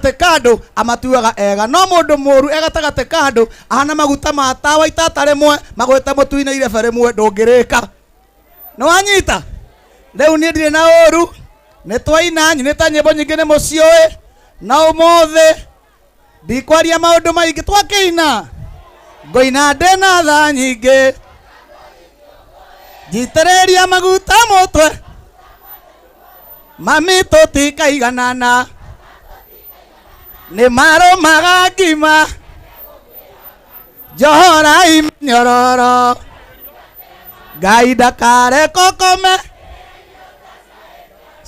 Gatagatĩ ka andũ amatuaga ega, no mũndũ mũũru e gatagatĩ ka andũ ahana maguta ma tawa itata rĩmwe magwĩte mũtu-inĩ irebe rĩmwe ndũngĩrĩka. Nĩ wanyita? Rĩu niĩ ndirĩ na ũũru, nĩ twaina nyinĩte nyĩmbo nyingĩ nĩ mũciũĩ, no ũmũthĩ ndikwaria maũndũ maingĩ twakĩina ngũina ndĩ na tha nyingĩ njitĩrĩria maguta mũtwe mami tũtikaiganana nĩ marũmaga ngima njohorai mĩnyororo Ngai ndakareka ũkome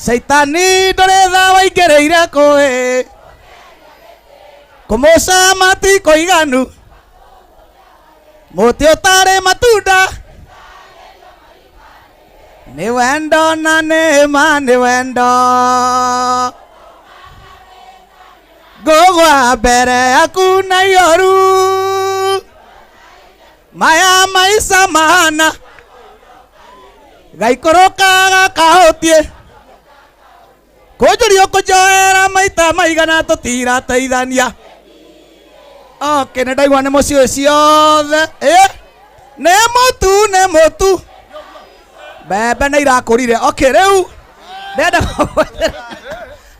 Caitani ndũrĩ tha waingĩrĩire kũĩ kũmũcama ti kũiganu mũtĩ ũtarĩ matunda nĩ wendo na nĩ ma nĩ wendo ngũgwa mbere yaku na ioru maya maica mahana gaikũrũka gakahutie kũnjũria ũkũnjoera maita maigana tũtirateithania. Okay, nĩ ndaigua nĩ mũciĩ ciothe. Ĩ nĩ mũtu nĩ mũtu mbembe nĩ irakũrire. Okay, rĩu ndĩrenda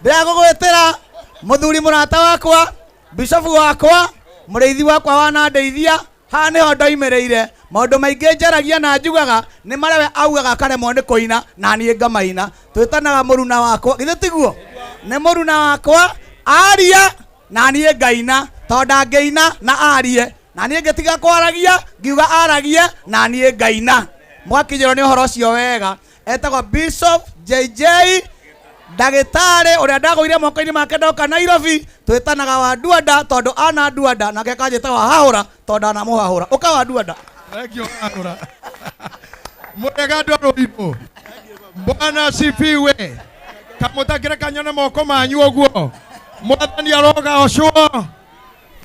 ndĩrenda gũgwĩtĩra mũthuri mũrata wakwa, bishofu wakwa, mũrĩithi wakwa wanandeithia. Haha nĩho ndoimĩrĩire. Maũndũ maingĩ njaragia na njugaga nĩ marĩa we augaga akaremwo nĩ kũina na niĩ ngamaina. Twĩtanaga mũruna wakwa, githĩ tiguo? Nĩ mũruna wakwa aria na niĩ ngaina, tondũ ndangĩina na arie na niĩ ngĩtiga kwaragia ngiuga aragie na niĩ ngaina. Mwakinyĩrwo nĩ ũhoro ũcio wega. Etagwo Bishop JJ ndagĩtarĩ ũrĩa ndagũire moko-inĩ make ndoka Nairobi. Twĩtanaga wa Nduanda tondũ ana Nduanda, nake akanjĩta wa Hahũra tondũ ndanamũhahũra. Ũka wa Nduanda. Thank you, Hahũra. Mwega andũ a Rũirũ. Bwana asifiwe. Kamũtakĩre kanyone moko manyu ũguo. Mwathani arogocwo.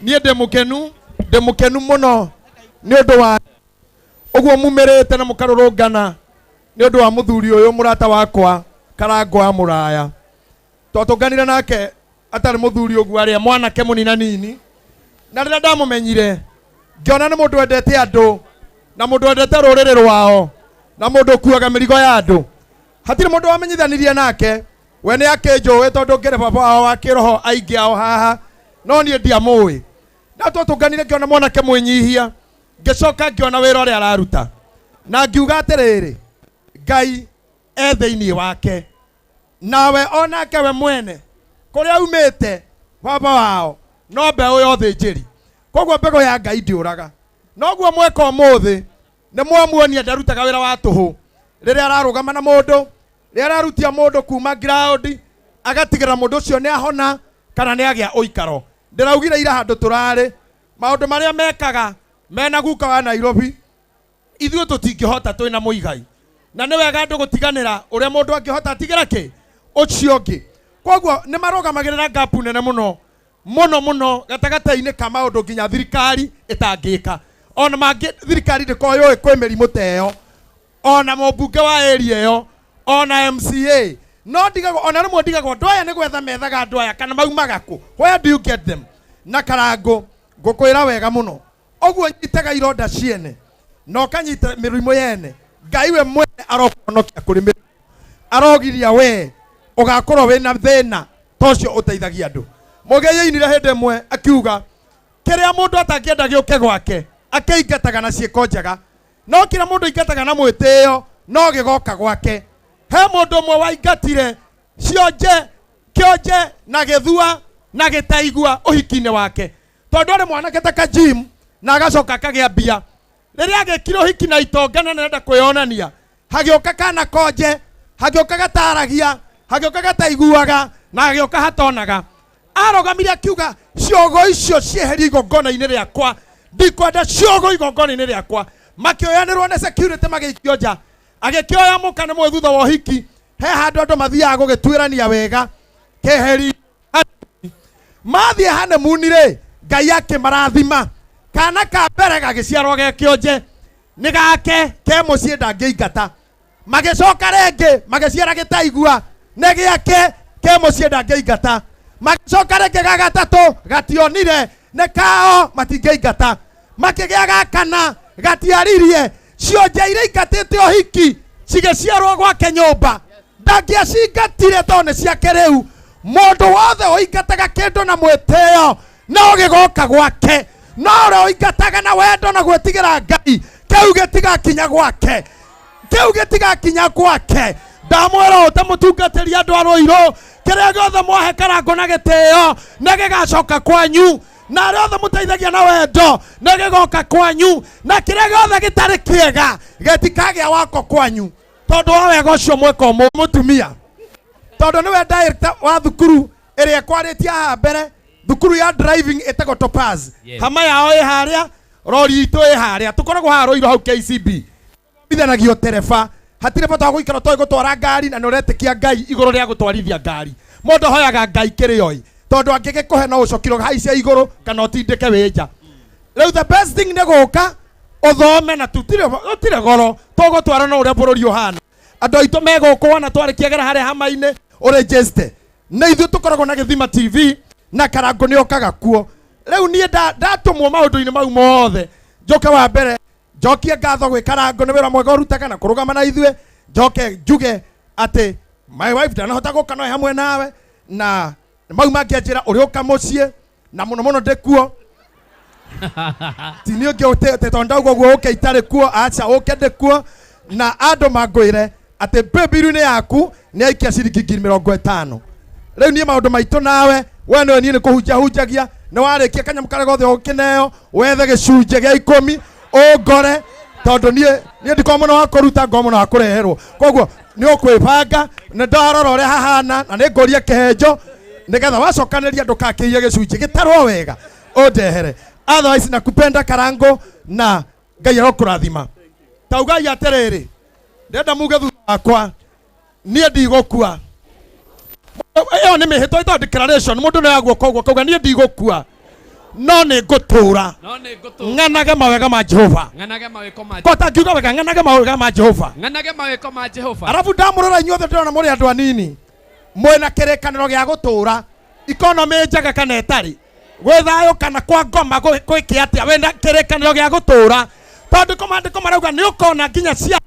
Niĩ ndĩ mũkenu, ndĩ mũkenu mũno nĩ ũndũ wa ũguo mumĩrĩte na mũkarũrũngana nĩ ũndũ wa mũthuri ũyũ mũrata wakwa Karangũ wa Mũraya. Twatũnganire nake atarĩ mũthuri ũguo arĩa mwanake mũnina nini, na rĩrĩa ndamũmenyire ngĩona nĩ mũndũ wendete andũ na mũndũ wendete rũrĩrĩ rwao na mũndũ ũkuaga mĩrigo ya andũ. Hatirĩ mũndũ wamenyithanirie nake, we nĩ akĩnjũĩ tondũ ngĩrĩ baba wao wa kĩroho aingĩ ao haha, no niĩ ndiamũĩ. Na twatũnganire ngĩona mwanake mwĩnyihia, ngĩcoka ngĩona wĩra ũrĩa araruta na ngiuga atĩrĩrĩ, Ngai e thĩinĩ wake nawe onake we mwene kũrĩa aumĩte baba wao no mbeũ ya ũthĩnjĩri, koguo mbegũ ya Ngai ndĩũraga. Noguo mweka ũmũthĩ nĩ mwamuonia ndarutaga wĩra wa tũhũ rĩrĩa ararũgama na mũndũ, rĩrĩa ararutia mũndũ kuma ground agatigĩrĩra mũndũ ũcio nĩ ahona kana nĩ agĩa ũikaro. Ndĩraugire ira handũ tũrarĩ maũndũ marĩa mekaga mena guka wa Nairobi ithuĩ tũtingĩhota twĩna mũigai, na nĩ wega andũ gũtiganĩra ũrĩa mũndũ angĩhota atigĩra kĩ ũcio ũngĩ. Koguo nĩ marũgamagĩrĩra gap nene mũno mũno mũno gatagatĩ-inĩ ka maũndũ nginya thirikari ĩtangĩka. Ona mangĩ thirikari ndĩkoragwo yũĩ kwĩ mĩrimũ ta ĩyo, ona mũmbunge wa area ĩyo, ona MCA. No ndigagwo, ona rĩmwe ndigagwo andũ aya nĩ gwetha methaga andũ aya kana maumaga kũ? Where do you get them? Na Karangũ ngũkwĩra wega mũno, ũguo nyitaga ironda ciene na ũkanyita mĩrimũ yene, Ngai we mwene arokũhonokia kũrĩ mĩrimũ, arogiria we ũgakorwo wĩna thĩna ta ũcio ũteithagia andũ. Mũgĩ yainire hĩndĩ ĩmwe akiuga kĩrĩa mũndũ atangĩenda gĩũke gwake akĩingataga na ciĩko njega, no kĩrĩa mũndũ aingataga na mwĩtĩo no gĩgoka gwake. He mũndũ ũmwe waingatire cionje kĩonje na gĩthua na gĩtaigua ũhiki-inĩ wake, tondũ arĩ mwanake ta Kajim na agacoka akagĩa mbia. Rĩrĩa agĩkire ũhiki na itonga na nĩarenda kwĩyonania, hagĩũka kana konje, hagĩũka gataragia, hagĩũka gataiguaga na hagĩũka hatonaga. Arũgamire akiuga, ciogo icio cieherio igongona-inĩ rĩakwa, ndikwenda ciogo igongona-inĩ rĩakwa. Makĩoyanĩrwo nĩ security magĩikio nja. Agĩkĩoya mũka nĩ mũĩ thutha wa ũhiki he handũ andũ mathiaga gũgĩtuĩrania wega keheri. Mathiĩ honeymoon rĩ, Ngai akĩmarathima. Kana ka mbere gagĩciarwo ge kĩonje, nĩ gake ke mũciĩ ndangĩingata. Magĩcoka rĩngĩ magĩciara gĩtaigua, nĩ gĩake ke mũciĩ ndangĩingata. Magĩcoka rĩngĩ ga gatatũ gationire nĩ kao matingĩingata. Makĩgĩa ga kana gatiaririe. Cionje iria ingatĩte ũhiki cigĩciarwo gwake nyũmba. Ndangĩacingatire tondũ nĩ ciake rĩu. Mũndũ wothe ũingataga kĩndũ na mwĩtĩo no gĩgoka gwake. No ũrĩa ũingataga na wendo na gwĩtigĩra Ngai kĩu gĩtigakinya gwake. Kĩu gĩtigakinya gwake. Ndamwĩra ũũ ta mũtungatĩri andũ a Rũirũ, kĩrĩa gĩothe mwahe Karangũ na gĩtĩo nĩ gĩgacoka kwanyu, na arĩa othe mũteithagia na wendo nĩ gĩgoka kwanyu, na kĩrĩa gĩothe gĩtarĩ kĩega gĩtikagĩa wako kwanyu tondũ wa wega ũcio mweka mũtumia. Tondũ nĩwe director wa thukuru ĩrĩa ĩkwarĩtie haha mbere, thukuru ya driving ĩtagwo Topaz. Yes. Hama yao ĩ harĩa, rori itũ ĩ harĩa, tũkoragwo haha Rũirũ hau KCB. Ithanagio tereba, hatirĩ bata wa gũikara ũtoĩ gũtwara ngari na nĩũretĩkia Ngai igũrũ rĩa gũtwarithia ngari. Mũndũ ahoyaga Ngai kĩrĩa oĩ, tondũ angĩgĩkũhe no ũcokire ũhaice igũrũ kana ũtindĩke wĩ nja. Rĩu the best thing nĩ gũka ũthome na tũtirĩ goro, tũgũtwara no ũrĩa bũrũri ũhana. Andũ aitũ megũkũ wona twarĩkia gera harĩa hama-inĩ ũrĩnjĩste. Nĩ ithuĩ tũkoragwo na Gĩthima TV na Karangũ nĩ okaga kuo. Rĩu niĩ ndatũmwo maũndũ-inĩ mau mothe, njoke wa mbere njokie ngatho gwĩ Karangũ nĩ wĩra mwega ũrutaga na kũrũgama na ithuĩ, njoke njuge atĩ my wife ndanahota gũka no hamwe nawe, na mau mangĩanjĩra ũrĩũka mũciĩ na mũno mũno ndĩkuo. Ti niĩ ũngĩ ũtĩte tondũ ndauga ũguo ũke itarĩ kuo, aca ũke ndĩkuo, na andũ mangwĩre atĩ paybill-inĩ yaku nĩ aikia ciringi ngiri mĩrongo ĩtano. Rĩu niĩ maũndũ maitũ nawe, we nĩwe niĩ nĩ kũhunjia hunjagia, nĩ warĩkia kanyamũ karĩa gothe ũkĩneo, wethe gĩcunjĩ gĩa ikũmi, ũngore, tondũ niĩ ndikoragwo mũno wa kũruta, ngoragwo mũno wa kũreherwo. Koguo nĩ ũkwĩbanga, nĩ ndarora ũrĩa hahana, na nĩ ngũria kĩhenjo, nĩgetha wacokanĩria ndũgakĩiye gĩcunjĩ, gĩtarwo wega, ũndehere. Otherwise nakupenda Karangũ na Ngai arokũrathima. Taugai atĩrĩrĩ, ndĩrenda muge thutha wakwa, niĩ ndigũkua. Ĩyo nĩ mĩhĩtwa ĩtagwo declaration, mũndũ nĩ aguoka ũguo akauga niĩ ndigũkua, no nĩ ngũtũũra. No nĩ ngũtũũra. Ng'anage mawega ma Jehova. Ng'anage mawĩko ma Ko tangiuga wega, ng'anage mawega ma Jehova. Ng'anage mawĩko ma Jehova. Arabu ndamũrora inyuothe ndĩrona mũrĩ andũ anini, mwĩna kĩrĩkanĩro gĩa gũtũũra, ikonomĩ njega kana ĩtarĩ, gwĩ thayũ kana kwa ngoma gwĩke atĩa, wĩna kĩrĩkanĩro gĩa gũtũũra, tondũ maandĩko marauga nĩ ũkona nginya ciana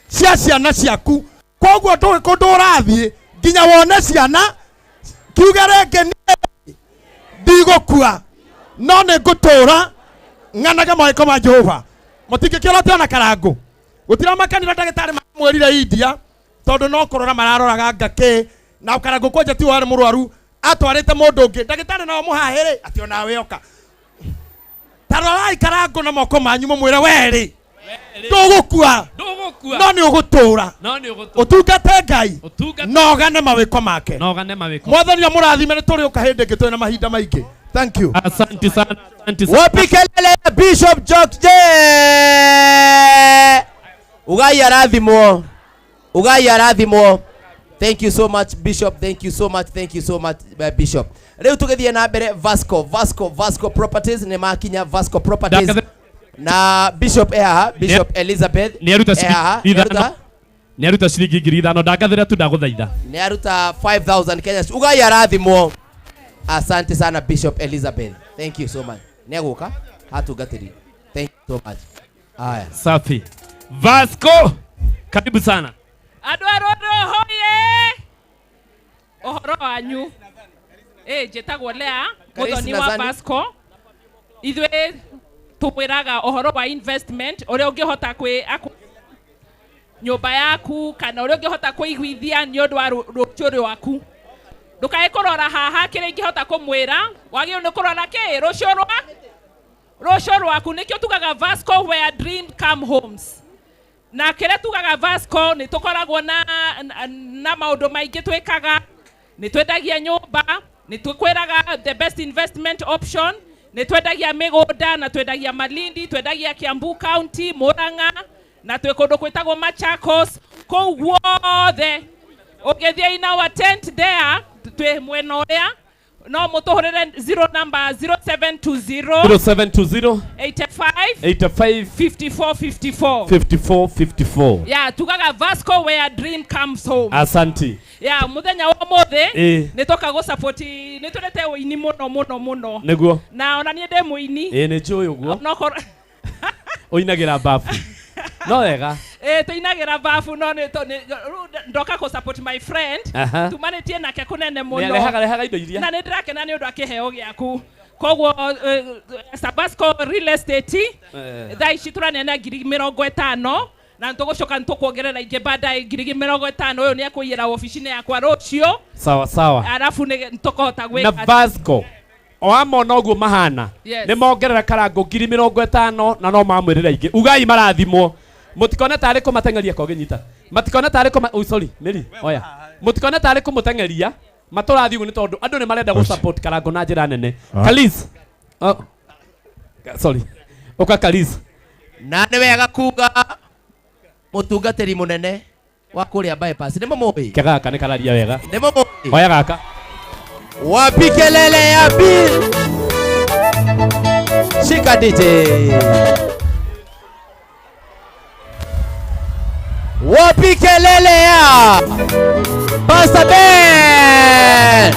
cia ciana ciaku. Koguo ndũĩ kũndũ ũrathiĩ nginya wone ciana, kiuge rĩngĩ niĩ ndigũkua no nĩ ngũtũũra ng'anage mawĩko ma Jehova. Mũtingĩkĩona atĩ ona Karangũ gũtiramakanire ndagĩtarĩ mamwĩrire India, tondũ no kũrora mararoraga ngakĩ, na Karangũ kwanja ti warĩ mũrwaru, atwarĩte mũndũ ũngĩ, ndagĩtarĩ nao mũhahĩrĩ atĩ onawe oka. Ta rorai Karangũ na moko manyu mũmwĩre werĩ ndũgũkua, Ndũgũkua. no nĩ ũgũtũũra. No nĩ ũgũtũũra. Ũtungate Ngai. Ũtungate. Na ũgane mawĩko make. Na ũgane mawĩko. Mwathani amũrathime, nĩ tũrĩũka hĩndĩ ĩngĩ twĩna mahinda maingĩ. Thank you. Asante sana, asante sana. Wapi kelele ya Bishop Jokje? Ugai arathimwo. Ugai arathimwo. Thank you so much Bishop, thank you so much, thank you so much Bishop. Rĩu tũgĩthiĩ na mbere Vasco, Vasco, Vasco Properties nĩ makinya Vasco Properties. Ndakathe- Na Bishop e haha, Bishop Elizabeth Nĩ aruta e haha, ciringi nĩ aruta? ithano. Nĩ aruta ciringi ngiri ithano, ndangathĩra tu ndagũthaitha. Nĩ aruta 5000 Kenya. Ugai arathimwo. Asante sana Bishop Elizabeth. Thank you so much. Nĩ egũka hatungatĩri. Thank you so much. Aya. Safi. Vasco, karibu sana. Andũ a Rũrũ hoye. Ũhoro wanyu. Njĩtagwo Lea, Karisi mũthoni wa Nazani. Vasco. Ithuĩ tũmwĩraga ũhoro wa investment, ũrĩa ũngĩhota kwĩ nyũmba yaku kana ũrĩa ũngĩhota kũiguithia nĩ ũndũ wa rũciũ rwaku. Ndũkae kũrora haha kĩrĩa ingĩhota kũmwĩra, wagĩrĩirwo nĩ kũrora kĩ? Rũciũ rwa? Rũciũ rwaku. Nĩkĩo tugaga Vasco where dream come homes. Na kĩrĩa tugaga Vasco nĩ tũkoragwo na maũndũ maingĩ twĩkaga, nĩ twendagia nyũmba, nĩ tũkwĩraga the best investment option, nĩ twendagia mĩgũnda na twendagia Malindi, twendagia Kiambu County, Murang'a, na twĩ kũndũ kwĩtagwo Machakos, kũu guothe. Ũngĩthiĩ in our tent there, twĩ mwena ũrĩa, No mũtũhũrĩre 0 number 0720 0720 85 85 54 54. 54 54. Ya tugaga Vasco, where dream comes home. Asanti. Ya muthenya wa muthi Ĩ. nĩ toka gå support, nĩ twendete ũini mũno mũno mũno. Nĩguo. Na ona niĩ ndĩ mũini. Ĩ, nĩ njũĩ ũguo. Nokorwo ũinagĩra bafu no wega. Ĩ, tũinagĩra bafu, no nĩ rĩu ndoka kũ support my friend. Tumanĩtie nake kũnene mũno. Nĩarehaga rehaga indo iria. Na nĩ ndĩrakena nĩ ũndũ wa kĩheo gĩaku. Koguo Sabasco Real Estate, thaa ici tũraneana 50,000, na nĩtũgũcoka nĩtũkuongerera ingĩ baadaye 50,000. Ũyũ nĩ ekũiyĩra obici-inĩ yakwa rũciũ. Sawa sawa. Arabu nĩ tũkũhota Na gwĩka. Vasco o amona ũguo mahana. Yes. Nĩ mongerera karango 50,000 na no mamwĩrĩra ingĩ. Ugai marathimwo. Mũtikone tarĩ kũmateng'eria kogĩnyita, matikone tarĩ kũma, oh, sorry Mary, oya, mũtikone tarĩ kũmũteng'eria matũrathiĩ ũguo nĩ tondũ andũ nĩ marenda gũ support karango na njĩra nene. Kalis, oh, sorry, ũka Kalis. Na nĩ wega kuga mũtungatĩri mũnene wa kũrĩa bypass nĩ mũmũĩ. Ke gaka nĩ kararia wega. Nĩ mũmũĩ. Oya gaka. Wapi kelele ya Bill? Shika DJ. Wapi kelele ya Pastor Ben?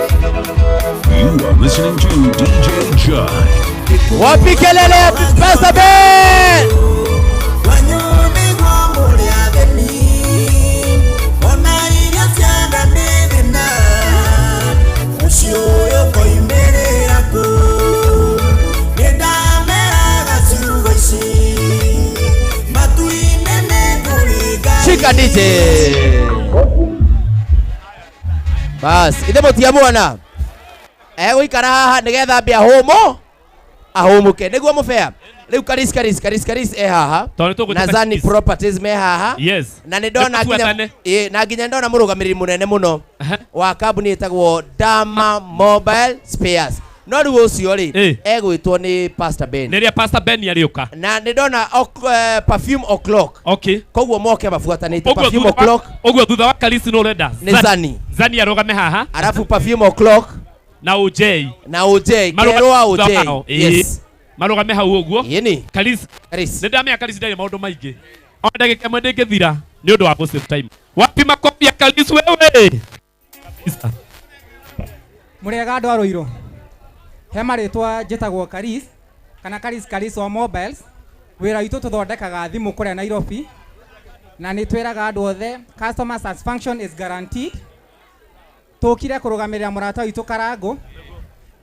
You are listening to DJ Jai. Wapi kelele ya Pastor Ben? Wanyumigwa mũrĩ ageni, ona iria ciana nĩ thĩna, mũciĩ ũyũ koimĩrĩra kũ? Nĩndameraga ciugo ici, matu-inĩ nĩ kũrĩ Ngai. Shika DJ. Bas, ithe mũtia mwana. Egũikara haha nĩgetha ambe ahũmũ ahũmũke nĩguo mũbea. Rĩu Karis Karis Karis Karis e haha. Tondũ tũgũtũka Na Zani Karis. Properties me haha. Yes. Na nĩ ndona nginya Nĩtũbuatane. ĩ, na nginya ndona mũrũgamĩrĩri mũnene mũno wa kambuni ĩtagwo Dama Mobile Spares. No rĩu ũcio rĩ, egwĩtwo nĩ Pastor Ben. Rĩrĩa Pastor Ben arĩũka. Na nĩ ndona perfume o'clock. Okay. Koguo moke mabuatanĩte Ũguo perfume thutha wa- o'clock. Ũguo thutha wa Kalisi nĩ ũrenda Nĩ Zani. Zani arũgame haha. Arabu perfume o'clock na OJ. Na OJ. Marũgame Kerwo wa thutha OJ. wao. Ĩĩ. Yes. Marũgame hau ũguo. Yeni. Karis. Karis. Nĩ ndamenya Karis ndarĩ maũndũ maingĩ. O ndagĩka ĩmwe ndĩngĩthira nĩ ũndũ wa gũ save time. Wapi makofi ya Karis wewe? Kabisa. Mũrĩega andũ a Rũirũ. He marĩtwa njĩtagwo Karis kana Karis Karis wa Mobiles. Wĩra witũ tũthondekaga thimũ kũrĩa Nairobi, na nĩ twĩraga andũ othe customer satisfaction is guaranteed. Tũkire kũrũgamĩrĩra mũrata witũ Karangũ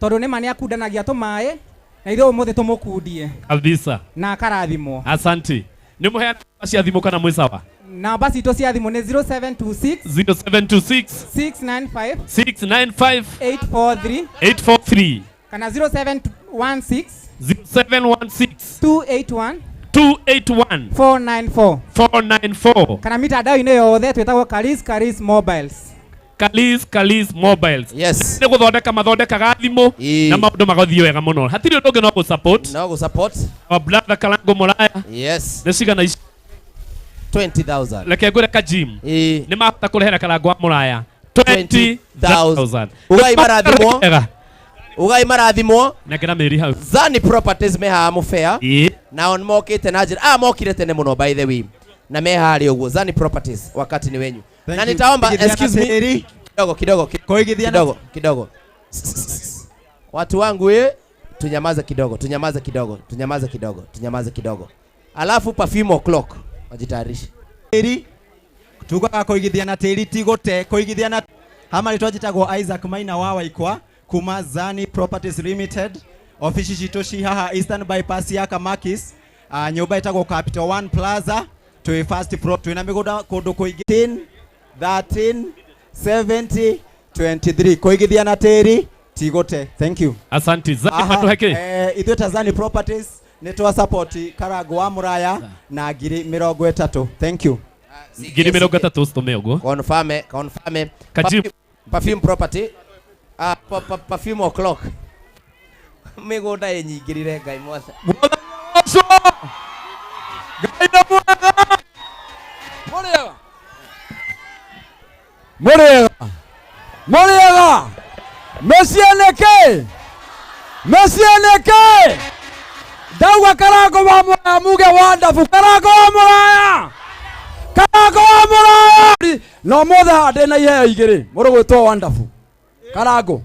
tondũ nĩma nĩ akundanagia tũmaĩ na ithuĩ ũmũthĩ tũmũkundie Kabisa. na akarathimwo. Asante. Nĩ mũheana namba cia thimũ kana mwĩ sawa? Namba citũ cia thimũ nĩ 0726 0726 695 695 843 843 kana 0716 0716 281 281 494 494. Kana mitandao-inĩ yothe twĩtagwo Karis Karis Mobiles. Kalis Kalis Mobiles. Yes. Nĩ gũthondeka mathondekaga thimũ na maũndũ magathiĩ wega mũno. Hatirĩ ũndũ ũngĩ no gũ support. No gũ support. Our brother Kalango Mũraya. Yes. Nĩ cigana ici? 20,000. Reke ngwĩre ka gym. Ĩ. Nĩ mahota kũrehera Kalango wa Mũraya 20,000. Ugai marathimwo. Wega. Ugai marathimwo. Nengera mĩri hau. Zani Properties me haha mũbea. Ĩ. Nao nĩ mokĩte na njĩra, mokire tene mũno by the way. Na me harĩa ũguo. Zani Properties, wakati ni wenyu. Thank Na you. nitaomba Kuigithiana excuse me tĩri. kidogo kidogo Kuigithiana kidogo kidogo. Watu wangu tunyamaze kidogo, tunyamaze kidogo, tunyamaze kidogo, tunyamaze kidogo. Alafu perfume o'clock wajitayarishe. Tĩri tugaga kũigithia na tĩri ti gũte kũigithia na hama rĩtwa njĩtagwo Isaac Maina wa Waikwa kuma Zani Properties Limited. Ofici citũ ci haha Eastern Bypass ya Kamakis, nyũmba ĩtagwo Capital One Plaza, twĩ first floor, twĩna mĩgũnda kũndũ kũingĩ. 10 13 70 23 kũigithia na tĩri ti gũte. Thank you. Asante. Zani Aha, matũhe kĩ? Ithuĩ ta Zani Properties nĩ twa support Karango wa Mũraya na 30,000. Thank you. 30,000 ũcitũme ũguo. Confirm, confirm. Kajim. Perfume property. Perfume o'clock. Mĩgũnda ĩnyingĩrire Ngai mwatha. Ngai na mwega. Mũrĩega. Mũrĩega. Mĩciĩ nĩ kĩ? Mĩciĩ nĩ kĩ? Ndauga Karango wa Mũraya muge wonderful. Karango wa Mũraya. Karango wa Mũraya. Na ũmũthĩ haha ndĩna iheo igĩrĩ mũrũ gwĩtwo wonderful. Karango.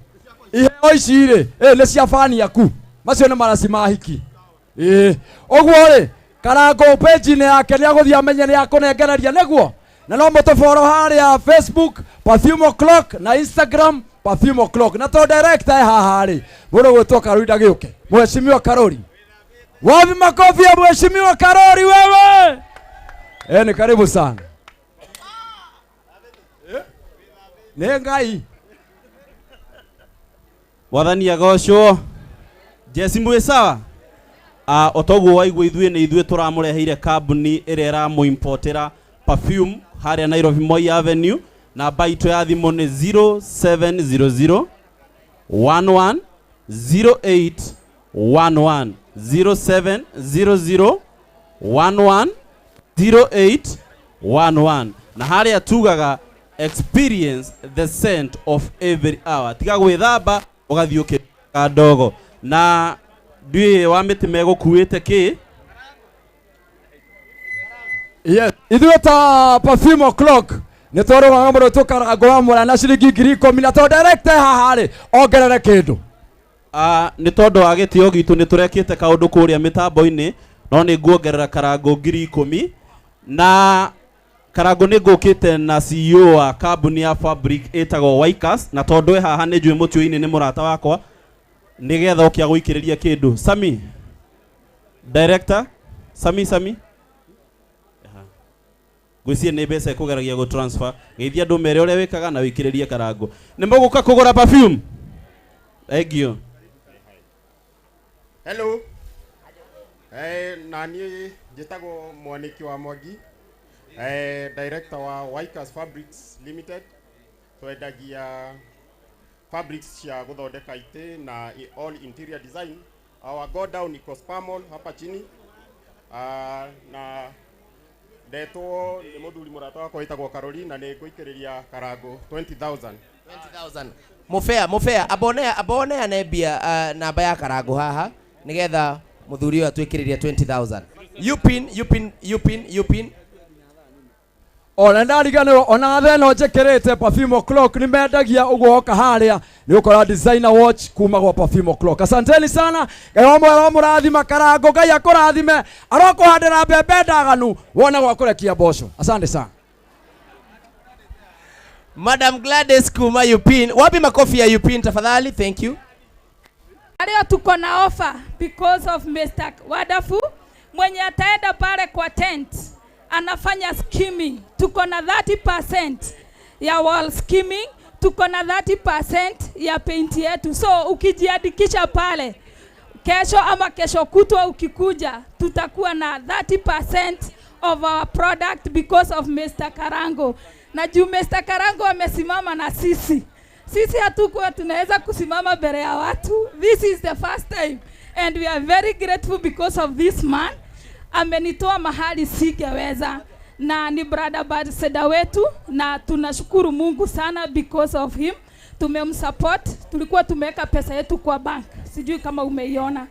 Iheo ici rĩ, nĩ cia bani aku. Macio nĩ maraci ma hiki. Ĩĩ. Ũguo rĩ, Karango page-inĩ yake nĩ agũthiĩ amenye nĩ akũnengereria nĩguo. Na no mũtũboro harĩa Facebook Perfume O'Clock na Instagram Perfume O'Clock. Na to director e haha rĩ, mũndũ gwĩtwo Karori ndagĩũke. Mheshimiwa Karori. Wapi makofi ya Mheshimiwa Karori wewe? Ni karibu sana. Nĩ Ngai. Mwathani agocwo. Jesi mwĩ sawa? Otoguo waigua ithuĩ nĩ ithuĩ tũramũreheire kambuni ĩrĩa ĩramũimportĩra perfume harĩa Nairobi Moi Avenue. Namba itũ ya thimũ nĩ 0700 11 08 11 0700 11 08 11. Na harĩa tugaga experience the scent of every hour. Tiga gwĩthamba ũgathiĩ ũkĩruta ndogo. Na ndiũĩ wa mĩtĩ megũkuĩte kĩ? Yes. Ithuĩ ta Perfume O'Clock nĩ twarũgaga mũno tũkarangũra mũra na ciringi 10,000 na to director haha rĩ ongerere kĩndũ. Nĩ tondũ wa gĩtĩo gitũ nĩ tũrekĩte kaũndũ kũrĩa mĩtambo-inĩ no nĩ nguongerera Karango 10,000 na Karango nĩ ngũkĩte na CEO wa kambuni ya Fabric ĩtagwo Waikas na tondũ e haha nĩ njũĩ mũtĩ-inĩ nĩ mũrata wakwa nĩgetha oke agũikĩrĩria kĩndũ. Sami director Sami Sami ngwĩciria nĩ mbeca ĩkũgeragia gũ transfer geithia andũ mere ũrĩa wĩkaga na wĩikĩrĩrie Karango. Nĩ mũgũka kũgũra perfume? Thank you. Hello. Na niĩ njĩtagwo Mwaniki wa Mwangi, director wa Waikas Fabrics Limited. Twendagia fabrics cia gũthondeka itĩ na all interior design. Our go down iko Spa Mall hapa chini. Na ndetwo nĩ mũthuri mũrata wakwa wĩtagwo Karori na nĩ ngũikĩrĩria Karango 20,000. 20,000. Mũbea, mũbea, abonea, abonea nembia namba ya Karango haha nigetha mũthuri ũyũ atwĩkĩrĩrie 20,000. Yupin, yupin, yupin, yupin. Ona ndariganĩrwo ona thaa ĩno njĩkĩrĩte Perfume O'Clock nĩ mendagia ũguo woka harĩa nĩ ũkora designer watch kuma gwa Perfume O'Clock. Asanteni sana. Ngai wa mwera mũrathima Karango, Ngai akũrathime arokũhandĩra mbembe ndaganu wone gwa kũrekia mboco. Asante sana. Madam Gladys kuma Yupin. Wapi makofi ya Yupin tafadhali? Thank you. Leo tuko na offer because of Mr. Wonderful mwenye ataenda pale kwa tent anafanya skimming. Tuko na 30% ya wall skimming, tuko na 30% ya paint yetu. So ukijiandikisha pale kesho ama kesho kutwa ukikuja, tutakuwa na 30% of our product because of Mr. Karango. Na juu Mr. Karango amesimama na sisi. Sisi hatukuwa tunaweza kusimama mbele ya watu. This is the first time and we are very grateful because of this man. Amenitoa mahali singeweza na ni brother ambassador wetu na tunashukuru Mungu sana because of him. Tumemsupport, tulikuwa tumeweka pesa yetu kwa bank. Sijui kama umeiona.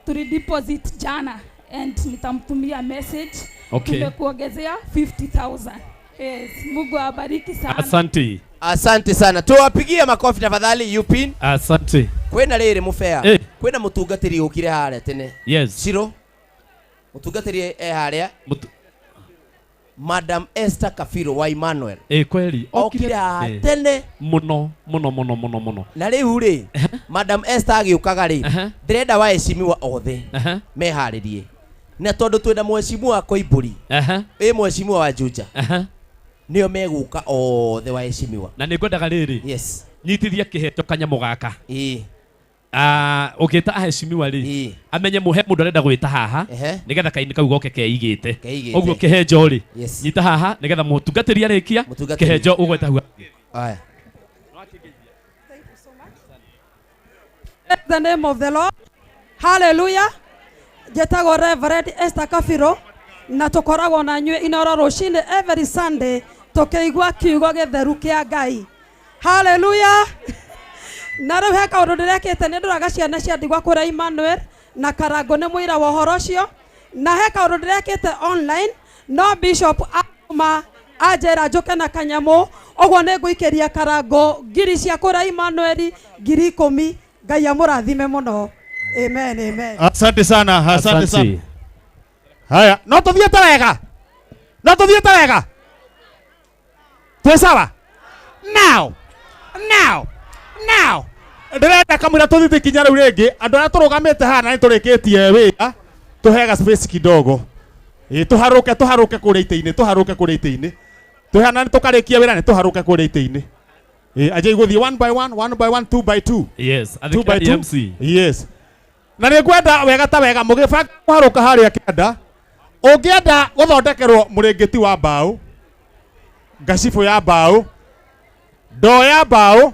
Tulideposit jana and nitamtumia message. Okay. Tumekuongezea 50,000. Yes, Mungu awabariki sana. Asante. Asante sana. Tuwapigie makofi tafadhali Yupin. Asante. Kwina riri mubea. Kwina mutungatiri ukire haria tene. Yes. Ciro. Mutungatiri e haria. Madam Esther Kafiro wa Emmanuel. Kweli. Okire haha tene. Muno, muno, muno, muno, muno. Na riu ri, Madam Esther agiukaga ri, ndirenda waheshimiwa othe meharirie. Na tondu twina mheshimiwa Koimburi. Ĩ mheshimiwa wa Juja. Nio meguka othe waheshimiwa. Na nĩngwendaga rĩrĩ. Yes. Nyitithia kĩheto kanyamũ gaka. Ũngĩta aheshimiwa rĩ, amenye mũhe mũndũ arenda gwĩta haha, nĩgetha kaini kau goke keigĩte. Keigĩte. Ũguo kĩhenjo rĩ, Yes. nyita haha nĩgetha mũtungatĩri arĩkia, Mũtungatĩri. kĩhenjo ũgweta hau. Aya. Praise the name of the Lord. Hallelujah. Njĩtagwo Reverend Esther Kafiro na tũkoragwo na inyuĩ Inoro rũcinĩ every Sunday Tũkĩigua kiugo gĩtheru kĩa Ngai. Haleluya. Na rĩu he kaũndũ ndĩrekĩte, nĩ ndũraga ciana cia ndigwa kũrĩa Emmanuel na Karango nĩ mũira wa ũhoro ũcio, na he kaũndũ ndĩrekĩte online no bishop auma anjĩra njũke na kanyamũ, ũguo nĩ ngũikĩria Karango ngiri cia kũrĩa Emmanuel 10,000. Ngai amũrathime mũno. Amen, amen. Asante sana, asante Asante. sana. Haya, no tuthiĩte wega, no tuthiĩte wega, twĩ sawa. Now, now, now ndĩrenda kamũira tũthiĩ kinya rĩu rĩngĩ, andũ arĩa tũrũgamĩte haha na nĩ tũrĩkĩtie wĩra, tũhega space kidogo. Ĩ tũharũke, tũharũke kũrĩa itĩ-inĩ, tũharũke kũrĩa itĩ-inĩ, tũhana nĩ tũkarĩkia wĩra, nĩ tũharũke kũrĩa itĩ-inĩ. Ĩ anjai gũthiĩ one by one, one by one, two by two. Yes, Two by two. MC. Yes, na nĩ ngwenda wega ta wega mũgĩbanga kũharũka harĩa kĩanda, ũngĩenda gũthondekerwo mũrĩngĩti wa mbaũ, ngacibũ ya mbaũ, ndoo ya mbaũ,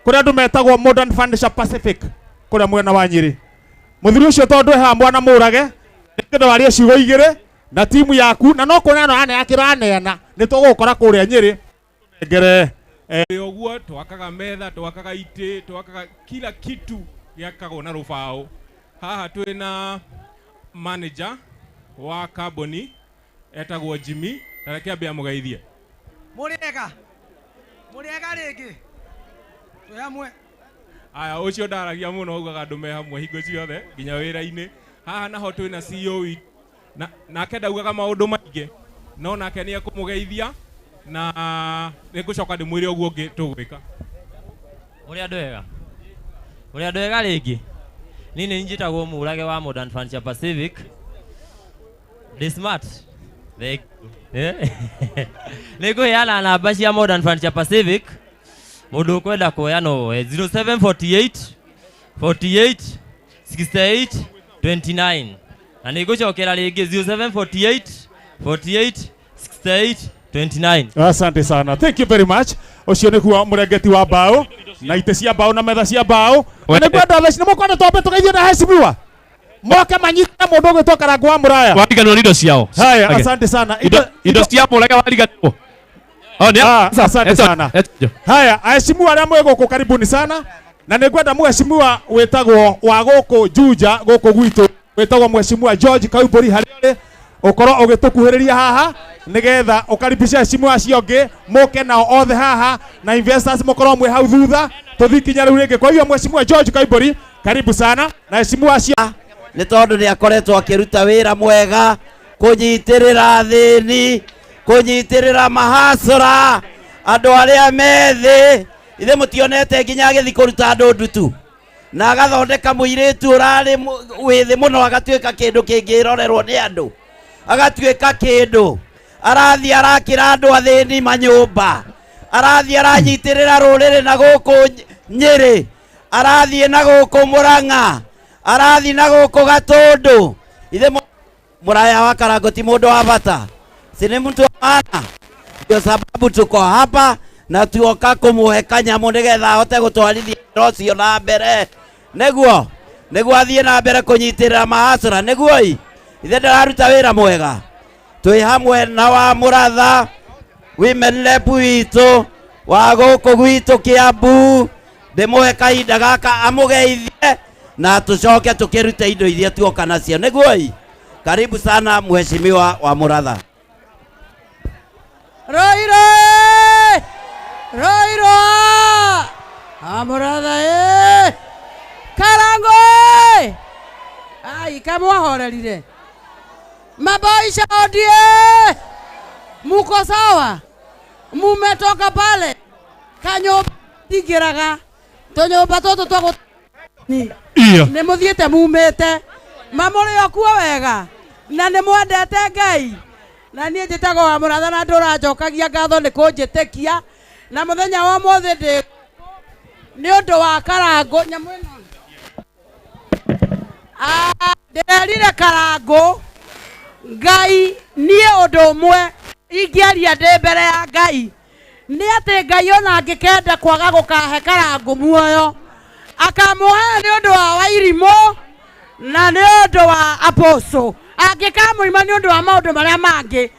kũrĩa andũ metagwo Modern Furniture Pacific kũrĩa mwena wa Nyĩrĩ. Mũthuri ũcio tondũ e haha mwana mũrage, nĩngwenda warie ciugo igĩrĩ na timu yaku, na no kuona no aneana kĩraneana, nĩ tũgũgũkora kũrĩa Nyĩrĩ ngere. Ũguo twakaga metha, twakaga itĩ, twakaga kila kitu gĩakagwo na rũbaũ. Haha twĩna manager wa kambuni etagwo Jimmy, ta reke ambe amũgeithie. Mũrĩega, mũrĩega rĩngĩ, twĩ hamwe. Aya, ũcio ndaragia mũno, augaga andũ me hamwe hingo ciothe nginya wĩra-inĩ. Haha naho twĩna CEO witũ, na nake ndaugaga maũndũ maingĩ, no nake nĩ ekũmũgeithia na nĩ ngũcoka ndĩmwĩre ũguo ũngĩ tũgwĩka. Mũrĩ andũ ega, mũrĩ andũ ega rĩngĩ. Niĩ nĩ njĩtagwo Mũrage wa Modern Furniture Pacific. Ndĩ smart. Thank you. Nĩ ngũheana namba cia Modern Furniture Pacific. Mũndũ ũkwenda kuoya no oe 0748 48 68 29, na nĩ ngũcokera rĩngĩ 0748 48 68 29. Asante sana. Thank you very much. Ũcio nĩguo mũrengeti wa mbaũ na itĩ cia mbaũ na metha cia mbaũ. Na nĩ ngwenda thaa ici nĩ mũkwenda twambe tũgeithio na heshimiwa. Moke manyite mũndũ ũgwĩtwo Karango wa Mũraya. Wariganĩrwo nĩ indo ciao. Haya, Okay. asante sana. Indo cia Mũrage wariganĩrwo. Oh, nĩ Ah, asante Eto- sana. eto- Haya, aheshimiwa arĩa mwĩ gũkũ karibuni sana. Na nĩ ngwenda mheshimiwa wĩtagwo wa gũkũ Juja gũkũ gwitũ wĩtagwo mheshimiwa George Kaumbũri harĩa ũrĩ ũkorwo ũgĩtũkuhĩrĩria haha nĩgetha ũkaribisha heshimiwa acio angĩ mũke nao othe haha na investors mũkorwo mwĩ hau thutha tũthiĩ kinya rĩu rĩngĩ. Kwa hiyo mheshimiwa George Kaumbũri karibu sana na heshimiwa acio nĩ tondũ nĩ akoretwo akĩruta wĩra mwega kũnyitĩrĩra athĩni, kũnyitĩrĩra mahacũra, andũ arĩa methĩ. Ithe mũtionete nginya agĩthiĩ kũruta andũ ndutu na agathondeka mũirĩtu ũrarĩ wĩthĩ mũno agatuĩka kĩndũ kĩngĩrorerwo nĩ andũ, agatuĩka kĩndũ. Arathiĩ arakĩra andũ athĩni manyũmba, arathiĩ aranyitĩrĩra rũrĩrĩ na gũkũ Nyĩrĩ, arathiĩ na gũkũ Mũrang'a, arathiĩ na gũkũ Gatũndũ. Ithe Mũraya wa Karango ti mũndũ wa bata, si ni mtu wa maana? Ndio sababu tuko hapa na tuoka kumuhe kanyamũ nĩgetha ahote gũtwarithia wĩra ũcio na mbere, nĩguo athiĩ na mbere kũnyitĩrĩra mahacũra, nĩguo i ithe ndĩraruta wĩra mwega. Twĩ hamwe na wa Mũratha women rep witũ wa gũkũ gwitũ Kiambu, ndĩmũhe kahinda gaka amũgeithie na tũcoke tũkĩrute indo iria tuoka nacio, nĩguo i. Karibu sana mheshimiwa wa Mũratha. Roiro! Roiro! Amuratha eh! Karango eh! Ai kamwahorerire. Maboisha odie! Muko sawa? Mumetoka pale kanyumba tingiraga tũnyũmba tũtũ twa gũ Iya. nĩ mũthiĩte mumĩte mamũrĩ o kuo wega na nĩ mwendete Ngai na niĩ njĩtagwo wa Mũratha na ndũranjokagia ngatho nĩ kũnjĩtĩkia na mũthenya wa ũmũthĩ ndĩ nĩ ũndũ wa Karangũ nyamũ ĩno. Ndĩrerire Karangũ Ngai niĩ ũndũ ũmwe ingĩaria ndĩ mbere ya Ngai nĩ atĩ Ngai ona angĩkenda kwaga gũkahe Karangũ muoyo akamũhe nĩ ũndũ wa Wairimũ na nĩ ũndũ wa Apostle, angĩkamũima nĩ ũndũ wa maũndũ marĩa mangĩ.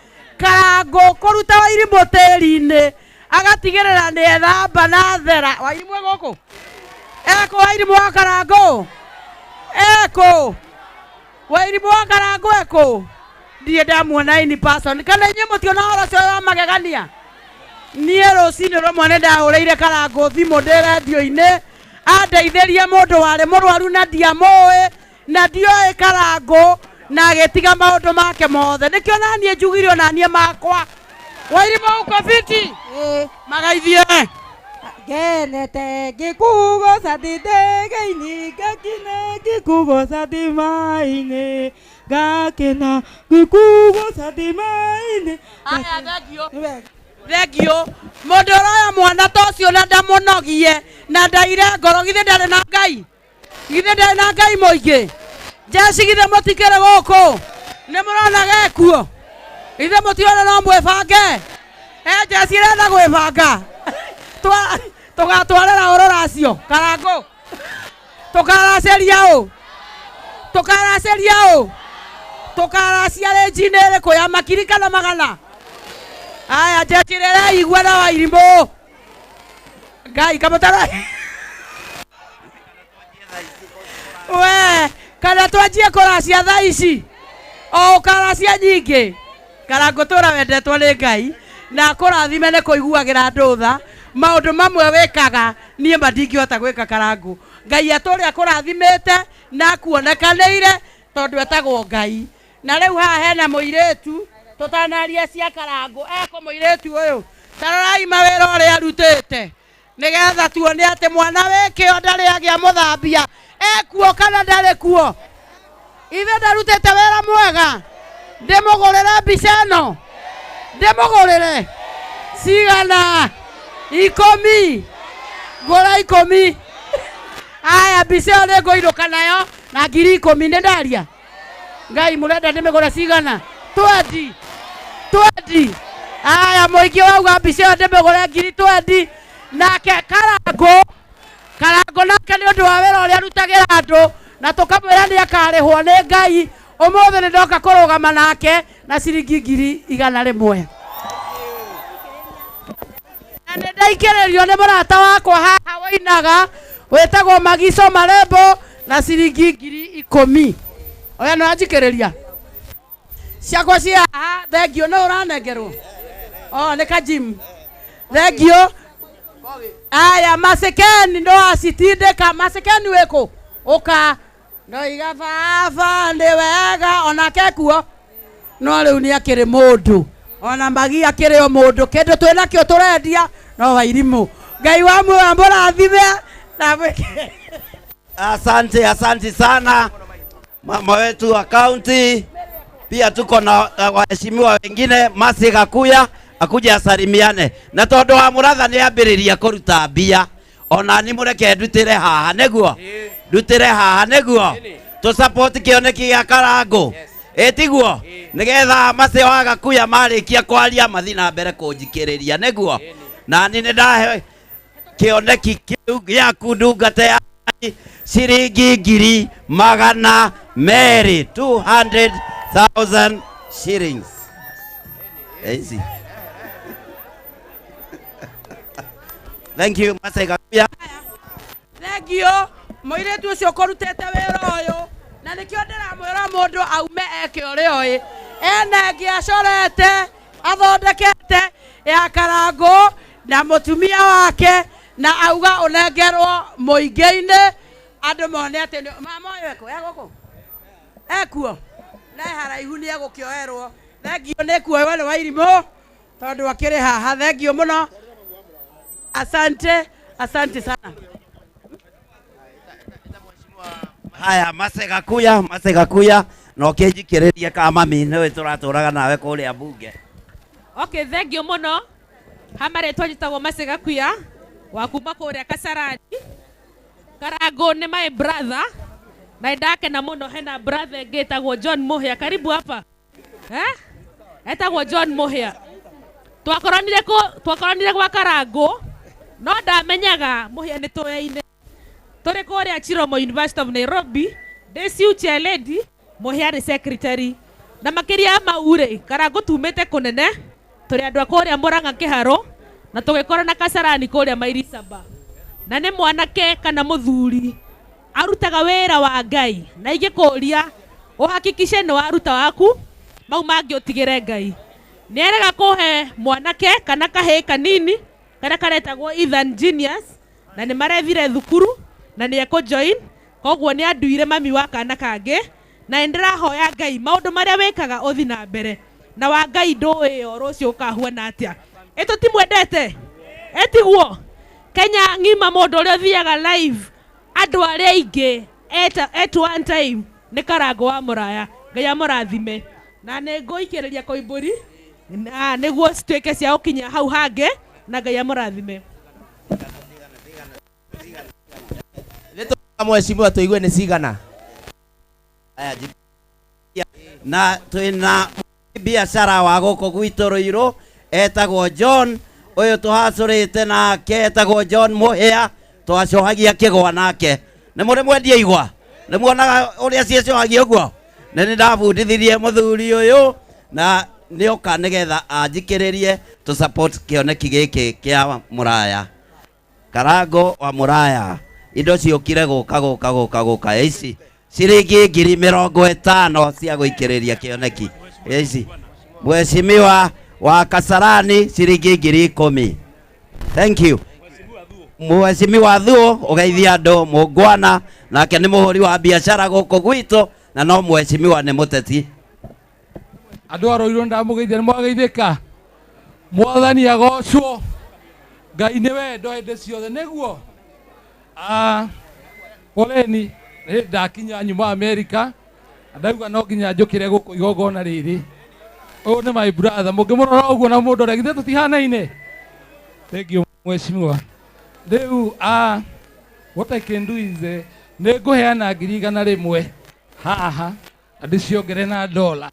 Karangũ kũruta Wairimũ tĩri-inĩ agatigĩrĩra nĩ ethamba na thera. Wairimũ e gũkũ? Ekũ Wairimũ wa Karangũ? Ekũ? Wairimũ wa Karangũ ekũ? Ndirĩ ndamuona in person. Kana inyuĩ mũtiona ũhoro ũcio wa magegania? Niĩ rũcinĩ rũmwe nĩ ndahũrĩire Karangũ thimũ ndĩ rendio-inĩ andeithĩrie mũndũ warĩ mũrwaru na ndiamũĩ na ndioĩ Karangũ na agĩtiga maũndũ make mothe. Nĩkĩo naniĩ njugire ona niĩ makwa. Wairimũ uko fiti? Magaithie. Ngenete ngĩkugoca ndĩ-ndege-inĩ ngakena ngĩkugoca ndĩ maĩ-inĩ ngakena ngĩkugoca ndĩ maĩ-inĩ. Aya, thengio. Thengio. Mũndũ ũroya mwana ta ũcio na ndamũnogie na ndaire ngoro, githĩ ndarĩ na Ngai? Githĩ ndarĩ na Ngai mũingĩ? Jeshi githĩ mũtikĩrĩ gũkũ? Nĩ mũrona gekuo? Githĩ mũtirona no mwĩbange? Jeshi ĩrenda gwĩbanga. Tũgatwarĩra ũ rũracio? Karangũ. Tũkaracĩria ũ? Tũkaracĩria ũ? Tũkaracia rĩnji-inĩ ĩrĩkũ ya makiri kana magana? Aya, jeshi ĩrĩa ĩreigua na Wairimũ. Ngai kamũtara. We, kana twanjie kũracia thaa ici? O ũkaracia nyingĩ? Karangũ tũra wendetwo nĩ Ngai na akũrathime nĩ kũiguagĩra andũ tha. Maũndũ mamwe wĩkaga niĩ ma ndingĩhota gwĩka Karangũ. Ngai atũre akũrathimĩte na akuonekanĩire tondũ etagwo Ngai. Na rĩu haha hena mũirĩtu tũtanaria cia Karangũ. Eko mũirĩtu ũyũ, tarorai mawĩra ũrĩa arutĩte nĩgetha tuone atĩ mwana wĩkĩo ndarĩ agĩa mũthambia. Ekuo kana ndarĩ kuo? Ithe ndarutĩte wĩra mwega. Ndĩmũgũrĩre mbica ĩno, ndĩmũgũrĩre cigana? 10. Ngũra 10. Aya, mbica ĩyo nĩngũinũka nayo na 10,000. Nĩ ndaria Ngai, mũrenda ndĩmĩgũre cigana? 20. 20. Aya, mũingĩ wauga mbica ĩyo ndĩmĩgũre 20,000. Nake Karangũ, Karangũ nake nĩ ũndũ wa wĩra ũrĩa arutagĩra andũ na tũkamwĩra nĩ akarĩhwo nĩ Ngai. Ũmũthĩ nĩ ndoka kũrũgama nake na ciringi 100,000. Na nĩ ndaikĩrĩrio nĩ mũrata wakwa haha wĩinaga wĩtagwo Magico Marembo na ciringi 10,000. Oya nĩ wanjikĩrĩria ciakwa ciĩ haha. Thengio, nĩ ũranengerwo? Oh, nĩ kajim. Thengio. Aya, Masekeni no acitindĩka. Masekeni wĩkũ? Ũka. Ndoiga baba nĩ wega onake kuo. No rĩu nĩ akĩrĩ mũndũ. Ona Magi akĩrĩ o mũndũ. Kĩndũ twĩnakĩo tũrendia no Wairimũ. Ngai wa muoyo amũrathime na amwĩke. Asante, asante sana mama wetu wa county. Pia tuko na waheshimiwa wengine. Masi Gakuya akuje asalimiane. Na tondu wa muratha ni ambiriria kuruta mbia, ona ni mureke ndutire haha niguo, ndutire haha niguo tu support kioneki gia Karangũ. Ĩtiguo nigetha Masi wa Gakuya marikia kwaria mathi na mbere kunjikiriria niguo. Na ni nĩ ndahe kioneki kiu gĩaku ndungata ya ciringi 200,000, 200,000 shillings. Easy. Thank you, Masi Gakuya. Thank you. Mũirĩtu ũcio ũkũrutĩte wĩra ũyũ na nĩkĩo ndĩramwĩra mũndũ aume eke ũrĩa oĩ. Ena ĩngĩ acorete athondekete ya Karangũ na mũtumia wake na auga ũnengerwo mũingĩ-inĩ andũ mone atĩ nĩ mama ũyũ eko, e gũkũ? Ekuo? Na e haraihu nĩ egũkĩoerwo. Thengio nĩ kuoywo nĩ Wairimũ tondũ akĩrĩ haha. Thengio mũno. Asante, asante sana. Haya, Masi Gakuya, Masi Gakuya, na ũkĩnjikĩrĩrie ka mami nĩwe tũratũraga nawe kũrĩa mbunge. Okay, thengio mũno. Hama rĩtwa njĩtagwo Masi Gakuya wa kuma kũrĩa Kasarani. Karangũ nĩ my brother na ndakena mũno. Hena brother ĩngĩ ĩtagwo John Mũhĩa, karibu hapa. Etagwo John Mũhĩa. Twakoranire twakoranire gwa Karangũ no ndamenyaga Mũhĩa nĩ tũyaine. Tũrĩ kũrĩa Chiromo University of Nairobi, ndĩ CU chair lady, Mũhĩa arĩ secretary. Na makiria ya mau rĩ, Karangũ tumĩte kũnene, tũrĩ andũ a kũrĩa Mũrang'a Kĩharũ, na tũgĩkora na Kasarani kũrĩa Mairi Saba. Na nĩ mwanake kana mũthuri arutaga wĩra wa Ngai, na ingĩkũria ũhakikishe nĩ waruta waku, mau mangĩ ũtigĩre Ngai. Nĩ erega kũhe mwanake kana kahĩĩ kanini karĩa karetagwo Ethan Genius, na nĩ marethire thukuru na nĩ ekũjoin, koguo nĩ anduire mami wa kana kangĩ, na nĩ ndĩrahoya Ngai maũndũ marĩa wĩkaga ũthi na mbere, na wa Ngai ndũĩ o rũciũ ũkahuana atĩa. Ĩ tũtimwendete? Ĩtiguo? Kenya ng'ima mũndũ ũrĩa ũthiaga live andũ arĩa aingĩ at one time nĩ Karangũ wa Mũraya. Ngai amũrathime. Na nĩ ngũikĩrĩria Koimbũri na nĩguo cituĩke cia gũkinya hau hangĩ, na Ngai amũrathime. Mheshimiwa tuigue nĩ cigana. Aya, na twina biacara wa gũkũ gwitũ Ruiru etagwo John, ũyũ tũhacũrĩte nake etagwo John Mũhĩa, twacohagia kĩgwa nake. Nĩ mũrĩ mwendia igwa? Nĩ muonaga ũrĩa ciĩcohagia ũguo? Nĩ nĩ ndabundithirie mũthuri ũyũ na nĩoka nĩgetha anjikĩrĩrie tũ support kĩoneki gĩkĩ kĩa Mũraya. Karango wa Mũraya, indo ciũkire gũka gũka gũka gũka ici ciringi ngiri mĩrongo ĩtano cia gũikĩrĩria kĩoneki ici. Mheshimiwa wa Kasarani ciringi ngiri ikũmi. Thank you. Mheshimiwa Thuo ũgeithia andũ mũngwana, nake nĩ mũhũri wa biacara gũkũ gwitũ na no mheshimiwa nĩ mũteti. Andũ a Ruiru ndamũgeithia, nĩ mwageithĩka. Mwathani agocwo. Ngai nĩ wendo hĩndĩ ciothe, nĩguo. Poleni, nĩ ndakinya nyuma Amerika, na ndauga no nginya njũkĩre gũkũ igongona rĩrĩ. Ũyũ nĩ my brother, mũngĩmũrora ũguo na mũndũ ũrĩa, githĩ tũtihanaine? Thank you mheshimiwa. Rĩu, what I can do is, nĩ ngũheana ngiri igana rĩmwe haha, na ndĩciongere na dola.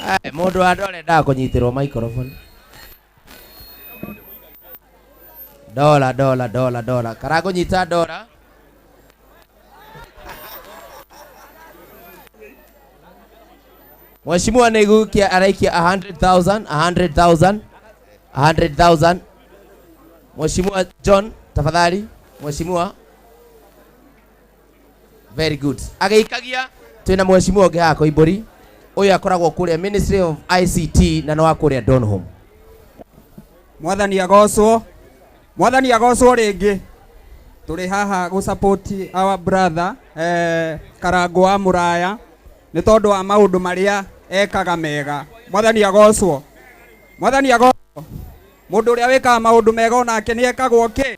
Ai, mũndũ wa dola endaga kũnyitĩrwo microphone. Dola, dola, dola, dola. Karangũ nyita dola. Mheshimiwa nĩ gũikia araikia 100,000, 100,000, 100,000. Mheshimiwa John, tafadhali. Mheshimiwa. Very good. Agĩikagia twĩna mheshimiwa ũngĩ haha Koimbũri. Ũyũ akoragwo kũrĩa Ministry of ICT na no wa kũrĩa Donholm. Mwathani agocwo. Mwathani agocwo rĩngĩ. Tũrĩ haha gũ support our brother, Karangũ wa Mũraya nĩ tondũ wa maũndũ marĩa ekaga mega. Mwathani agocwo. Mwathani agocwo. Mũndũ ũrĩa wĩkaga maũndũ mega onake nĩ ekagwo kĩ?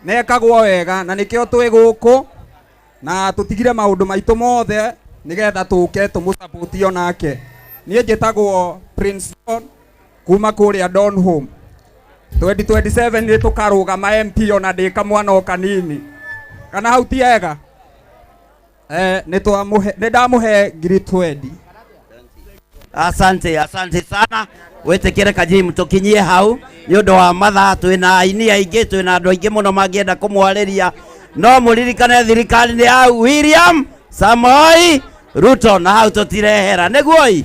Nĩ ekagwo wega, na nĩkĩo twĩ gũkũ na tũtigire maũndũ maitũ mothe nĩgetha tũke tũmũsupport onake. Niĩ njĩtagwo Prince John kuma kũrĩa Donholm. 2027 nĩ tũkarũgama MP ona ndĩ kamwana o kanini. Kana hau ti ega? Nĩ ndamũhe ngiri 20. Asante, asante sana. Wĩtĩkĩre Kajim tũkinyie hau nĩ ũndũ wa mathaa, twĩna aini aingĩ, twĩna andũ aingĩ mũno mangĩenda kũmwarĩria. No mũririkane thirikari nĩ ya William Samoei Ruto, na hau tũtirehera. Nĩguo-ĩ,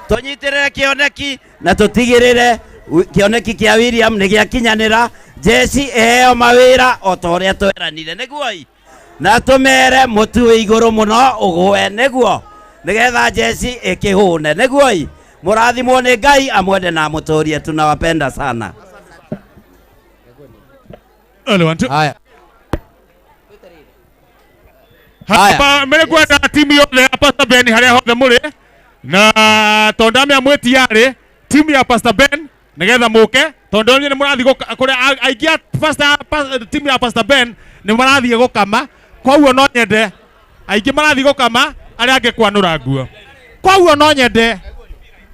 tũnyitĩrĩre kĩoneki na tũtigĩrĩre kĩoneki kĩa William nĩ gĩakinyanĩra, jeshi ĩheo mawĩra o ta ũrĩa tweranire. Nĩguo-ĩ, na tũmere mũtu wĩ igũrũ mũno ũgũe, nĩguo nĩgetha jeshi ĩkĩhũne. Nĩguo-ĩ, mũrathimwo nĩ Ngai amwende na amũtũrie. Tunawapenda sana. Hello, one, two. Haya. Hapa mbere kwenda timu yothe ya Pastor Ben harĩa hothe mũrĩ, na tondũ ndamĩa mwĩtiarĩ timu ya Pastor Ben nĩgetha mũke, tondũ nĩ mũrathiĩ kũrĩa aingĩ a timu ya Pastor Ben nĩ marathiĩ gũkama, koguo no nyende aingĩ marathiĩ gũkama, arĩa angĩ kwanũra nguo, koguo no nyende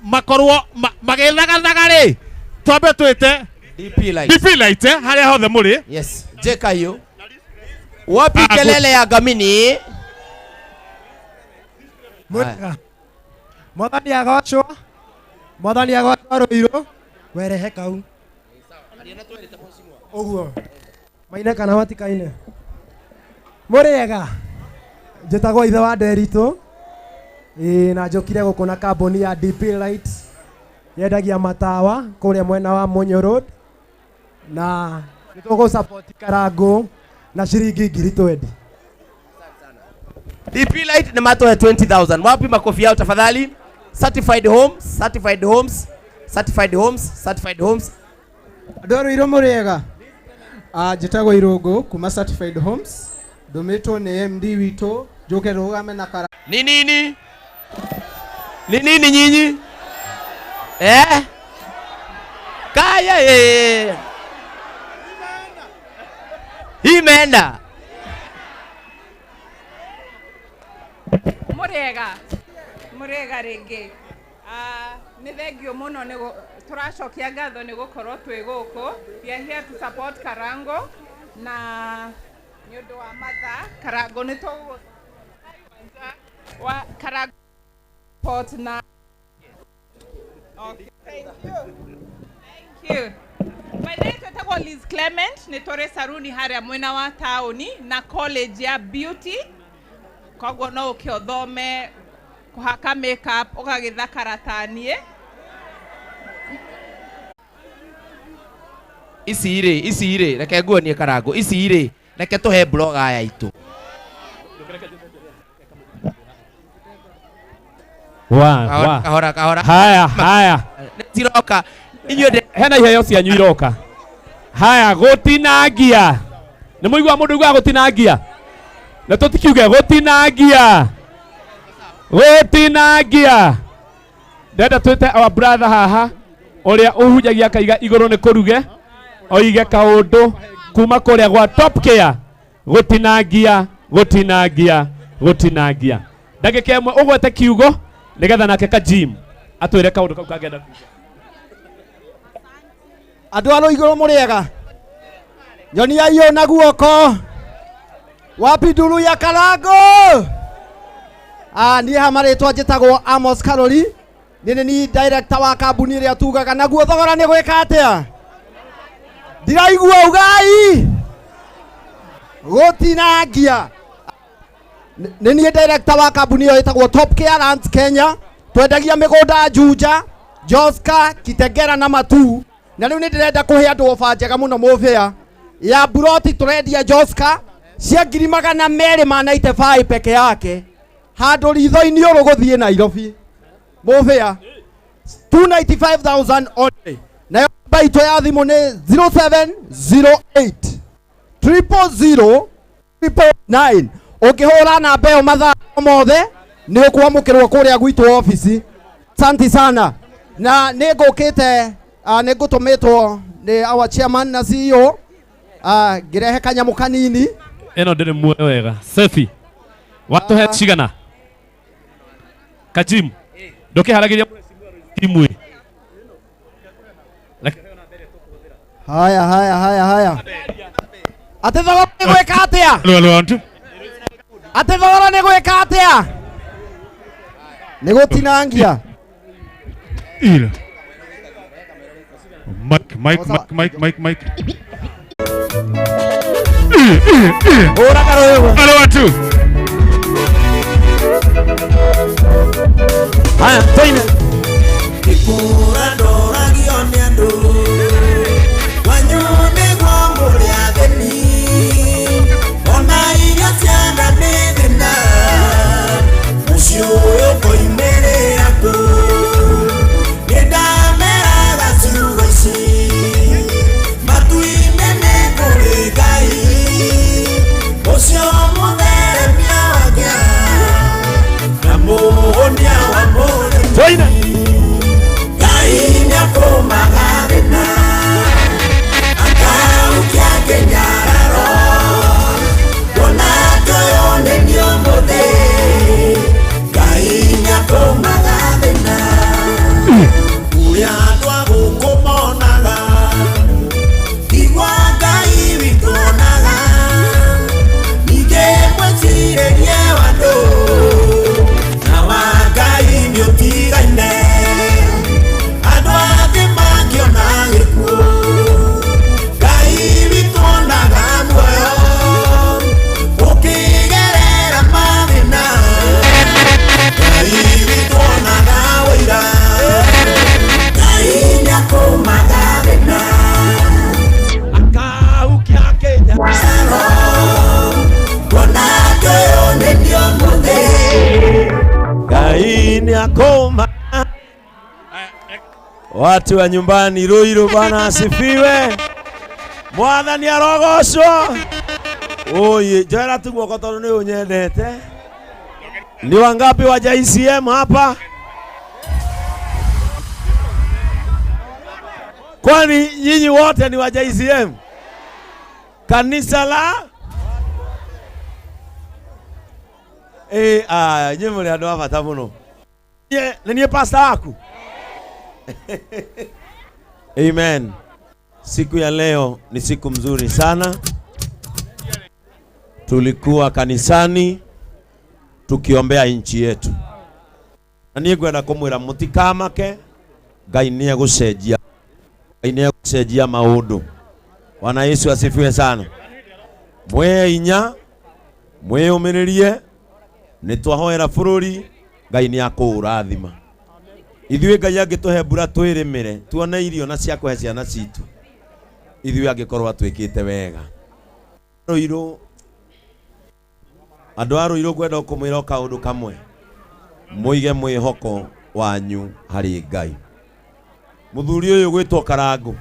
makorwo magĩthagathaga rĩ, twambe twĩte DP Light. DP Light, harĩa hothe mũrĩ. Yes, JKU. Wapi kelele ya Gamini? Mwega. Mwathani agocwo. Mwathani agocwo Ruiru. Werehe kau. Ũguo. Maine kana matikaine. Mũrĩega. Njĩtagwo ithe wa Nderitũ. Ĩĩ na njũkire gũkũ na kambuni ya DP Light. Yendagia matawa kũrĩa mwena wa Munyo Road. Na nĩtũgũ support Karangũ na ciringi 20,000. DP Light ni matoe 20,000. Wapi makofi yao tafadhali? Certified homes, certified homes, certified homes, certified homes. Andũ a Ruiru mũrĩega. Njĩtagwo Irũngũ kuma Certified Homes. Ndũmĩtwo nĩ MD witũ njũke rũgame na kara. Ni nini? Ni nini nyinyi? Eh? Kaya eh. Imeenda. Mũrĩega. Mũrĩega rĩngĩ. Nĩ thengio mũno nĩ tũracokia ngatho nĩ gũkorwo twĩ gũkũ. We are here to support Karango na nĩ ũndũ wa matha Karango nĩ tũgũ wa Karango support na. Okay, thank you. Thank you. My name is Liz Clement, nĩ tũrĩ saruni harĩa mwena wa taũni na college ya beauty. Koguo no ũke ũthome kũhaka makeup ũgagĩthakara ta niĩ. Ici rĩ reke nguonie Karangũ. Ici rĩ reke tũhe blog aya itũ. Wa kahora kahora. Haya haya. Ciroka. Inyuĩ hena iheo cianyu iroka. Haya gũtinangia. Nĩ mũigua mũndũ ugaga gũtinangia? Na tũtikiuge gũtinangia. Gũtinangia. Ndenda twĩte our brother haha ũrĩa ũhunjagia akaiga igũrũ nĩ kũruge oige kaũndũ kuma kũrĩa gwa Top Care. Gũtinangia, gũtinangia, gũtinangia. Ndagĩka ĩmwe ũgwete kiugo nĩgetha nake Kajim atwĩre kaũndũ kau kangĩenda kuuga. Andũ a Ruigũ mũrĩega. Nyonia iyo na guoko. Wapi nduru ya Karangũ? Niĩ ha marĩtwa njĩtagwo Amos Karori. Nĩ ni director wa kambuni ĩrĩa tugaga naguo thogora nĩ gwĩka atĩa? Ndiraigua ugai. Gũtinangia. Nĩ niĩ director wa kambuni ĩyo ĩtagwo Top Care Lands Kenya. Twendagia mĩgũnda Juja, Joska, Kitegera na Matu. Na rĩu nĩ ndĩrenda kũhe andũ ofa njega mũno mũbĩa ya buroti tũrendia Joska cia 295,000 peke yake handũ ritho-inĩ ũrũ gũthiĩ Nairobi mũbĩa 295,000 only. Nayo namba itũ ya thimũ nĩ 0708 000 999. Ũngĩhũra namba ĩyo mathaa mothe nĩ ũkwamũkĩrwo kũrĩa gwitũ ofici. Asante sana. Na nĩ ngũkĩte nĩ ngũtũmĩtwo nĩ our chairman na CEO ngĩrehe kanyamũ kanini. Ĩno ndĩrĩ muoyo wega. Sefi watũhe cigana? Kajim ndũkĩharagĩria timu ĩ. Haya haya haya haya. Atĩ thogora nĩ gwĩka atĩa? Atĩ thogora nĩ gwĩka atĩa? Nĩ gũtinangia. Mike, Mike, Mike, Mike, Mike, Mike. Hello, 1 2. Haya, toine. Ikura ndoragio nĩ andũ wanyu nĩguo mũrĩ athĩni ona irio ciana nĩ thĩna mũciĩ ũyũ ũkoimĩrĩra kũ nĩndameraga ciugo ici matu-inĩ nĩ kũrĩ Ngai ũcio mũtheremia wa ngĩa na mũhũnia wa mũrĩmi Ngai nĩakũmaga thĩna akaukia kĩnyararo kuona atĩ ũyũ nĩ niĩ ũmũthĩ Ngai nĩakũmaga thĩna ũrĩa andũ a gũkũ monaga igua Ngai witũ onaga ningĩ mwĩcirĩrie wa andũ na wa Watu wa nyumbani Ruiru, Bwana asifiwe. Mwathani arogocwo. Oye, njoera tu guoko tondu ni unyendete. Ni wangapi wa JCM hapa? Kwani nyinyi wote ni wa JCM? Kanisa la Eh, ah, nyinyi muri andu a bata muno. Nye, nĩ niĩ pastor waku? Amen. Siku ya leo ni siku mzuri sana. Tulikuwa kanisani tukiombea nchi yetu. Na niĩ ngwenda kũmwĩra mũtikamake, Ngai nĩ egũcenjia. Ngai nĩ egũcenjia maũndũ. Bwana Yesu asifiwe sana. Mwĩ inya, mwĩyũmĩrĩrie, nĩ twahoera bũrũri, Ngai nĩ akũũrathima. Ithuĩ Ngai angĩtũhe mbura twĩrĩmĩre, tuone irio na cia kũhe ciana citũ. Ithuĩ angĩkorwo atwĩkĩte wega. Ruiru, andũ a Ruiru ngwenda kũmwĩra o kaũndũ kamwe. Mũige mwĩhoko wanyu harĩ Ngai. Mũthuri ũyũ gwĩtwo Karangũ.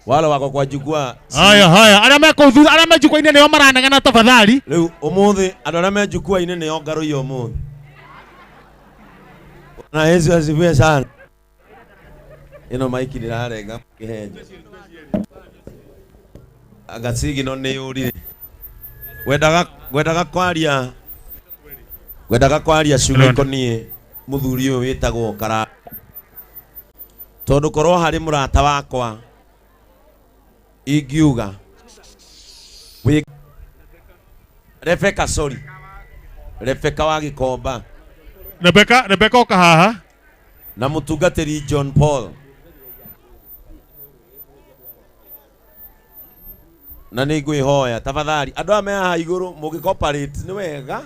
Wale wako kwa jukwaa. Haya haya, arĩa me kũu thutha, arĩa me jukwaa-inĩ nĩo maranegena tafadhali. Rĩu ũmũthĩ andũ arĩa me jukwaa-inĩ nĩo ngarũiya ũmũthĩ. Bwana Yesu asifiwe sana. Ĩno maiki ndĩrarenga kĩhenjo. Anga sigino nĩ yũrire. Ngwendaga kwaria, ngwendaga kwaria ciugo ikoniĩ mũthuri ũyũ wĩtagwo Karangũ. Tondũ korwo harĩ mũrata wakwa ingiuga wĩ Rebecca, sorry. Rebecca wa Gikomba. Rebecca, Rebecca oka haha. Na mũtungatĩri John Paul. Na nĩ ngwĩhoya tafadhali andũ aya me haha igũrũ mũngĩ-cooperate nĩ wega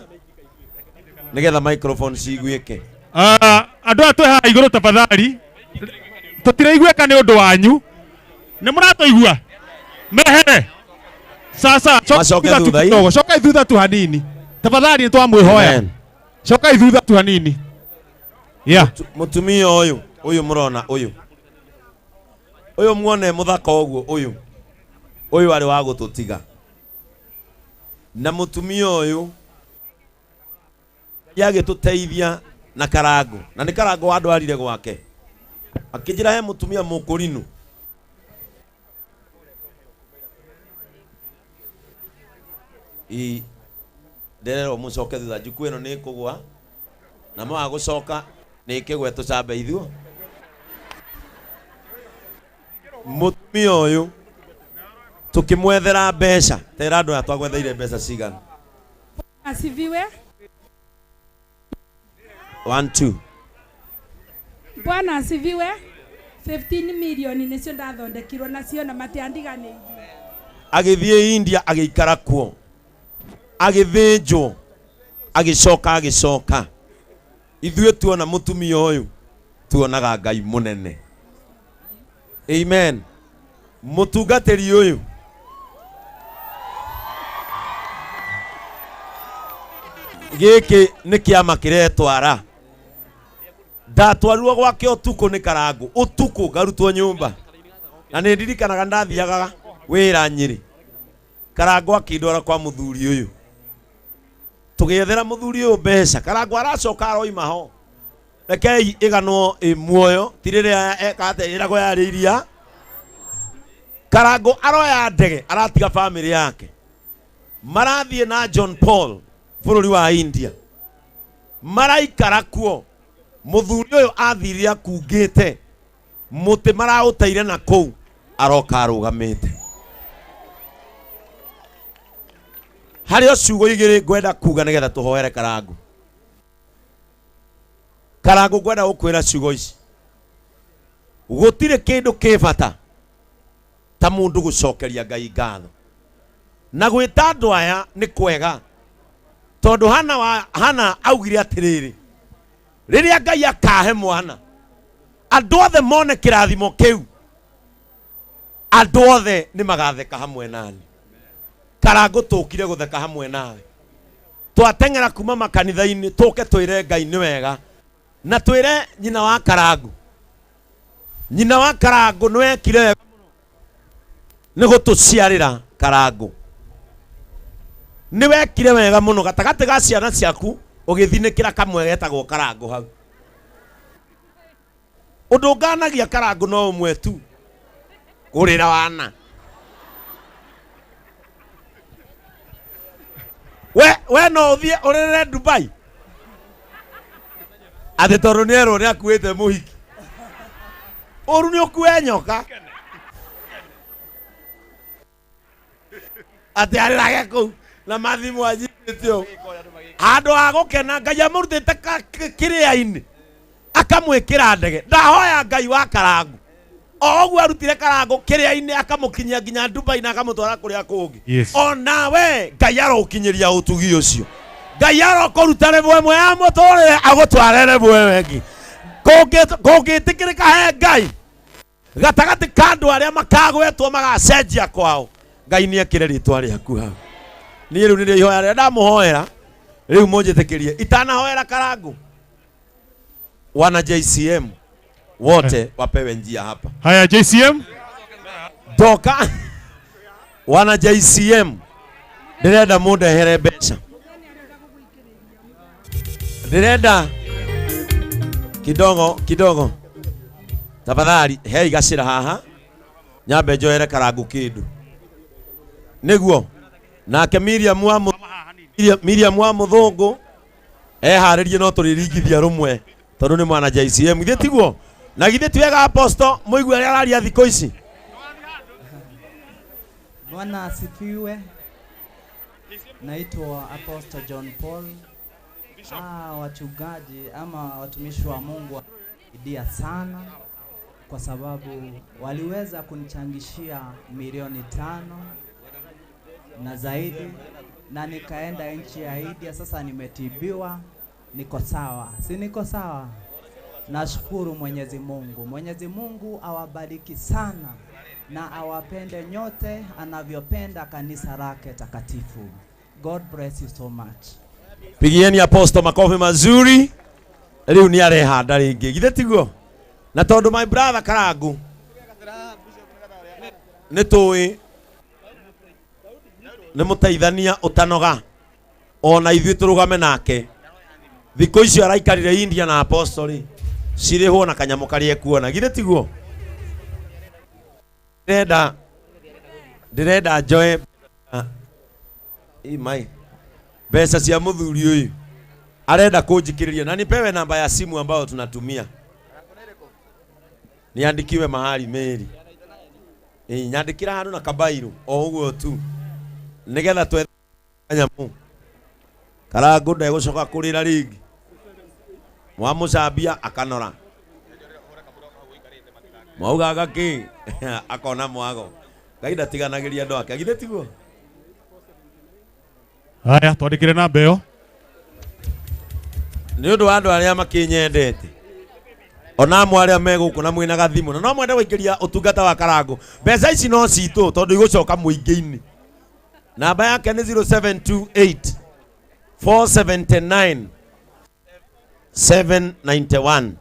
nĩgetha microphone ciguĩke. Andũ aya twĩ haha igũrũ tafadhali tũtiraiguĩka nĩ ũndũ wanyu. Nĩ mũratũigua? Mehere. Sasa, coka Macoke thutha tu thutha-inĩ. kidogo, cokai thutha tu hanini. Tafadhali nĩ twamwĩhoya. Amen. Cokai thutha tu hanini. Yeah. Mũtumia ũyũ, ũyũ mũrona ũyũ. Ũyũ muone mũthaka ũguo ũyũ. Ũyũ arĩ wa gũtũtiga. Na mũtumia ũyũ agĩtũteithia na Karangũ. Na nĩ Karangũ wandwarire gwake. Akĩnjĩra he mũtumia mũkũrinu. I ndererwo mũcoke thutha jukwaa ĩno nĩ ĩkũgwa na mwaga gũcoka nĩ ĩkĩgwe tũcambe ithuo. Mũtumia ũyũ tũkĩmwethera mbeca, tera andũ aya twagwetheire mbeca cigana? Asifiwe. 1 2. Bwana asifiwe. 15 million nĩcio ndathondekirwo nacio na matiandiganĩirie. Agĩthiĩ India agĩikara kuo, agĩthĩnjwo, agĩcoka agĩcoka. Ithuĩ tuona mũtumia ũyũ tuonaga Ngai mũnene. Amen. Mũtungatĩri ũyũ gĩkĩ nĩ kĩama kĩretwara. Ndatwarirwo gwake ũtukũ nĩ Karangũ, ũtukũ ngarutwo nyũmba. Na nĩ ndirikanaga ndathiaga wĩra Nyĩrĩ. Karangũ akĩndwara kwa mũthuri ũyũ. Tũgĩethera mũthuri ũyũ mbeca. Karangũ aracoka aroima ho. Rekei ĩganwo ĩ muoyo, ti rĩrĩa ekate ĩragwo yarĩ iria. Karangũ aroya ndege, aratiga famĩlĩ yake. Marathiĩ na John Paul bũrũri wa India. Maraikara kuo. Mũthuri ũyũ athire akungĩte mũtĩ maraũteire na kũu, aroka arũgamĩte. Harĩ o ciugo igĩrĩ ngwenda kuga nĩgetha tũhoere Karangũ. Karangũ ngwenda gũkwĩra ciugo ici. Gũtirĩ kĩndũ kĩ bata ta mũndũ gũcokeria Ngai ngatho. Na gwĩta andũ aya nĩ kwega tondũ Hana augire atĩrĩrĩ, rĩrĩa Ngai akahe mwana, andũ othe mone kĩrathimo kĩu, andũ othe nĩ magatheka hamwe nani. Karangũ tũkire gũtheka hamwe nawe. Twateng'era kuma makanitha-inĩ tũke twĩre Ngai nĩ wega. Na twĩre nyina wa Karangu, nyina wa Karangu nĩ wekire wega mũno nĩ gũtũciarĩra Karangu. Nĩ wekire wega mũno gatagatĩ ga ciana ciaku ũgĩthinĩkĩra kamwe getagwo Karangu hau. Ũndũ nganagia Karangu no ũmwe tu, kũrĩra wana. We no ũthiĩ ũrĩrĩre Dubai atĩ tondũ nĩ erwo nĩ akuĩte mũhiki. Ũru nĩ ũkue nyoka atĩ arĩrage kũu na mathimũ anyitĩte ũũ. Handũ ha gũkena Ngai amũrutĩte kĩrĩa-inĩ akamwĩkĩra ndege. Ndahoya Ngai wa Karangu o ũguo arutire Karangu kĩrĩa-inĩ akamũkinyia nginya Dubai na akamũtwara kũrĩa kũngĩ. Yes. Onawe Ngai arokinyĩria ũtugi ũcio. Ngai arokũruta level ĩmwe ya mũtũrĩre agũtware level ĩyo ĩngĩ. Kũngĩtĩkĩrĩka he Ngai gatagatĩ ka andũ arĩa makagwetwo magacenjia kwao, Ngai nĩ ekĩre rĩtwa rĩaku hau. Niĩ rĩu nĩrĩo ihoya rĩrĩa ndamũhoera, rĩu mũnjĩtĩkĩrie itanahoera Karangu. Wana JCM wote wapewe njia hapa. Haya JCM ndoka wana JCM ndĩrenda mũndehere mbeca, ndĩrenda kidogo kidogo, tafadhali hei gacĩra haha nyambe njoere Karangu kĩndũ nĩguo. Nake Miriam wa Miriam wa mũthũngũ eharĩrie no tũrĩringithia rũmwe tondũ nĩ mwana JCM, githĩ tiguo? Na githĩ ti wega apostle mũigue arĩa araria thikũ ici? Bwana asifiwe. Naitwa Apostle John Paul. Wachungaji ama watumishi wa Mungu walisaidia sana kwa sababu waliweza kunichangishia milioni 5 na zaidi, na nikaenda nchi ya India. Sasa nimetibiwa, niko sawa, si niko sawa? Nashukuru Mwenyezi Mungu. Mwenyezi Mungu awabariki sana na awapende nyote anavyopenda kanisa lake takatifu. God bless you so much. Pigieni apostle makofi mazuri. Riu ni arehanda ringi, githĩ tiguo? Na tondũ my brother Karangu nĩ tũĩ nĩ mũteithania ũtanoga, ona ithuĩ tũrũgame nake. Thikũ icio araikarire India na apostle rĩ, cirĩhwo na kanyamũ karĩa ekuona, githĩ tiguo? Ndĩrenda njoe mai mbeca cia mũthuri ũyũ arenda kũnjikĩrĩria, na nipewe namba ya simu ambayo tunatumia niandikiwe mahali Mary. Nyandĩkĩra handũ na kabairũ o ũguo tu nĩgetha twethe kanyamũ. Karangu ndegũcoka kũrĩra rĩngĩ, mwamũcambia akanora, mwaugaga kĩ akona mwago. Ngai ndatiganagĩria andũ ake, githĩ tiguo? Haya, twandĩkĩre namba ĩyo. Nĩ ũndũ wa andũ arĩa makĩnyendete, ona amwe arĩa me gũkũ na mwĩna gathimũ na no mwende gũikĩria ũtungata wa Karangu, mbeca ici no citũ tondũ igũcoka mũingĩ-inĩ. Namba yake nĩ 0728 479 791.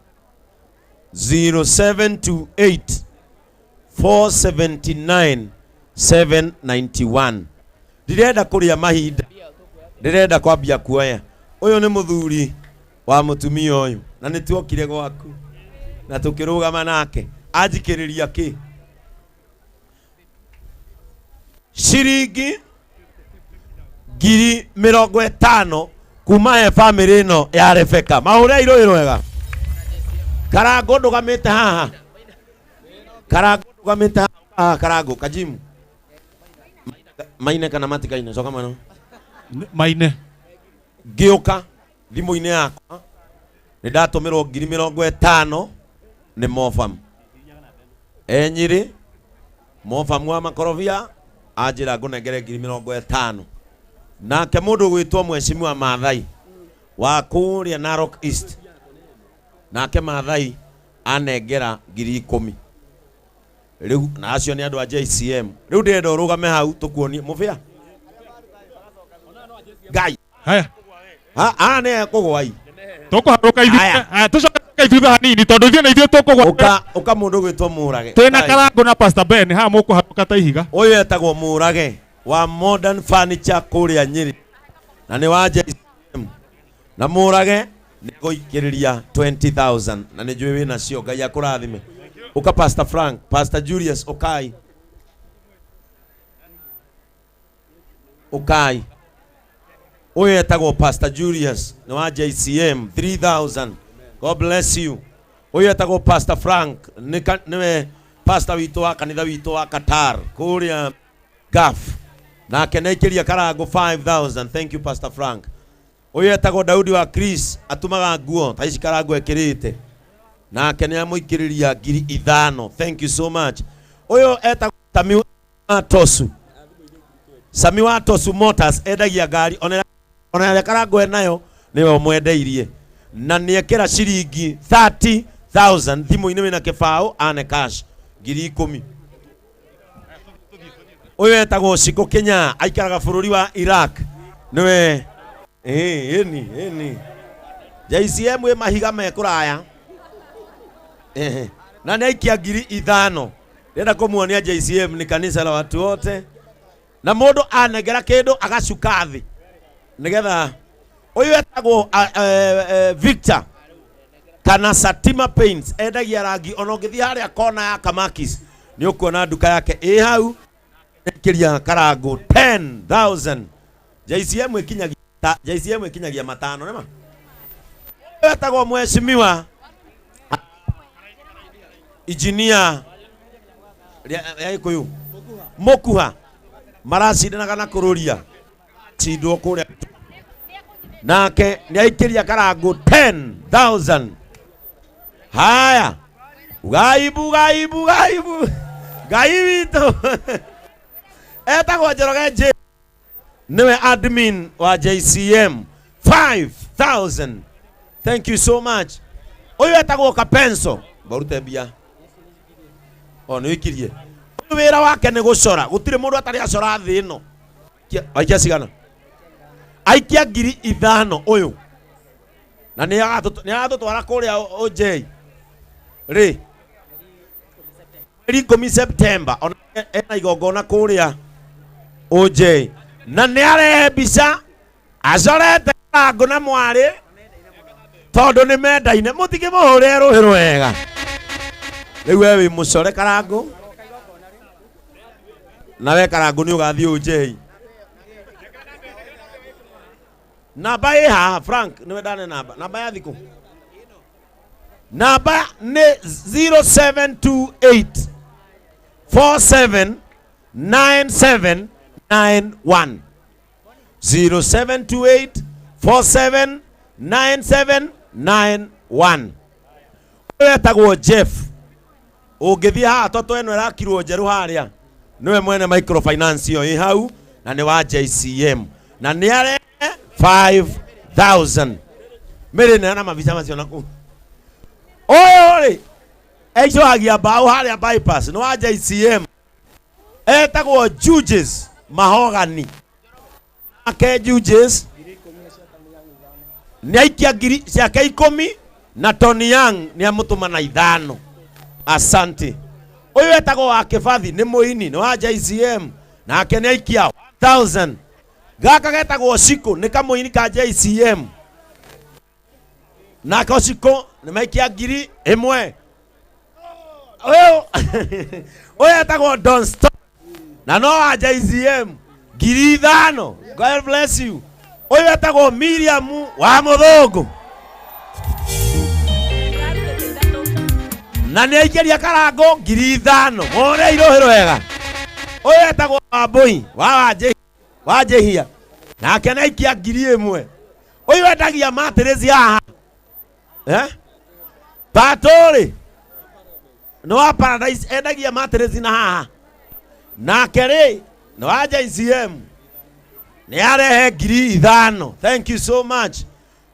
0728 479 791. Ndirenda kũrĩa mahinda, ndĩrenda kwambia kuoya. Ũyũ nĩ mũthuri wa mũtumia ũyũ, na nĩ tuokire gwaku na tũkĩrũgama nake anjikĩrĩria kĩ ciringi ngiri mĩrongo ĩtano kuma he bamĩrĩ ĩno ya Rebecca. Mahũre irũĩ rwega. Karangu ndũgamĩte haha, Karangu ndũgamĩte haha, Karangu kajimu maine kana matikaine, coka mwena maine. Ngĩũka thimũ-inĩ yakwa nĩ ndatũmĩrwo ngiri mĩrongo ĩtano nĩ Mofam enyiri. Mofam wa makorobia anjĩra ngũnengere ngiri mĩrongo ĩtano. Nake mũndũ ũgwĩtwo Mheshimiwa Maathai wa kũrĩa Narok East, nake Maathai anengera ngiri ikũmi. Rĩu na acio nĩ andũ a JCM. Rĩu ndĩrenda ũrũgame hau tũkuonie mũbĩa Ngai. Haya. Ha, ha nĩ ekũgwa i. Tũkũharũka ithuĩ. Aya, tũcoke thutha hanini tondũ ithuĩ na ithuĩ tũkũgwa. Ũka ũka mũndũ gwĩtwo Mũrage. Twĩna Karangũ na Pastor Ben haha mũkũharũka ta ihiga. Ũyũ etagwo Mũrage wa Modern Furniture kũrĩa Nyĩrĩ na nĩ wa JCM. Na Mũrage nĩ gũikĩrĩria 20,000 na nĩ njũĩ wĩna cio. Ngai akũrathime. Ũka Pastor Frank, Pastor Julius ũkai. Ũkai. Ũyũ etagwo Pastor Julius nĩ wa JCM 3000. God bless you. Ũyũ etagwo Pastor Frank nĩ nĩwe pastor witũ wa kanitha witũ wa Qatar kũrĩa Gulf. Nake nĩ Karangũ 5000. Thank you Pastor Frank. Ũyũ etagwo Daudi wa Chris atumaga nguo ta ici Karangũ ekĩrĩte. Nake nĩ amũikĩrĩria 5,000. Thank you so much. Ũyũ etagwo Sami wa Tosu. Sami wa Tosu Motors endagia ngari ona ĩrĩa Karangũ enayo nĩwe ũmwendeirie na nĩ ekĩra ciringi 30,000 thimũ-inĩ wĩna kĩbaũ ane cash 10,000. Ũyũ etagwo Shiko Kenya aikaraga bũrũri wa Iraq nĩwe ĩni ĩni JCM ĩ mahiga me kũraya. Na nĩ aikia 5,000. Ndĩrenda kũmuonia JCM ni kanitha la watu wote na mũndũ anengera kĩndũ agacuka thĩ nĩgetha ũyũ etagwo Victor kana Satima Paints endagia rangi ona ũngĩthiĩ harĩa kona ya Kamakis nĩ ũkuona nduka yake ĩ hau ĩkĩria Karangũ 10,000. JCM ĩkinyagia JCM ĩkinyagia matano nĩma. Ũyũ etagwo mheshimiwa engineer ya Gĩkũyũ Mũkuha maracindanaga na kũrũria cindwo kũrĩa nake nĩ aikĩria Karangũ 10,000. Haya gaibu gaibu gaibu Ngai witũ etagwo Njoroge J niwe admin wa JCM 5,000. Thank you so much. Ũyũ etagwo Kapenso barute mbia o nĩ wĩkirie. Ũyũ wĩra wake nĩ gũcora gũtirĩ mũndũ atarĩ acora thĩ ĩno. Aikia cigana? Aikia 5,000 ũyũ na nĩ agatũtwara kũrĩa OJ rĩ mweri 10 September ona ena igongona kũrĩa OJ na nĩ arehe mbica acorete Karangũ na mwarĩ tondũ nĩ mendaine mũtikĩmũhũre rũhĩ rwega. Rĩu we wĩ mũcore Karangũ na we Karangũ nĩ ũgathiĩ OJ. Namba ĩ haha Frank nĩwe ndane namba namba ya thikũ namba nĩ 0728 47 9791 0728 47 9791. Ũyũ etagwo Jeff ũngĩthiĩ haha toto ĩno ĩrakirwo njerũ harĩa nĩwe mwene microfinance ĩyo ĩ hau na nĩ wa JCM na nĩ arehe 5000. Mĩrĩ neana mabica macio na kũu. Ũyũ rĩ aicohagia mbaũ harĩa bypass nĩ wa JCM etagwo Juges Mahogany. Ake Juges nĩ aikia ngiri ciake 10 na Tony Young nĩ amũtũma na 5. Asante. Ũyũ etagwo wa Kĩbathi nĩ mũini nĩ wa JCM nake nĩ aikia 1000. Gaka getagwo Shiko nĩ kamũini ka JCM nake Shiko nĩ maikia 1,000. Ũyũ ũyũ etagwo Don Stop na no wa JCM 5,000. God bless you. Ũyũ etagwo Miriam wa Mũthũngũ na nĩ aikĩria Karangũ 5,000. Mũhũre irũhĩ rwega. Ũyũ etagwo Wambũi wa Wanjĩhia nake nĩ aikia 1,000. Ũyũ endagia matirĩci haha Patũrĩ nĩ wa Paradise endagia matirĩci na haha nake rĩ nĩ wa JCM nĩ arehe 5,000. Thank you so much.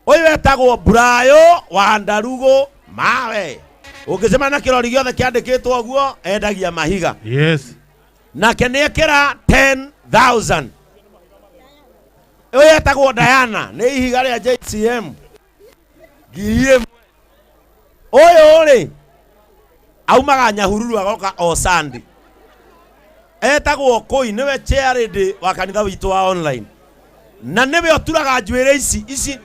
Ũyũ etagwo Brayo wa Ndarugo mawe ũngĩcemania na kĩrori gĩothe kĩandĩkĩtwo ũguo endagia mahiga. Yes. Nake nĩ ekĩra 10,000. Ũyũ etagwo Diana nĩ ihiga rĩa JCM Ngiri ĩmwe. Ũyũ rĩ aumaga Nyahururu agoka o Sunday. Etagwo Kũi, nĩwe chair wa kanitha witũ wa online. Na nĩwe ũturaga njuĩrĩ ici ici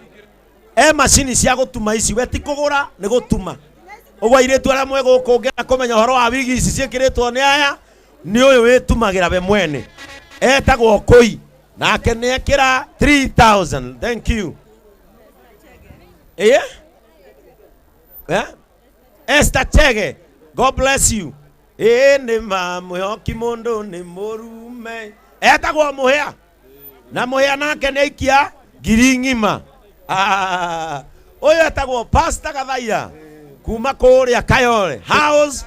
e macini cia gũtuma ici, we ti kũgũra nĩ gũtuma. Ũguo airĩtu arĩa mwĩ gũkũ ũngĩenda kũmenya ũhoro wa wigi ici ciĩkĩrĩtwo nĩ aya, nĩ ũyũ wĩtumagĩra we mwene. Etagwo Kũi, nake nĩ ekĩra 3000. Thank you. Eh? Eh? Esther Chege, God bless you. Ĩĩ nĩ ma mwĩhoki mũndũ nĩ mũrume. Etagwo Mũhĩa. Na Mũhĩa nake nĩ aikia ngiri ng'ima. Ah, ũyũ etagwo Pastor Gathaiya kuma kũrĩa Kayole House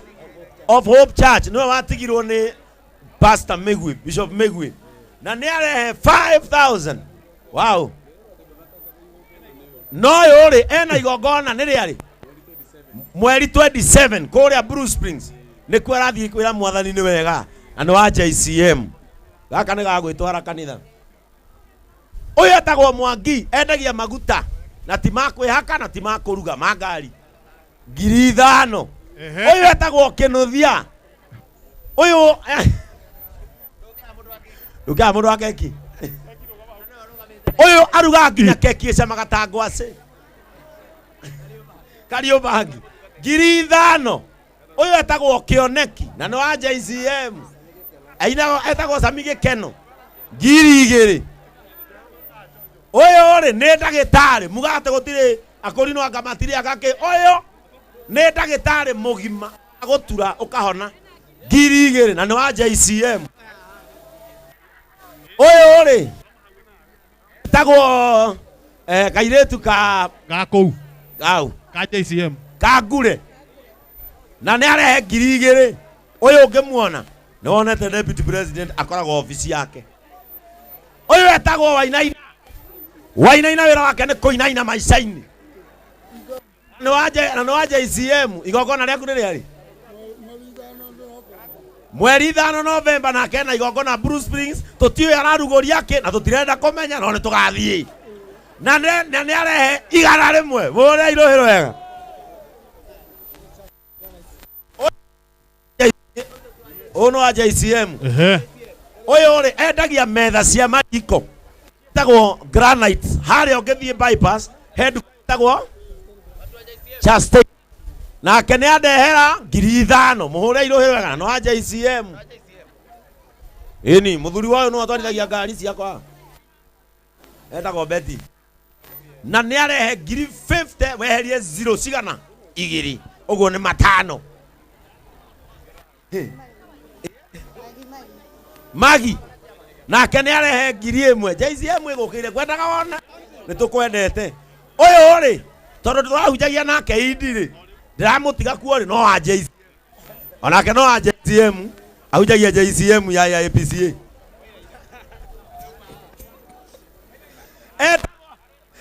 of Hope Church, nĩwe watigirwo nĩ Pastor Migwi, Bishop Migwi, na nĩ arehe 5000. Wow. No ũyũ rĩ ena igongona nĩ rĩarĩ mweri 27 kũrĩa Blue Springs, nĩkuo arathiĩ kwĩra mwathani nĩ wega, na nĩ wa JCM. Gaka nĩ gagwĩtwara kanitha. Ũyũ etagwo Mwangi, endagia maguta na ti ma kwĩhaka na ti ma kũruga, ma ngari, 5000. Ũyũ etagwo Kĩnuthia. Ũyũ ndũngĩaga mũndũ wa keki. Ũyũ arugaga nginya keki ĩcamaga ta ngwacĩ. Kariũmbangi 5000. Ũyũ etagwo Kĩoneki na nĩ wa JCM. Ainaga etagwo Sami Gĩkeno 2000. Ũyũ rĩ nĩ ndagĩtarĩ, mugaga atĩ gũtirĩ akũrinwo anga matirĩ anga kĩ. Ũyũ nĩ ndagĩtarĩ mũgima, agũtura ũkahona, 2000 na nĩ wa JCM. Ũyũ rĩ etagwo kairĩtu ka ga kũu gau ka JCM ka ngure, na nĩ arehe 2000. Ũyũ ũngĩmuona nĩ wonete deputy president akoragwo obici yake. Ũyũ etagwo Wainaina. Wainaina wĩra wake nĩ kũinaina maica-inĩ. Nĩ wa J-, na nĩ wa JCM. Igongona rĩaku nĩ rĩarĩ mweri 5 Novemba, nake na igongona Blue Springs. Tũtiũĩ ararugũria kĩ na tũtirenda kũmenya, no nĩ tũgathiĩ. Na nĩ arehe 100. Mũrĩa irũhĩro wega. Ũyũ nĩ wa JCM. Ũyũ rĩ endagia metha cia mariko, ĩtagwo granite. Harĩa ũngĩthiĩ bypass he nduka ĩtagwo Chastain, nake nĩ andehera 5000. Mũhũre irũhĩro wega, na nĩ wa JCM. Ĩni mũthuri wa ũyũ nĩwe atwarithagia ngari ciakwa, etagwo Betty, na nĩ arehe ngiri 50. Weherie zero cigana igĩrĩ, ũguo nĩ matano. Magi nake nĩ arehe 1000. JCM ĩgũkĩire kwendaga wona nĩ tũkwendete. Ũyũ rĩ tondũ tũrahunjagia nake indi rĩ, ndĩramũtiga kuo rĩ, no wa JCM onake, no wa JCM, ahunjagia JCM ya APCA.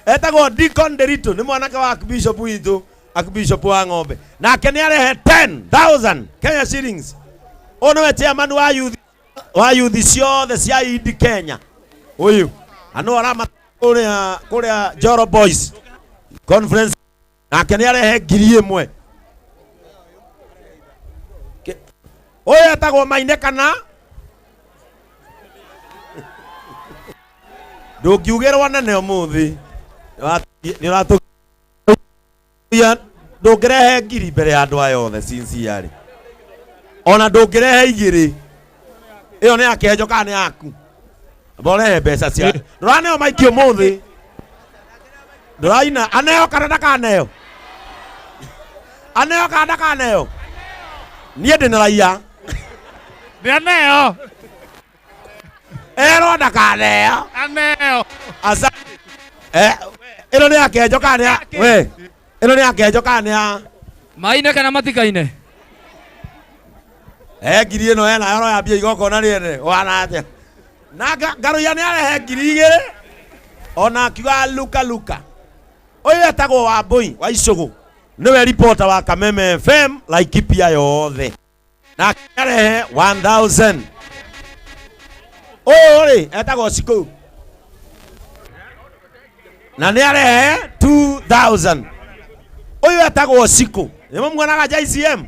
Etagwo Deacon Derito, nĩ mwanake wa Archbishop witũ, Archbishop wa ng'ombe, nake nĩ arehe 10,000 Kenya shillings. Ũyũ nĩwe chairman wa youth, wa youth ciothe cia Indi Kenya. Ũyũ anũ arama kũrĩa Joro Boys Conference, nake nĩ arehe 1000. Ũyũ etagwo Maine, kana ndũngiugĩrwo nene ũmũthĩ nĩ ũratũgia, ndũngĩrehe ngiri mbere ya andũ aya othe sincerely, ona ndũngĩrehe igĩrĩ. Ĩyo nĩ ya kĩhenjo kana nĩ yaku? Amba ũrehe mbeca cia ndũraneo maiki ũmũthĩ, ndũraina aneo kana ndakaneo, aneo kana ndakaneo. Niĩ ndĩ na raia. Nĩ aneo. Erwo ndakaneo. Aneo. Asa ĩno nĩ ya kĩhenjo kana nĩ ya we, ĩno nĩ ya kĩhenjo kana nĩ ya maine kana matikaine? Ngiri ĩno ena yoro yambia igongona rĩene wana atĩa? Na Ngaruiya nĩ arehe 2000, ona akiuga luka luka. Ũyũ etagwo Wambui wa Icũgũ, nĩwe reporter wa Kameme FM Laikipia yothe, na arehe 1000. Ũyũ rĩ etagwo Cikũu, na nĩ arehe 2000. Ũyũ etagwo Cikũ. Nĩ mũmuonaga JCM?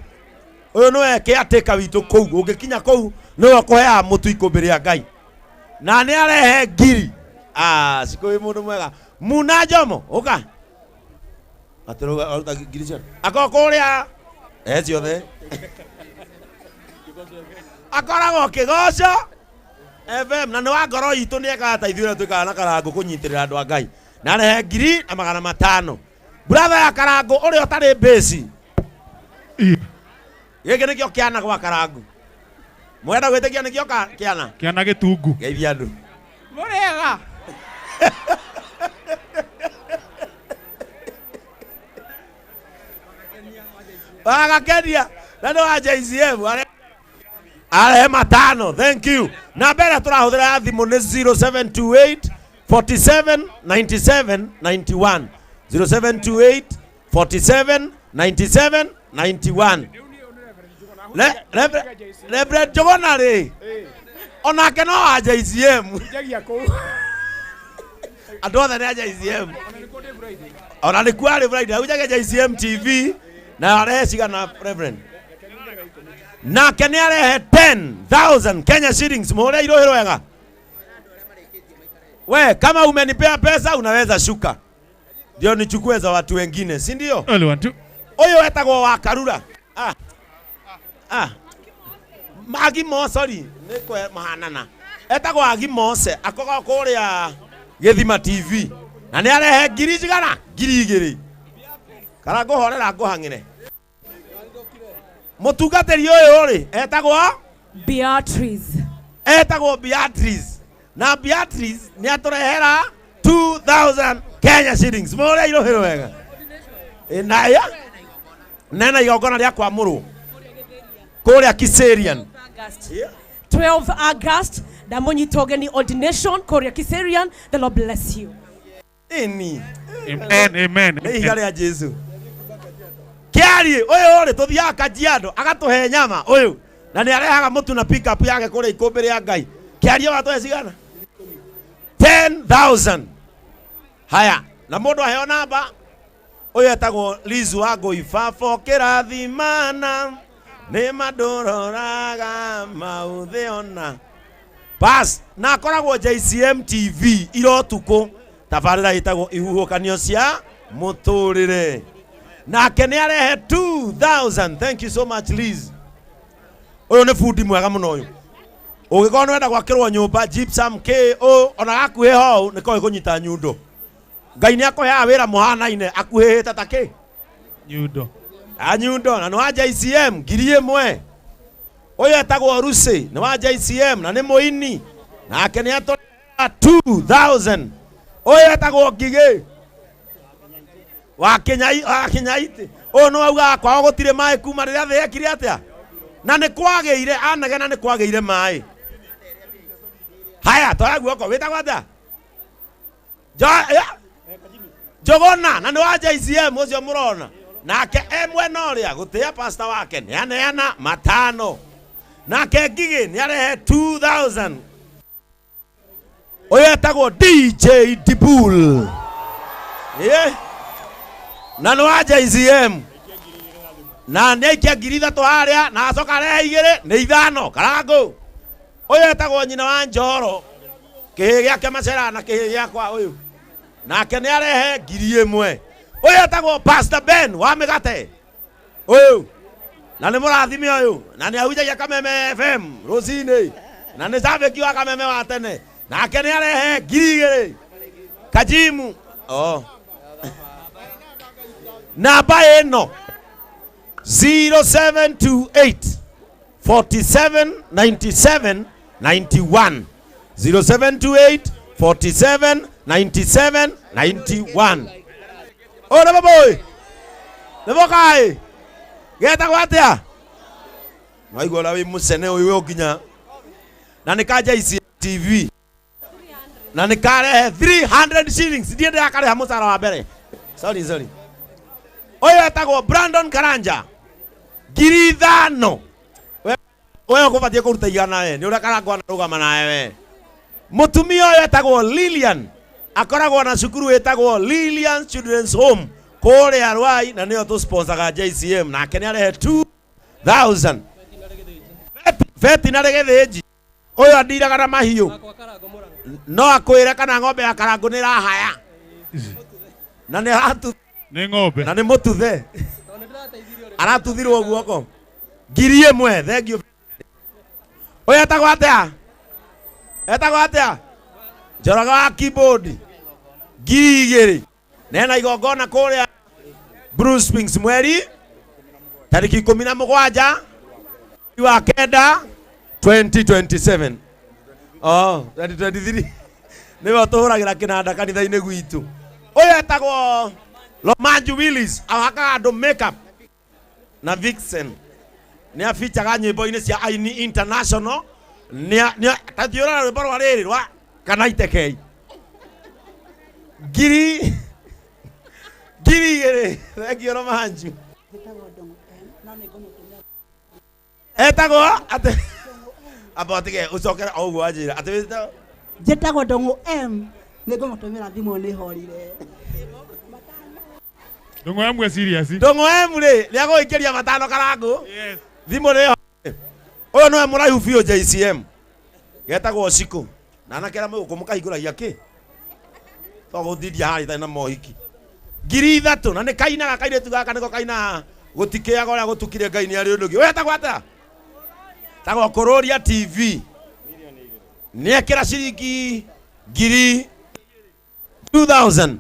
Ũyũ nĩwe caretaker witũ kũu. Ũngĩkinya kũu nĩwe ũkũheaga mũtu ikũmbĩ rĩa Ngai. Na nĩ arehe ngiri. Ah, Cikũ wĩ mũndũ mwega. Muna Njomo, ũka. Atĩrĩ aruta ngiri ciothe. Akorwo kũrĩa eh ciothe. Akoragwo kĩgoco FM na nĩ wa ngoro itũ nĩ ekaga ta ithuĩ ũrĩa twĩkaga na Karangũ kũnyitĩrĩra andũ a Ngai. Na arehe 1500. Brother ya Karangũ ũrĩa ũtarĩ mbĩci. Gĩkĩ nĩkĩo kĩana gwa Karangũ. Mwenda gwĩtĩkia nĩkĩo kĩana? Kĩana gĩtungu. Geithia andũ. Mũrĩega. Wagakenia na nĩ wa JCM arehe matano. Thank you. Namba ĩrĩa tũrahũthĩra ya thimũ nĩ 0728 47 97 91. 0728 47 97 91. Reverend Njũgũna rĩ, onake no wa JCM. Andũ othe nĩ a JCM. Ona nĩkuo arĩ Friday, ahunjagia JCM TV na arehe cigana Reverend? Nake nĩ arehe 10,000 Kenya shillings. Mũhũre irũhĩ wega. We, kama umenipea pesa unaweza shuka. Ndio nichukue za watu wengine, si ndio? Elewa tu. Ũyũ etagwo wa Karura. Ah. Ah. Agimo, sorry, nĩ kwe mahanana. Etagwo Agimose, akoragwo kũrĩa Gĩthima TV. Na nĩ arehe ngiri cigana? 2000. Kana ngũhorera ngũhang'ĩre. Mũtungatĩri ũyũ rĩ, etagwo Beatrice. Etagwo Beatrice. Na Beatrice nĩ atũrehera 2000 Kenya shillings. Mũrĩa irũhĩrwo wega. Na ya nena igongona rĩa kwamũrwo kũrĩa Kiserian. 12 August, ndamunyita ũgeni ordination kũrĩa Kiserian. The Lord bless you. Ĩni. Amen, amen. Nĩ ihiga rĩa Jesu. Kĩariĩ ũyũ rĩ tũthiaga Kajiado agatũhe nyama ũyũ na nĩ arehaga mũtu na pick up yake kũrĩa ikũmbĩ rĩa Ngai. Kĩariĩ watũhe cigana? 10,000. Haya, na mũndũ aheo namba ũyũ etagwo Lizu wa Ngũibabo kĩrathimana nĩ mandũroraga maũthĩ ona bas na akoragwo JCM TV ira ũtukũ tabarĩra ĩtagwo ihuhũkanio cia mũtũrĩre nake nĩ arehe 2000. Thank you so much Liz. Ũyũ nĩ bundi mwega mũno ũyũ. Ũngĩkorwo nĩ wenda gwakĩrwo nyũmba gypsum KO ona gakuhĩ hau nĩ koĩ kũnyita nyundo. Ngai nĩ akũheaga wĩra mũhanaine akuhĩhĩte ta kĩ? Nyundo. A nyundo na nĩ wa JCM 1000. Ũyũ etagwo Rusi nĩ wa JCM na nĩ mũini nake nĩ atũrehera 2000. Ũyũ etagwo Ngigĩ wa Kĩnyai, wa Kĩnyaitĩ. Ũyũ nĩ waugaga kwao gũtirĩ maĩ kuma rĩrĩa thĩ yekire atĩa? Na nĩ kwagĩire, anegena nĩ kwagĩire maĩ. Haya, toya guoko, wĩtagwo atĩa? Njũgũna, na nĩ wa JCM ũcio mũrona. Nake e mwena ũrĩa gũtĩa pastor wake nĩ aneana matano. Nake Ngigĩ nĩ arehe 2000. Ũyũ etagwo DJ Dibul. Na nĩ wa JCM. Na nĩ aikia 3000 harĩa na acoka arehe igĩrĩ nĩ ithano Karangũ. Ũyũ etagwo nyina wa Njoro. Kĩhĩ gĩake macera na kĩhĩ gĩakwa ũyũ. Nake nĩ arehe 1000. Ũyũ etagwo Pastor Ben wa mĩgate. Ũyũ. Na nĩ mũrathime ũyũ. Na nĩ ahunjagia Kameme FM rũcinĩ. Na nĩ cabĩki wa Kameme wa tene. Nake nĩ arehe 2000. Kajimu. Oh. Namba ĩno 0728 47 97 91. 0728 47 97 91. Ũyũ nĩ mũbũĩ? Nĩ mũkaĩ? Getagwo atĩa? Waigua ũrĩa wĩ mũcene ũyũ wĩ nginya. Na nĩ ka JCM TV. Na nĩ karehe 300 shillings. Ndiĩ ndĩrakarĩha mũcara wa mbere. Sorry, sorry. Ũyũ etagwo Brandon Karanja. 5000. We ũkũbatiĩ kũruta igana we. Nĩ ũrĩa Karangũ anarũgama nawe we. Mũtumia ũyũ etagwo Lilian. Akoragwo na cukuru ĩtagwo Lilian Children's Home. Kũrĩa Rwai na nĩyo tũsponsaga JCM nake nĩ arehe 2000. Veterinary Gĩthĩnji ũyũ andiraga na mahiũ no akwĩre kana ng'ombe ya Karangũ nĩ ĩrahaya na nĩ aratu nĩ ng'ombe na nĩ mũtuthe aratuthirwo guoko 1000. Thank you. Ũyũ etagwo atĩa? Etagwo atĩa? Njoroge wa keyboard 2000. Nena igongona kũrĩa Blue Springs mweri tariki 17 mweri wa kenda 2027. Oh, 2023 nĩwe ũtũhũragĩra kĩnanda kanitha-inĩ gwitũ. Ũyũ etagwo Lomanju Willis, ahakaga andũ makeup na Vixen. Nĩ abicaga nyĩmbo-inĩ cia Aini International. Nĩ tathiũra rwĩmbo rwa rĩrĩ rwa kana itekei 2000. Thank you Romanju. Etagwo atĩ amba ũtige ũcokere o ũguo wanjĩra atĩ wĩtagwo Njĩtagwo Ndũng'ũ M, nĩ ngũmũtũmĩra thimũ nĩ horire. Ndũng'ũ M we serious. Ndũng'ũ M rĩ nĩ agũikĩria 5 Karangũ thimũ nĩ ũyũ nĩwe mũraihu biũ JCM getagwo Cikũ na anake arĩa mwĩ gũkũ mũkahingũragia kĩ to gũtindia harĩa itarĩ na mohiki 3000 na nĩ kainaga kairĩtu gaka nĩko kainaga gũtikĩaga ũrĩa gũtukire Ngai nĩ arĩ ũndũ ũngĩ. Wetagwo atĩa? Tagwo Kũrũria TV nĩ ekĩra ciringi ngiri 2000.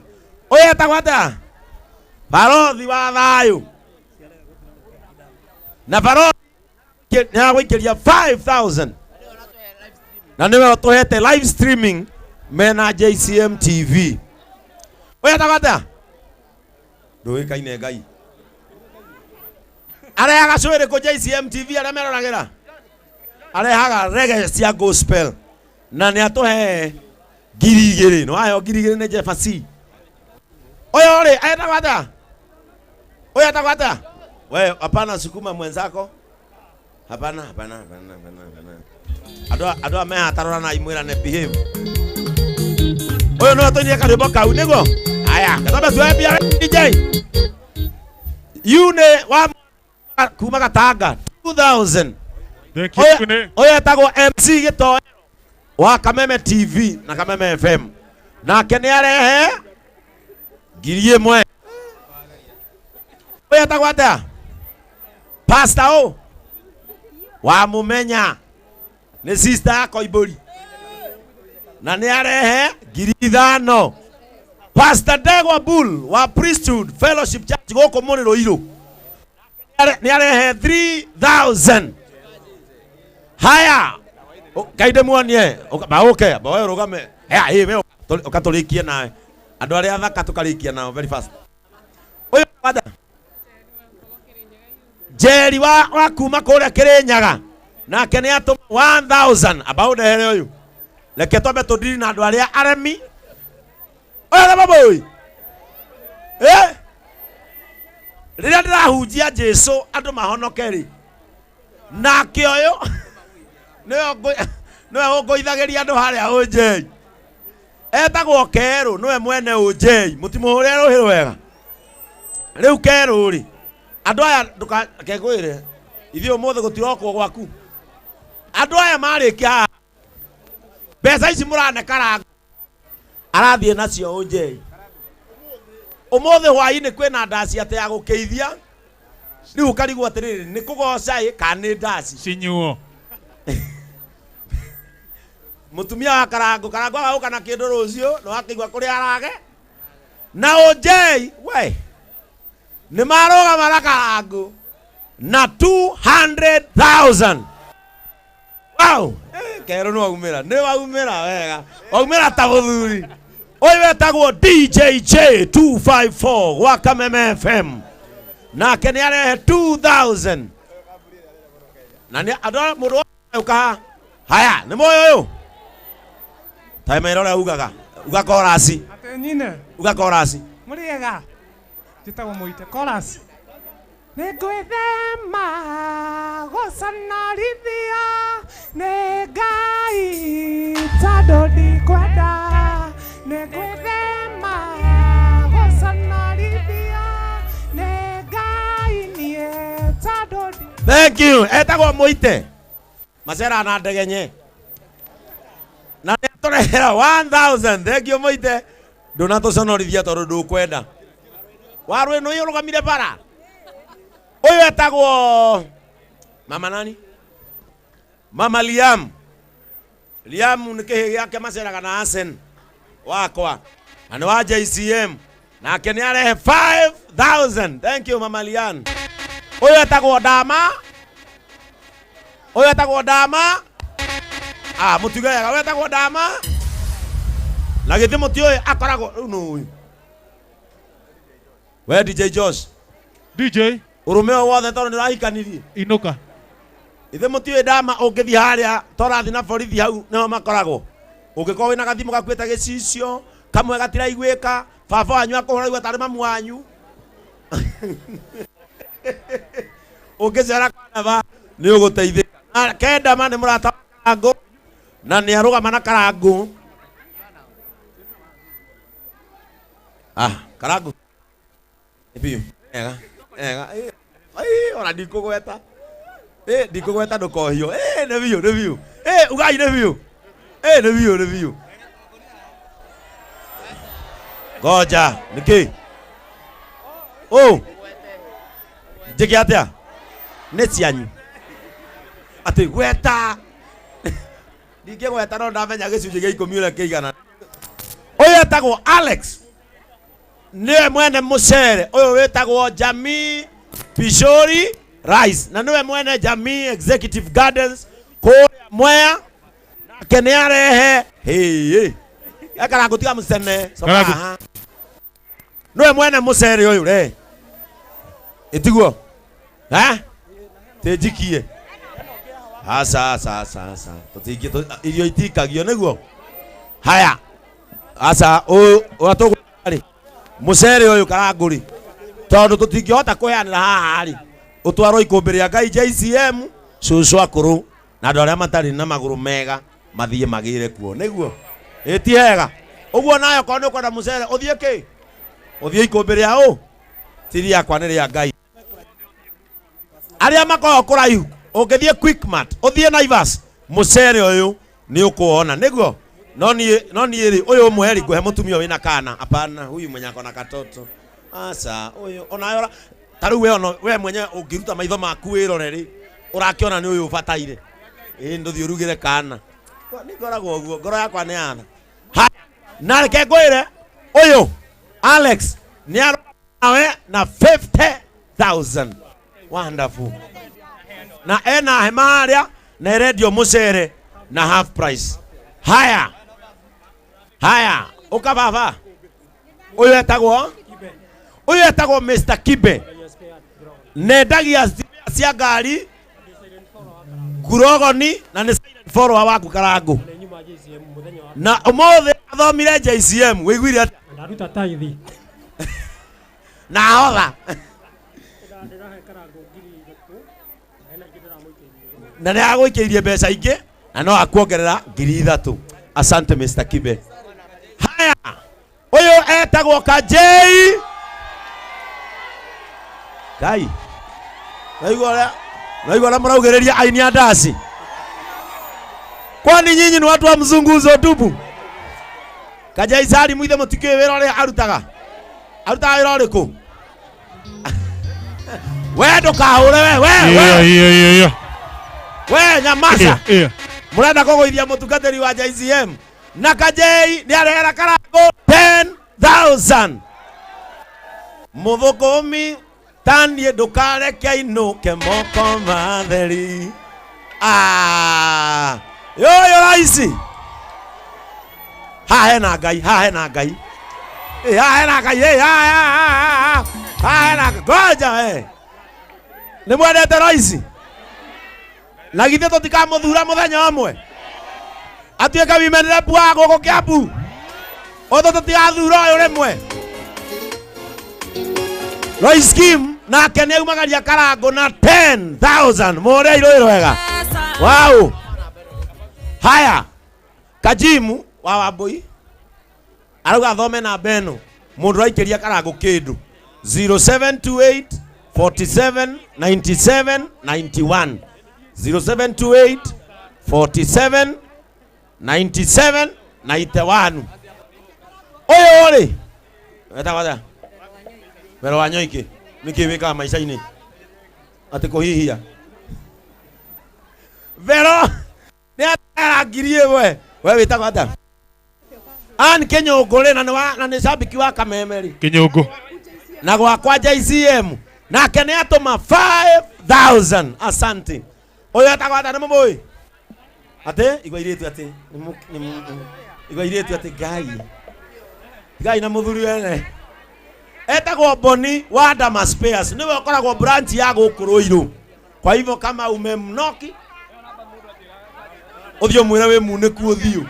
Ũyũ etagwo atĩa? Barothi wa thayũ na barothi nĩ agũikĩria 5000 na nĩwe ũtũhete live streaming mena JCM TV. Ũyũ etagwo atĩa? Ndũĩkaine Ngai. Arehaga cũĩrĩ kũ JCM TV arĩa meroragĩra? Arehaga reggae cia gospel na nĩ atũhe 2000. Nĩ waheo 2000 nĩ Jeff C. Ũyũ rĩ etagwo atĩa? Ũyũ etagwo atĩa? We hapana sukuma mwenzako. Hapana, hapana, hapana, hapana, hapana. Andũ andũ aya mehatarora na imwĩrane behave. Ũyũ nĩwe tũinire karwĩmbo kau nĩguo? Aya, gatambe tuoe mbia DJ. Yune wa kuma Gatanga 2000. Thank you, Yune. Ũyũ etagwo MC Gĩtoero wa Kameme TV na Kameme FM. Nake nĩ arehe 1000. Ũyũ etagwo atĩa? Pastor ũ wa Mũmenya nĩ sister ya Koimbũri na nĩ arehe 5000. Pastor Ndegwa Bull wa Priesthood Fellowship Church gũkũ mũrĩ Rũirũ nĩ arehe 3000. Haya, Ngai ndĩmuonie baũke bawe ũrũgame. Haya, ĩ we ũka tũrĩkie nawe andũ arĩa athaka tũkarĩkia nao very fast. Ũyũ wada Njeri wa kuma kũrĩa Kĩrĩnyaga nake nĩ atũma 1000. Amba ũndehere ũyũ, reke twambe tũndiri na andũ arĩa aremi. Ũyũ nĩ mabũi eh rĩrĩa ndĩrahunjia Jesu andũ mahonoke rĩ, nake ũyũ nĩwe ũngũithagĩria andũ harĩa ũnjei etagwo Kerũ, nĩwe mwene ũnjei mũtimũhũre rũhĩ rwega. Rĩu Kerũ rĩ, andũ aya ndũkakengwĩre ithuĩ ũmũthĩ gũtirokwo gwaku. Andũ aya marĩkia haha mbeca ici mũrane Karangũ arathiĩ nacio ũnjei ũmũthĩ hwaĩ-inĩ kwĩna ndaci atĩ ya gũkĩithia. Rĩu ũkarigwo atĩrĩrĩ nĩ kũgoca ĩ kana nĩ ndaci cinyuo. Mũtumia wa Karangũ, Karangũ agagũka na kĩndũ rũciũ nĩ wakĩigua kũrĩa arage na ũnjei we nĩ marũgama na Karangũ na 200,000. Wow, Kerũ nĩ waumĩra, nĩ waumĩra wega, waumĩra ta mũthuri. Ũyũ wetagwo DJJ 254 gwa Kameme FM nake nĩ arehe 2000 na nĩ andũ arĩa mũndũ wothe ũka haya nĩ moĩ ũyũ ta mera ũrĩa ugaga uga korasi. Atĩ nyine. Uga korasi. Mũrĩega, njĩtagwo Mũite chorus. Nĩ ngwĩthema gũconorithio nĩ Ngai tondũ ndikwenda, nĩ ngwĩthema gũconorithio Thank you. Etagwo Muite. Macera na ndegenye. Na nĩ atũrehera 1000. Thank you Muite. Ndũnatũconorithia tondũ ndũkwenda. Waru ĩno ũrũgamire bara. Ũyũ etagwo mama nani? Mama Liam. Liam nĩ kĩhĩ gĩake maceraga na Asen wakwa na nĩ wa JCM nake nĩ arehe 5000. Thank you Mama Lian. Ũyũ etagwo Dama. Ũyũ etagwo Dama. Ah, mũtuge wega. Ũyũ etagwo Dama. Na githĩ mũtiũĩ akoragwo rĩu nũ ũyũ. We DJ Josh. DJ. Ũrũme o wothe tondũ nĩ ũrahikanirie. Inuka. Ithe mũtiũĩ Dama ũngĩthiĩ harĩa torathi na borithi hau nĩho makoragwo. Ũngĩkorwo wĩna gathimũ gakuĩte gĩcicio, kamwe gatiraiguĩka, baba wanyu akũhũra igua tarĩ mamu wanyu. Ũngĩcera kwa Dama nĩ ũgũteithĩka. Na ke Dama nĩ mũrata wa Karangũ na nĩ arũgama na Karangũ. Ah, Karangũ. Nĩ biũ. Ega, ega. Ai, ona ndikũgweta. Ndikũgweta ndũkohio. Nĩ biũ, nĩ biũ. Ugai nĩ biũ. Nĩ biũ, nĩ biũ. Ngoja, nĩkĩ? Ũ. Njĩke atĩa? Nĩ cianyu. Atĩ gweta. Ndingĩgweta no ndamenya gĩcunjĩ gĩa ikũmi ũrĩa kĩigana. Ũyũ etagwo Alex. Nĩwe mwene mũcere ũyũ wĩtagwo Jamii Pishori Rice na nĩwe mwene Jamii Executive Gardens kũrĩa Mwea nake nĩ arehe hĩĩ Karangũ tiga mũcene coka Karangũ. haha. Nĩwe mwene mũcere ũyũ re ĩtiguo ha tĩnjikie aca aca aca aca tũtingĩ irio itikagio nĩguo haya aca ũyũ ũrĩa tũgwĩka rĩ mũcere ũyũ Karangũ rĩ tondũ tũtingĩhota kũheanĩra haha rĩ ũtwarwo ikũmbĩ rĩa Ngai JCM cũcũ akũrũ na andũ arĩa matarĩ na magũrũ mega mathiĩ magĩre kuo nĩguo ĩ ti hega ũguo nayo korwo nĩ ũkwenda mũcere ũthiĩ kĩ ũthiĩ ikũmbĩ rĩa ũ ti rĩakwa nĩ rĩa Ngai arĩa makoragwo kũraihu ũngĩthiĩ Quickmart ũthiĩ Naivas mũcere ũyũ nĩ ũkũwona nĩguo no niĩ rĩ ũyũ ũmwe rĩ ngũhe mũtumia wĩna kana hapana huyu mwenye ako na katoto aca ũyũ onawe ora ta rĩu we ono we mwenyewe ũngĩruta maitho maku wĩrore rĩ ũrakĩona nĩ ũyũ ũbataire ĩ ndũthiĩ ũrugĩre kana nĩ ngoragwo ũguo ngoro yakwa nĩ yatha haya na reke ngwĩre ũyũ Alex nĩ aronawe na 50,000 wonderful na ena hema harĩa na ĩrendio mũcere na half price haya haya ũka baba ũyũ etagwo Mr Kibe nendagia cia ngari ngurogoni na nĩ silent follower waku Karangũ na ũmũthĩ athomire JCM wĩiguire atĩa? Ndaruta taithi. Na ahotha na nĩ agũikĩirie mbeca ingĩ na no akuongerera 3,000. Asante Mr Kibe. Haya ũyũ etagwo Kajei Ngai naigua ũrĩa mũraugĩrĩria aini a ndaci kwani nyinyi ni watu wa mzunguzo tupu Kajei Sari mwithe mũtikĩũĩ wĩra ũrĩa arutaga arutaga wĩra ũrĩkũ we ndũkahũre we we we Iyo, iyo. we nyamaca Iyo. mũrenda kũgũithia mũtungatĩri wa JCM na Kajei nĩ arehera Karangũ 10,000 mũthũkũmi taniĩ ndũkareke inũke moko matheri ah yoyo raici haha hena Ngai haha hena Ngai haha hena Ngai haha hena ngoja we nĩ mwendete raici na githĩ tũtikamũthura mũthenya ũmwe atuĩke women rep wa gũkũ Kiambu ũtũ tũtigathura ũyũ rĩmwe Royce Kim nake nĩ aumagaria Karangũ na 10,000 mũrĩa irũĩ rwega wow haya Kajimu wa Wambui arauga athome namba ĩno mũndũ ũraikĩria Karangũ kĩndũ 0728 47 97 91. 0728 47 97 91. Ũyũ rĩ wetagwo atĩa? Wero wa Nyoikĩ nĩkĩ wĩkaga maica-inĩ atĩ kũhihia Vero nĩ atera 1000. We wĩtagwo atĩa? Ann Kĩnyũngũ rĩ, na nĩ wa na nĩ cambiki wa Kameme rĩ. Kinyungu. Na gwakwa JCM nake nĩ atũma 5000. Asante. Ũyũ etagwo atĩa? Nĩ mũmũĩ atĩ igua irĩtu atĩ nĩ mũ- nĩ mũ- igua irĩtu atĩ Ngai Ngai na mũthuri wene etagwo Boni wa Dama Spares, nĩwe ũkoragwo branch ya gũkũ Ruiru. Kwa hivyo kama umemnoki ũthiĩ ũmwĩre wĩ munĩku ũthiũ.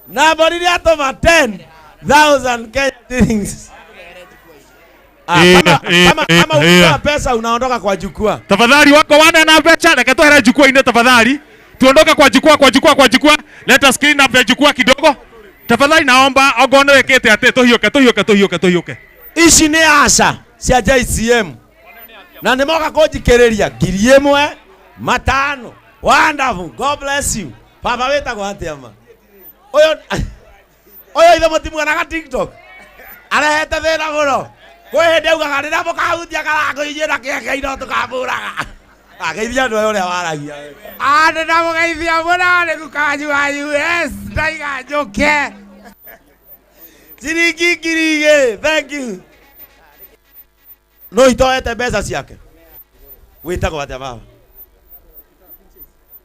Na Boni nĩ atũma 10,000 Kenya shillings. Ah, kama ukitoa pesa unaondoka kwa jukwaa. Tafadhali wako wana na mbeca, reke twehere jukwaa-inĩ tafadhali. Tuondoke kwa jukwaa, kwa jukwaa, kwa jukwaa. Let us clean up the jukwaa kidogo. Tafadhali naomba ongorwo nĩ wĩkĩte atĩ tũhiũke, tũhiũke, tũhiũke, tũhiũke. Ici nĩ aca cia JCM na nĩ moka kũnjikĩrĩria 1000 500. Wonderful. God bless you. Baba wĩtagwo atĩa ma? Ũyũ ũyũ ithe mũtimuonaga TikTok. Arehete thĩna mũno. Kwĩ hĩndĩ augaga rĩrĩa mũkahutia karango inyuĩ na kĩenge no tũkamũraga. Ageithia andũ aya ũrĩa waragia. Ah, ndĩramũgeithia mũno nĩ gukanyu wa US ndaiga njũke. Ciringi 2000. Thank you. No itoete mbeca ciake. Wĩtagwo atĩa baba?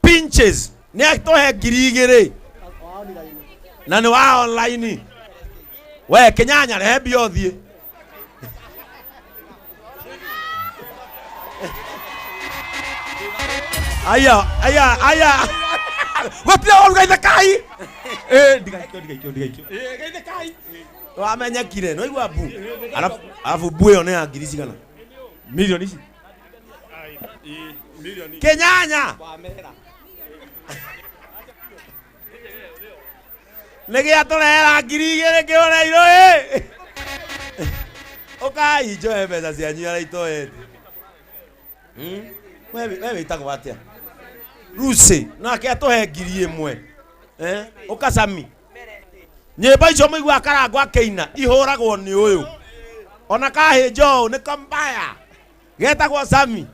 Pinches. Nĩ atũhe 2000. Na nĩ wa online. We Kĩnyanya rehe mbia ũthiĩ. Aya, aya, aya. Gũtirĩ ũru geithĩkai. Eh, ndigaikio, ndigaikio, ndigaikio. Eh, geithĩkai. Wamenyekire, no igua mbu. Alafu, alafu mbu ĩyo nĩ ya ngiri cigana? Milioni ici. Kĩnyanya. Nĩ gĩatũrehera 2000 kĩũreirwo ĩ. Ũkai njoe mbeca cianyu arĩa itoete. We wĩtagwo atĩa? Lucy nake atũhe 1000. Ũkacami. Nyĩmbo icio mũiguaga Karangũ akĩina ihũragwo nĩ ũyũ. Ona kahĩnja ũũ nĩ kambaya. Getagwo Sami.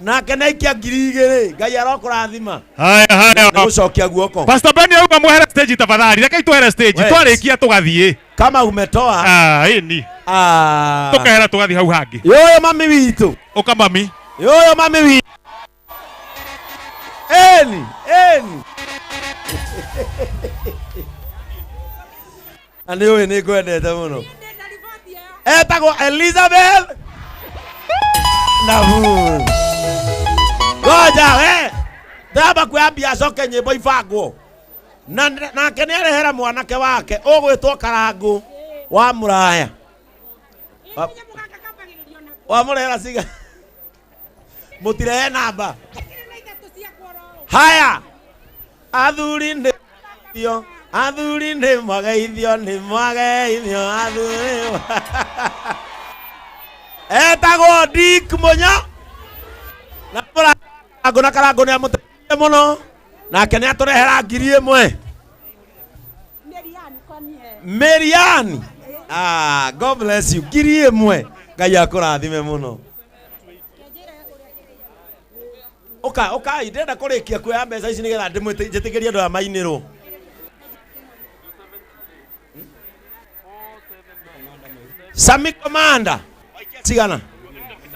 Nake nĩ aikia 2000. Ngai arokũrathima. Haya, haya. Nĩ gũcokia guoko. Pastor Ben auga mwehere stage tafadhali. Reke twehere stage. Wes. Twarĩkia tũgathiĩ. Kama umetoa. Ah, ĩni. Ah. Tũkehera tũgathiĩ hau hangĩ. Yoyo mami witũ. Ũka mami. Yoyo mami witũ. Eni, eni. Na nĩ ũĩ nĩ ngwendete mũno. Etagwo Elizabeth Naburu. Ngoja we. Ndamba kwambia acoke nyĩmbo ibangwo. Na nake nĩ arehera mwanake wake ũgwĩtwo Karangũ wa Mũraya. Wamũrehera ciga. Mũtirehe namba. Haya. Athuri nĩ io, athuri nĩ mwageithio, nĩ mwageithio, athuri. Etagwo Dick Munya. Na Karangũ na Karangũ nĩ amũteithia mũno. Nake nĩ atũrehera 1000. Marian. Ah, God bless you. 1000. Ngai akũrathime mũno. Ũka, ũkai, ndĩrenda kũrĩkia kuoya mbeca ici nĩgetha njĩtĩkĩrie andũ aya mainĩrwo. Sami Commander. Cigana.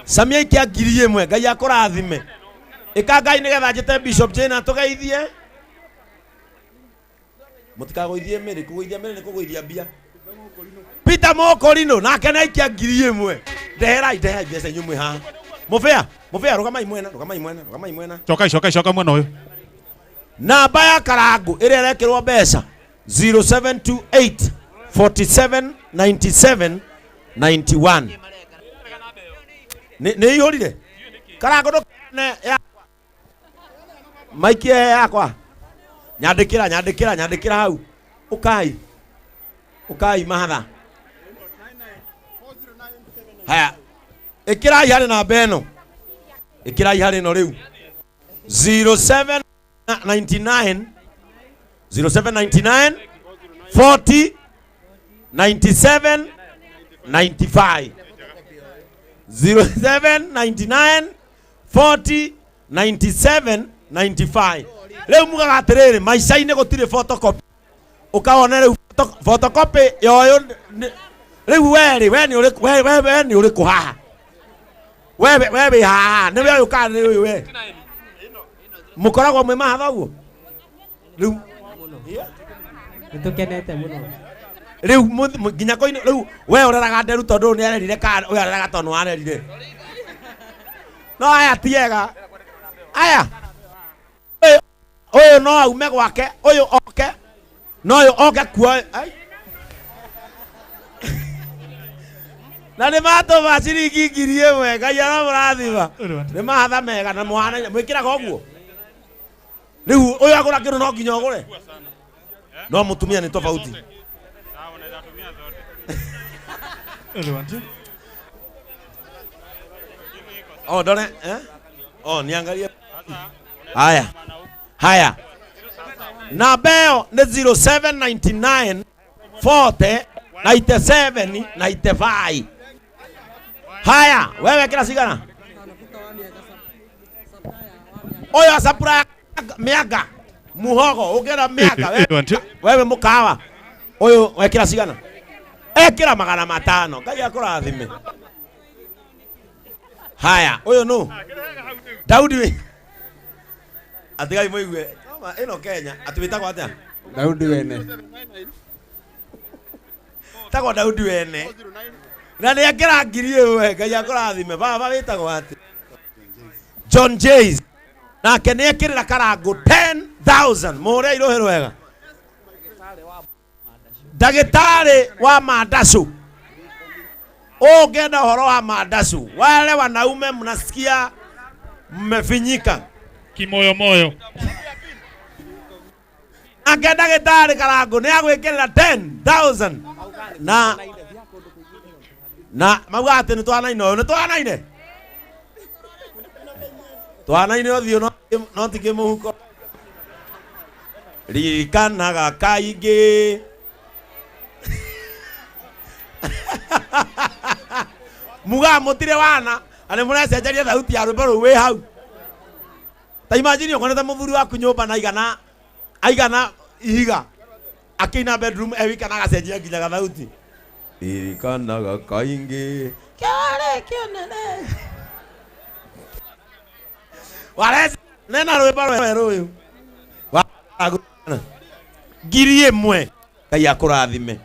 Sami aikia 1000. Ngai akũrathime. Ĩka Ngai nĩgetha njĩte Bishop Jane atũgeithie. Mũtikagũithie mĩrĩ, kũgũithia mĩrĩ nĩ kũgũithia mbia. Peter Mokorino nake nĩ aikia 1000. Ndeherai, ndeherai mbeca inyuĩ mwĩ haha. Mũbĩa, mũbĩa, rũgamai mwena, rũgamai mwena, rũgamai mwena. Cokai, cokai, coka mwena ũyũ. Namba ya Karangũ ĩrĩa ĩrekĩrwo mbeca 0728 47 97 91. Nĩ ihũrire? Karangũ ndũkene ya maikie yakwa. Nyandĩkĩra, nyandĩkĩra, nyandĩkĩra hau. Ũkai. Ũkai mahatha. Haya, ĩkĩrai harĩ namba ĩno, ĩkĩrai harĩ ĩno rĩu 0799 0799 40 97 95 0799 40 97 95. Rĩu mugaga atĩrĩrĩ, maica-inĩ gũtirĩ photocopy. Ũkawona rĩu photocopy yoyo rĩu we rĩ, we nĩ ũrĩkũ, we nĩ ũrĩkũ haha? We wĩ haha, nĩ we ũyũ kana nĩ ũyũ we? Mũkoragwo mwĩ mahatha ũguo? Rĩu Nĩtũkenete mũno. Rĩu nginya koine rĩu we ũreraga nderu tondũ ũyũ nĩarerire kana ũyũ areraga tondũ nĩwarerire. No aya ti ega. Aya ũyũ no aume gwake, ũyũ oke, no ũyũ oke kuo. Ai. Na nĩ matũma ciringi ngiri ĩmwe, Ngai aramũrathima. Nĩ mahatha mega na mũhanaine, mwĩkĩraga ũguo. Rĩu ũyũ agũra kĩndũ no nginya ũgũre. No mũtumia nĩ tofauti. Oh, ndore, eh? Oh, niangalie. Haya. Haya. Namba ĩyo nĩ 0799 40 97 95. Haya, wewe kila cigana? Ũyũ supply mĩanga, muhogo, ũngĩenda mĩanga, wewe mũkawa. Ũyũ wekĩra cigana? Ekĩra 500. Ngai akũrathime. Haya, ũyũ nũ? Daudi wĩ. Atigai mũigue. Toma, ĩno Kenya, atĩ wĩtagwo atĩa? Daudi wene. Tagwo Daudi wene. Na nĩ ekĩra ngiri ĩmwe, Ngai akũrathime. Baba wĩtagwo atĩa? John Jays. Nake nĩ ekĩrĩra karangũ 10,000. Mũhũre irũhĩ rwega. Ndagĩtarĩ wa mandacu. Ũngĩenda ũhoro wa mandacu, wale wanaume mnasikia mmefinyika. Kimoyo moyo. Nake ndagĩtarĩ karangũ nĩ agwĩkĩrĩra 10,000. Na mauga atĩ nĩ twanaine ũyũ, nĩ twanaine? Twanaine ũthiũ no ti kĩmũhuko. Ririkanaga kaingĩ. Mugaga mũtirĩ wana, na nĩ mũrecenjeria thauti ya rwĩmbo rũu wĩ hau. Ta imagine ũkonete mũthuri waku nyũmba na aigana ihiga, akĩina bedroom e wika na agacenjia nginya gathauti. Ririkanaga kaingĩ. Kĩarĩ kĩnene. Wareci, nena rwĩmbo rwerũ ũyũ. Ngiri ĩmwe. Ngai akũrathime.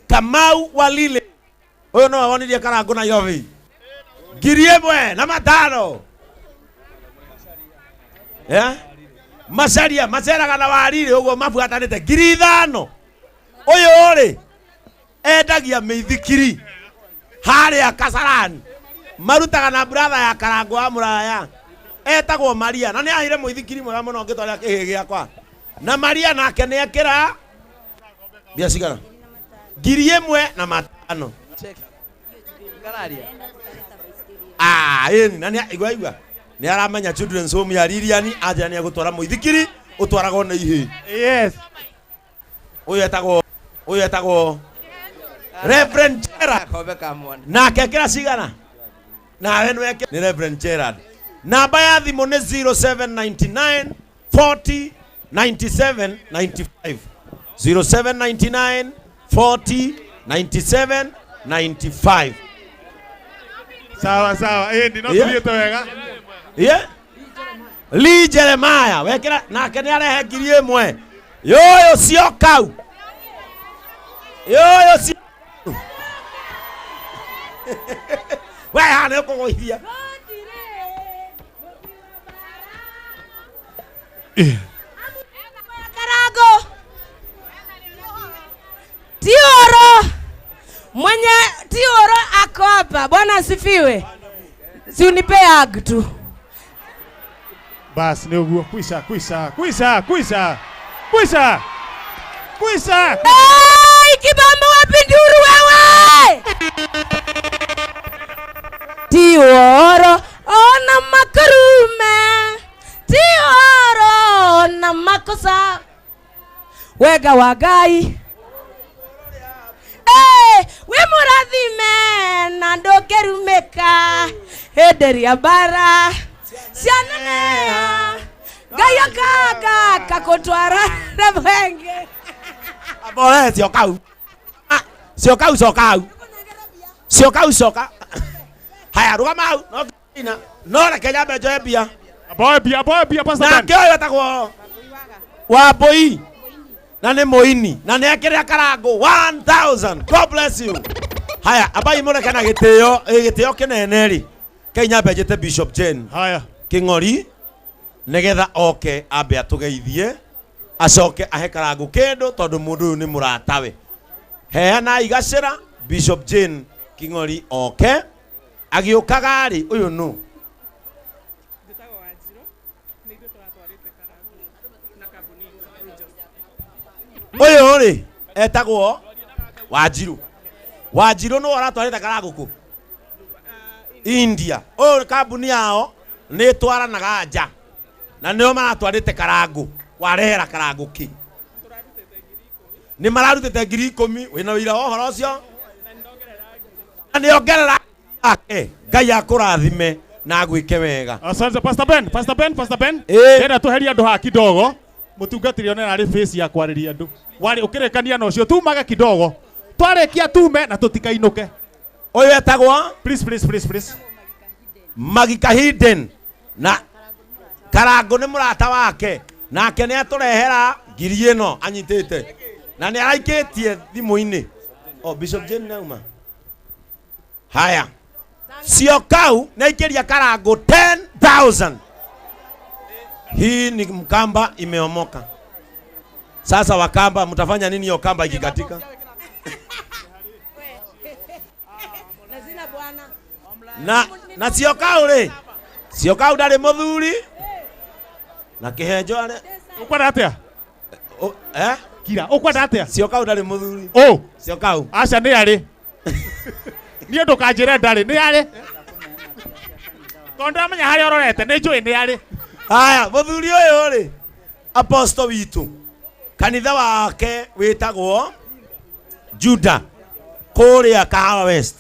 Kamau Walile. Ũyũ nowe wonirie karangũ Nairobi. Ngiri ĩmwe na matano. Macaria, maceraga na wariri ũguo mabuatanĩte ngiri ithano. Ũyũ rĩ, endagia mĩithikiri harĩa Kasarani. Marutaga na brother ya karangũ wa mũraya. Etagwo Maria. Na nĩ aheire mũithikiri mwega mũno ngĩtwarĩra kĩhĩ gĩakwa. Na Maria nake nĩ ekĩra mbia cigana? Ngiri ĩmwe na matano. Ĩni, na nĩ igua, igua. Nĩ aramenya Children's Home ya Lilian, anjĩra nĩ egũtwara mũithikiri, ũtwaragwo nĩ ihĩĩ. Yes. Ũyũ etagwo Reverend Gerard. Kombe ka mwana. Nake ekĩra cigana? Nawe nĩ wekĩra. Nĩ Reverend Gerard. Namba ya thimũ nĩ 0799 40 97 95. 0799 40 97 95. Sawa sawa. Ndi no tuthiĩte wega. Lee Jeremiah wekĩra nake nĩ arehe ngiri ĩmwe. Yoyo cio kau. Yoyo cio. We haha nĩ ũkũgũithia. Karango. Tioro. Mwenye Tioro ako hapa. Bwana asifiwe. Si unipe hug tu. Bas ni uguo. Kuisa, kuisa, kuisa, kuisa. Kuisa. Kuisa. Hey, kibambo wapi nduru wewe? Ti ũhoro ona makũrume, ti ũhoro ona makosa, wega wa Ngai. Eh, wĩ mũrathime na ndũngĩrumĩka hĩndĩ ĩrĩa mbara cianeneha, Ngai akanga akakũtwara na mwenge. Bore cioka hau. Ah, cioka hau, coka hau. Cioka hau, coka. Haya, rũgama hau. No ina. No reke nyambe njoe mbia. Boy bia, boy bia, Pastor Ben. Nake ũyũ etagwo Wambũi na nĩ mũini na nĩ ekĩrĩra karango 1000. God bless you. Haya, ambai mũreke na gĩtĩo, gĩtĩo kĩnene rĩ. Kei nyambe njĩte Bishop Jane. Haya. Kĩng'ori nĩgetha oke ambe atũgeithie acoke ahe karango kĩndũ tondũ mũndũ ũyũ nĩ mũratawe. Heanai gacĩra Bishop Jane Kĩng'ori oke agĩũkaga rĩ ũyũ nũ? Ũyũ rĩ etagwo Wanjirũ. Wanjirũ nĩwe ũratwarĩte karangũ kũ? India. Ũyũ kambuni yao nĩ ĩtwaranaga nja na nĩo maratwarĩte karangũ. Warehera karangũ kĩ? Nĩ mararutĩte 10,000. Wĩna ũira wa ũhoro ũcio? Na nĩongerera yake. Ngai akũrathime na agwĩke wega. Asante Pastor Ben, Pastor Ben, Pastor Ben. Eh. Ndĩrenda tweherie andũ haha kidogo. Mũtungatĩri one arĩ face ya kwarĩria andũ. Warĩ ũkĩrĩkania na ũcio tumage kidogo. Twarĩkia tume na tũtikainũke. Ũyũ etagwo? Please, please, please, please. Magika Hidden na Karangũ nĩ mũrata wake nake nĩ atũrehera ngiri ĩno anyitĩte na nĩ araikĩtie thimũ-inĩ. Oh, Bishop Jane nauma. Haya. Siokau nĩ aikĩria Karangũ 10,000. Hii ni mkamba imeomoka. Sasa Wakamba mtafanya nini hiyo kamba ikikatika? Na Siokau rĩ, Siokau ndarĩ mũthuri na kĩhenjo arĩ. Ũkwenda atĩa? Eh? Kira, ũkwenda atĩa? Siokau ndarĩ mũthuri. Oh. Siokau. Aca nĩ arĩ. Niĩ ndũkanjĩre ndarĩ, nĩ arĩ. Tondũ ndamenya harĩa ũrorete, nĩ njũĩ nĩ arĩ. Haya, mũthuri ũyũ rĩ, apostle witũ, kanitha wake wĩtagwo Juda kũrĩa Kahawa West,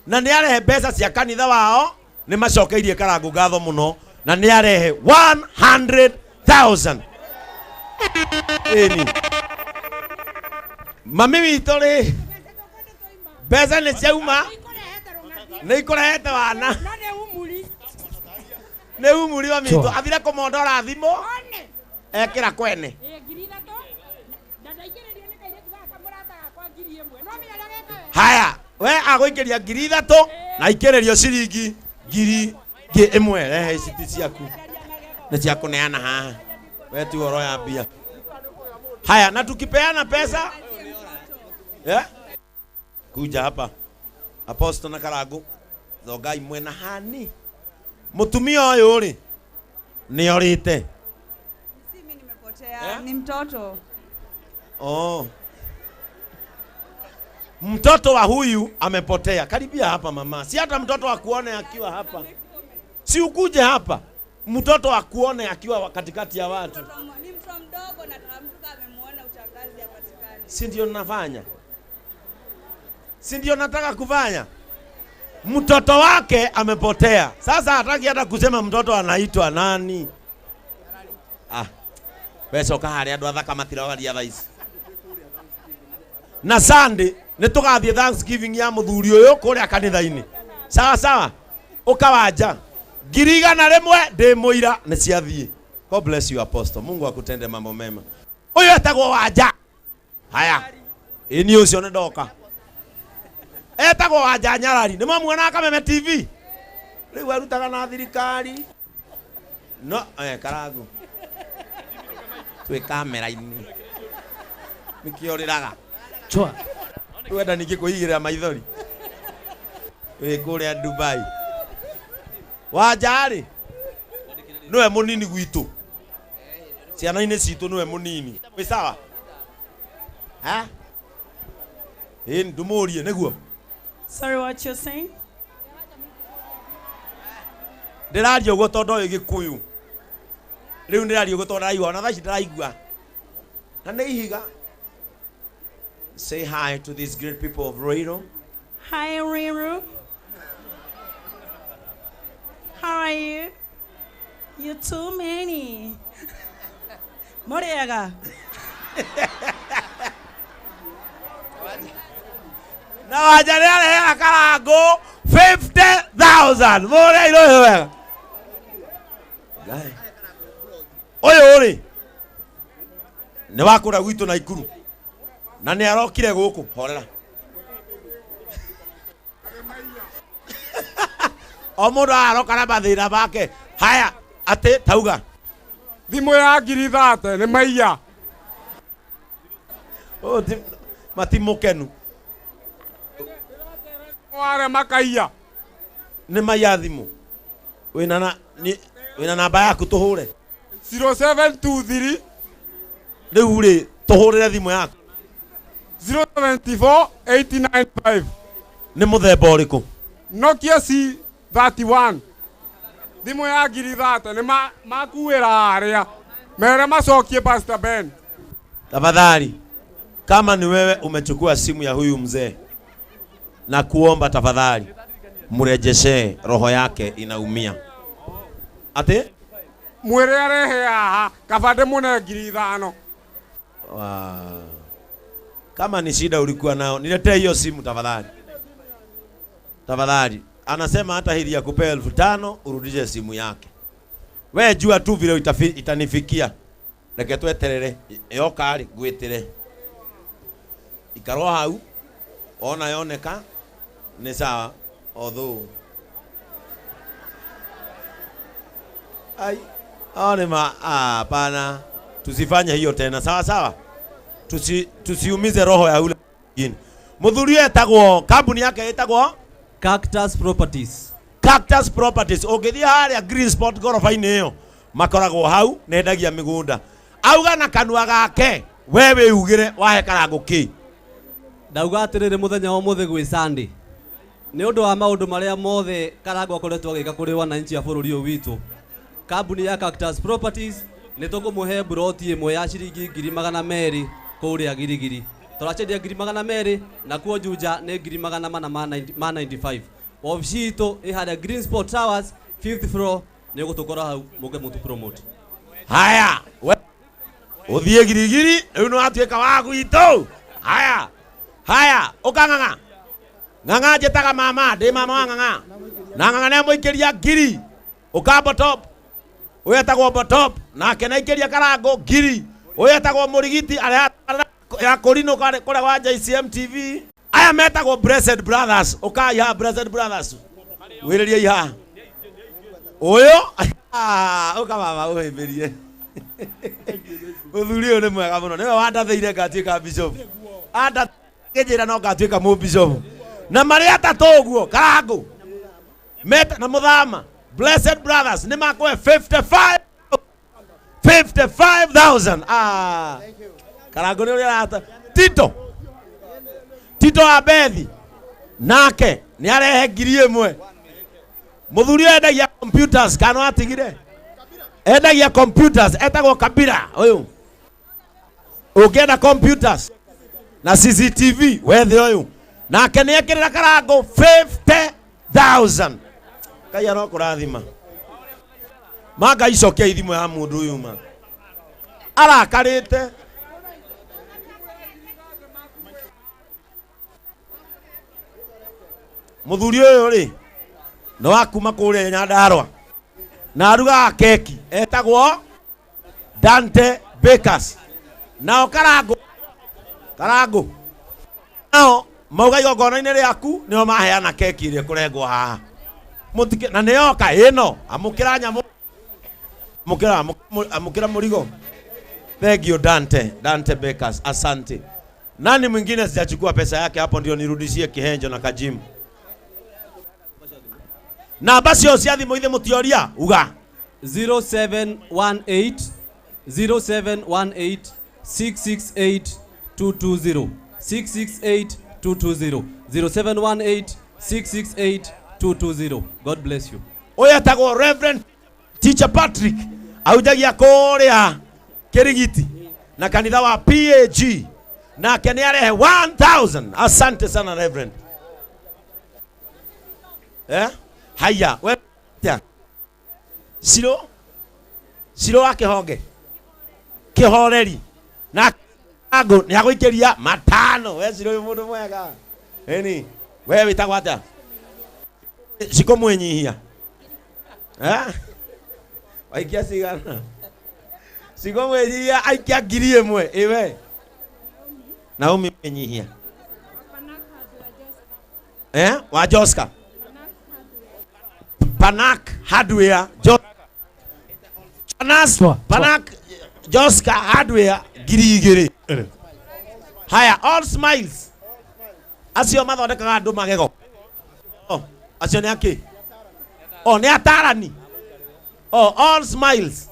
na nĩ arehe mbeca cia kanitha wao, nĩ macokeirie Karangũ ngatho mũno, na nĩ arehe 100,000. Ĩni mami witũ rĩ, mbeca nĩ ciauma, nĩ ikũrehete wana, nĩ umuri wa mitũ, athire kũmondora thimũ ekĩra kwene. Haya, we agũikĩria 3,000 na aikĩrĩrio ciringi 1,000. Rehe ici ti ciaku, nĩ cia kũneana haha. We ti ũhoro ya mbia. Haya, na tukipeana pesa yeah? Kuja hapa Apostle na Karangũ thongai mwena hani. Mũtumia ũyũ rĩ nĩ orĩte. Ni mtoto. Oh. Mtoto wa huyu amepotea. Karibia hapa mama. Si hata mtoto akuone akiwa hapa. Si ukuje hapa. Mtoto akuone akiwa katikati ya watu. Ni mtoto mdogo na mtu kama amemuona utangazi hapatikani. Si ndio nafanya? Si ndio nataka kufanya? Mtoto wake amepotea. Sasa hataki hata kusema mtoto anaitwa nani. Ah. We coka harĩa andũ athaka matirawaria thaa ici. Na Sunday nĩ tũgathiĩ Thanksgiving ya mũthuri ũyũ kũrĩa kanitha-inĩ. Sawa sawa. Ũkawanja 100,000 ndĩ mũira nĩ ciathiĩ. God bless you Apostle. Mungu akutende mambo mema. Ũyũ etagwo Wanja. Haya. Ĩ niĩ ũcio nĩ ndoka. Etagwo Wanja Nyarari. Nĩ mwamuonaga Kameme TV? Rĩu arutaga na thirikari. No, Karangũ. Twĩ kamera-inĩ. Nĩkĩo ũrĩraga. Chwa. Wenda ningĩ kwĩigĩrĩra maithori. Wĩ kũrĩa Dubai. Wanja rĩ, nĩwe mũnini gwitũ. Ciana-inĩ citũ nĩwe mũnini. Wĩ sawa? Ha? Ĩ ndũmũrie nĩguo. Sorry, what you're saying? Ndĩraria ũguo tondũ oĩ Gĩkũyũ. Rĩu ndĩraria ũguo tondũ ndaraigua ona thaa ici ndĩraigua. Na nĩ ihiga. Say hi to these great people of Ruiru. Hi, Riru. How are you? You too many. Moriaga. Na wanja nĩ arehera Karangũ 50,000. Mũrĩa irũĩ wega. Ngai. Ũyũ rĩ nĩ wa kũrĩa gwitũ Naikuru na nĩ arokire gũkũ horera. O mũndũ aroka na mathĩna make. Haya atĩ tauga Thimũ ya 30,000 nĩ maiya. Matimũkenu. Ware makaiya. Nĩ maiya thimũ. Wĩna na wĩna namba yaku tũhũre. 0723 Rĩu rĩ tũhũrĩre thimũ yaku. 074 895. Nĩ mũthemba ũrĩkũ? Nokia C31. Thimũ ya 30,000 nĩ makuĩra harĩa. Mere macokie Pastor Ben. Tafadhali, kama ni wewe umechukua simu ya huyu mzee, na kuomba tafadhali mrejeshee, roho yake inaumia. Ati Mwĩre arehe haha kaba ndĩmũne 5,000. Wa. Kama ni shida ulikuwa nao, niletee hiyo simu tafadhali. Tafadhali. Anasema hata hili ya kupea 5,000 urudishe simu yake. We jua tu vile itanifikia. Reke tweterere yoka ri ngwitire. Ikarwo hau ona yoneka ni sawa although ai hao ma hapana, tusifanye hiyo tena, sawa sawa. Tusiumize roho ya ule mwingine. Muthuri etagwo kambuni yake etagwo Cactus Properties. Cactus Properties. Ũngĩthiĩ harĩa Green Spot gorofa-inĩ ĩyo makoragwo hau nendagia mĩgũnda. Auga na kanua gake we wĩugĩre wahe Karangũ kĩ. Ndauga atĩrĩrĩ mũthenya wa ũmũthĩ gwĩ Sunday. Nĩ ũndũ wa maũndũ marĩa mothe Karangũ akoretwo agĩka kũrĩ wananchi a bũrũri ũyũ witũ. Kambuni ya Cactus Properties nĩ tũkũmũhe mburoti ĩmwe ya ciringi 200,000 kũrĩa Girigiri. Tũracenjia 200,000 na kuo Juja nĩ 495,000. Obici itũ ĩ harĩa Green Spot Towers 5th floor, nĩ ũgũtũkora hau mũke mũtũ promote. Haya, we ũthiĩ Girigiri rĩu nĩ watuĩka wa gwitũ. Haya, haya, ũka ng'ang'a. Ng'ang'a njĩtaga mama, ndĩ mama wa ng'ang'a. Na ng'ang'a nĩ amũikĩria 1,000. Ũka botop. Ũyũ etagwo botop, nake nĩ aikĩria Karangũ 1,000. Ũyũ etagwo Mũrigiti arĩa ya kũrinũ kũrĩa gwa JCM TV. Aya metagwo Blessed Brothers. Ũkai haha Blessed Brothers. Wĩrĩriei haha. Ũyũ, ũka mama ũhĩmbĩrie. Mũthuri ũyũ nĩ mwega mũno. Nĩwe wandathĩire ngatuĩka bishop. Andathĩire no ngatuĩka mũbishop. Na marĩ atatũ ũguo, Karangũ. Meta na mũthama. Blessed Brothers nĩ makũhe 55,000. Karangũ nĩ ũrĩa arata. Tito. Tito wa Bethi. Nake nĩ arehe 1,000. Mũthuri ũyũ endagia computers kana atigire? Endagia computers etagwo Kabira ũyũ. Ũngĩenda computers na CCTV wethe ũyũ. Nake nĩ ekĩrĩra Karangũ 50,000. Ngai arokũrathima. Ma Ngai cokia ithimo ya mũndũ ũyũ ma. Arakarĩte. Mũthuri ũyũ rĩ nĩ wa kuma kũrĩa Nyandarũa na arugaga keki etagwo Dante Bakers. Nao Karangũ, Karangũ nao mauga igongona-inĩ rĩaku nĩo maheana keki ĩrĩa ĩkũrengwo haha. Mũtike na nĩyoka ĩno amũkĩra nyamũ, amũkĩra, amũkĩra mũrigo. Thank you Dante, Dante Bakers, asante. Nani mwingine sijachukua pesa yake hapo ndio nirudishie kihenjo na kajimu. Namba cio cia thimũ ithe mũtioria uga 0718 0718 668 220 668 220 0718 668 220. God bless you. Ũyũ etagwo Reverend Teacher Patrick ahunjagia kũrĩa Kĩrigiti na kanitha wa PAG, nake nĩ arehe 1000. Asante sana Reverend. Eh? Haya, we atia? Ciro Ciro wa kĩhonge kĩhoreri na ngũ nĩ agũikĩria matano. We Ciro wĩ mũndũ mwega. Ĩni, we wĩtagwo atĩa? Cikũ mwĩnyihia. Eh? Waikia cigana? Cikũ mwĩnyihia aikia 1000. Ĩwe. Naomi mwĩnyihia. Eh? Wa Joska. Panak Hardware Jo Panas Panak Joska Hardware 2000. Haya, all smiles. Acio mathondekaga andũ magego. Oh, acio nĩ akĩ? Oh, nĩ atarani. Oh, all smiles.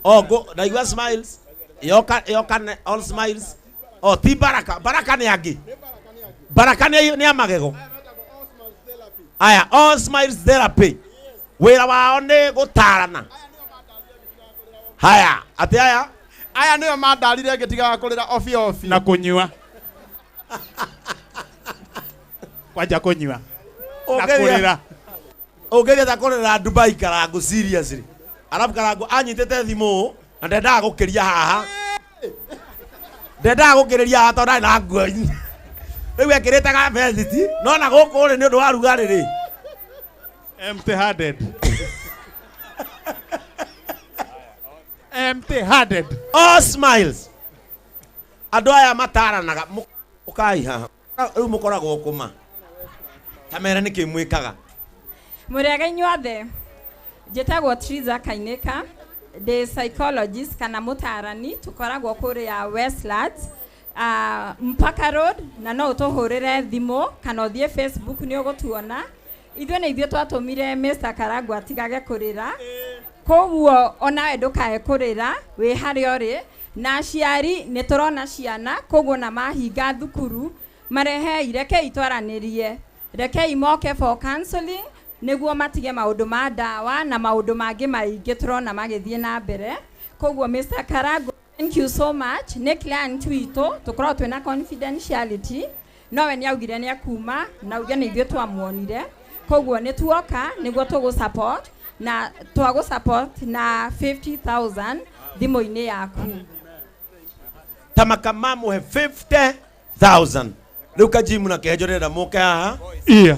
Oh, go, ndaigua smiles. Yoka yoka ne- all smiles. Oh, ti baraka. Baraka nĩ angĩ. Baraka nĩ nĩ a magego. Aya, all smiles therapy. Wĩra wao nĩ gũtarana. Haya, atĩ aya Aya nĩo mandarire ngĩtigaga kũrĩra obio obio. Na kũnyua. Kwanja kũnyua. Na kũrĩra. Ũngĩthiĩ ta kũrĩra Dubai Karangu seriously. Arabu Karangu anyitĩte thimũ ũũ, na ndendaga gũkĩria haha. Ndendaga gũkĩrĩria haha tondũ ndarĩ na nguo. Rĩu ekĩrĩte ga vest no na gũkũ rĩ nĩ ũndũ wa rugarĩ rĩ. Empty handed. Empty handed. All smiles. Andũ aya mataranaga ũkai haha. Rĩu mũkoragwo kũma. Ta mere nĩkĩ mwĩkaga. Mũrĩega inyuothe, njĩtagwo Triza Kainĩka, ndĩ psychologist kana mũtarani, tũkoragwo kũrĩa Westlands, Mpaka Road, na no ũtũhũrĩre thimũ kana ũthiĩ Facebook nĩ ũgũtuona. Ithuĩ nĩ ithuĩ twatũmire Mr. Karangũ atigage kũrĩra, koguo onawe ndũkae kũrĩra wĩ harĩa ũrĩ. Na aciari nĩ tũrona ciana, koguo na mahinga thukuru marehei, rekei twaranĩrie, rekei moke for counseling nĩguo matige maũndũ ma ndawa na maũndũ mangĩ maingĩ tũrona magĩthiĩ na mbere. Koguo Mr. Karangũ, thank you so much. Nĩ client witũ, tũkoragwo twĩna confidentiality, nowe nĩ augire nĩ akuma na auge nĩ ithuĩ twamuonire, koguo nĩ tuoka nĩguo tũgũ support na twagũ support na 50,000 thimũ-inĩ yaku. Tamaka mamũhe 50,000. Rĩu kajimu na kĩhenjo ndĩrenda mũke haha. Iya.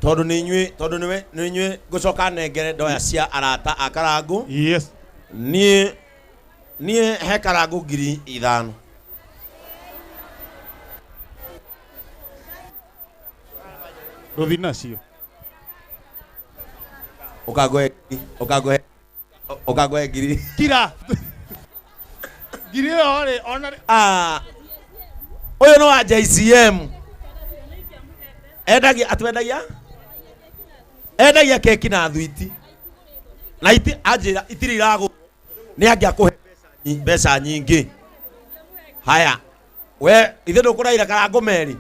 Tondũ nĩ inyuĩ, tondũ nĩwe, nĩ inyuĩ ngũcoka nengere ndoya cia arata a Karangũ. Yes. Niĩ, niĩ he Karangũ 5,000. Rũthi nacio. Ũkangũhe, ũkangũhe, ũkangũhe ngiri. Kira. Ngiri ĩyo rĩ, ona rĩ- Ah. Ũyũ nĩ wa JCM. Endagia, atwendagia? Endagia keki na thwiti. Na iti, anjĩra itirĩ iragũrwo. Nĩ angĩakũhe mbeca nyingĩ. Haya. We, ithe ndũkũraira Karangũ merĩ.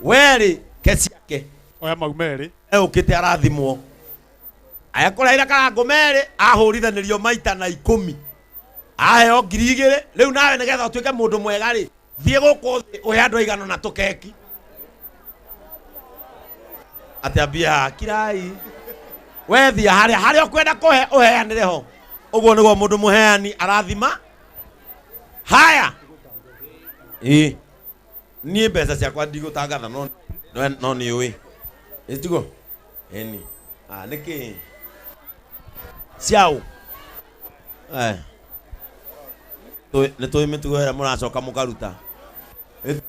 We rĩ, ke ciake. Oya mau merĩ. Eũkĩte arathimwo. Aya kũraira Karangũ merĩ, ahũrithanĩrio maita na 10. Aheo 2000. Rĩu nawe nĩgetha ũtuĩke mũndũ mwega rĩ, thiĩ gũkũ thĩ ũhe andũ aigana na tũkeki. Atĩ ambia kirai. We thiĩ harĩa, harĩa ũkwenda kũhe, ũheanĩre ho. Ũguo nĩguo mũndũ mũheani arathima. Haya. Ĩ. Niĩ mbeca ciakwa ndigũtangatha no, no, no nĩ ũĩ. Ĩ tiguo? Ĩni. Ah, nĩkĩ? Ciaũ? Eh. Nĩ tũĩ mĩtugo ĩrĩa mũracoka mũkaruta. Ĩ.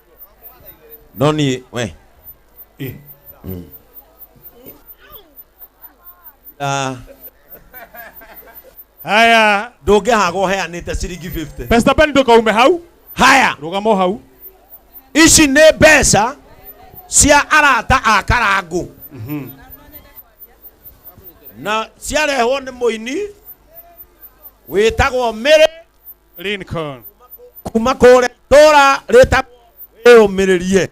No niĩ, we. Ĩ. Ah. Haya. Ndũngĩhagwo ũheanĩte ciringi 50. Pastor Ben ndũkaume hau. Haya. Rũgama o hau. Ici nĩ mbeca cia arata a Karangũ. Na ciarehwo nĩ mũini wĩtagwo Mary Lincoln. Kuma kũrĩa itũũra rĩtagwo Wĩyũmĩrĩrie.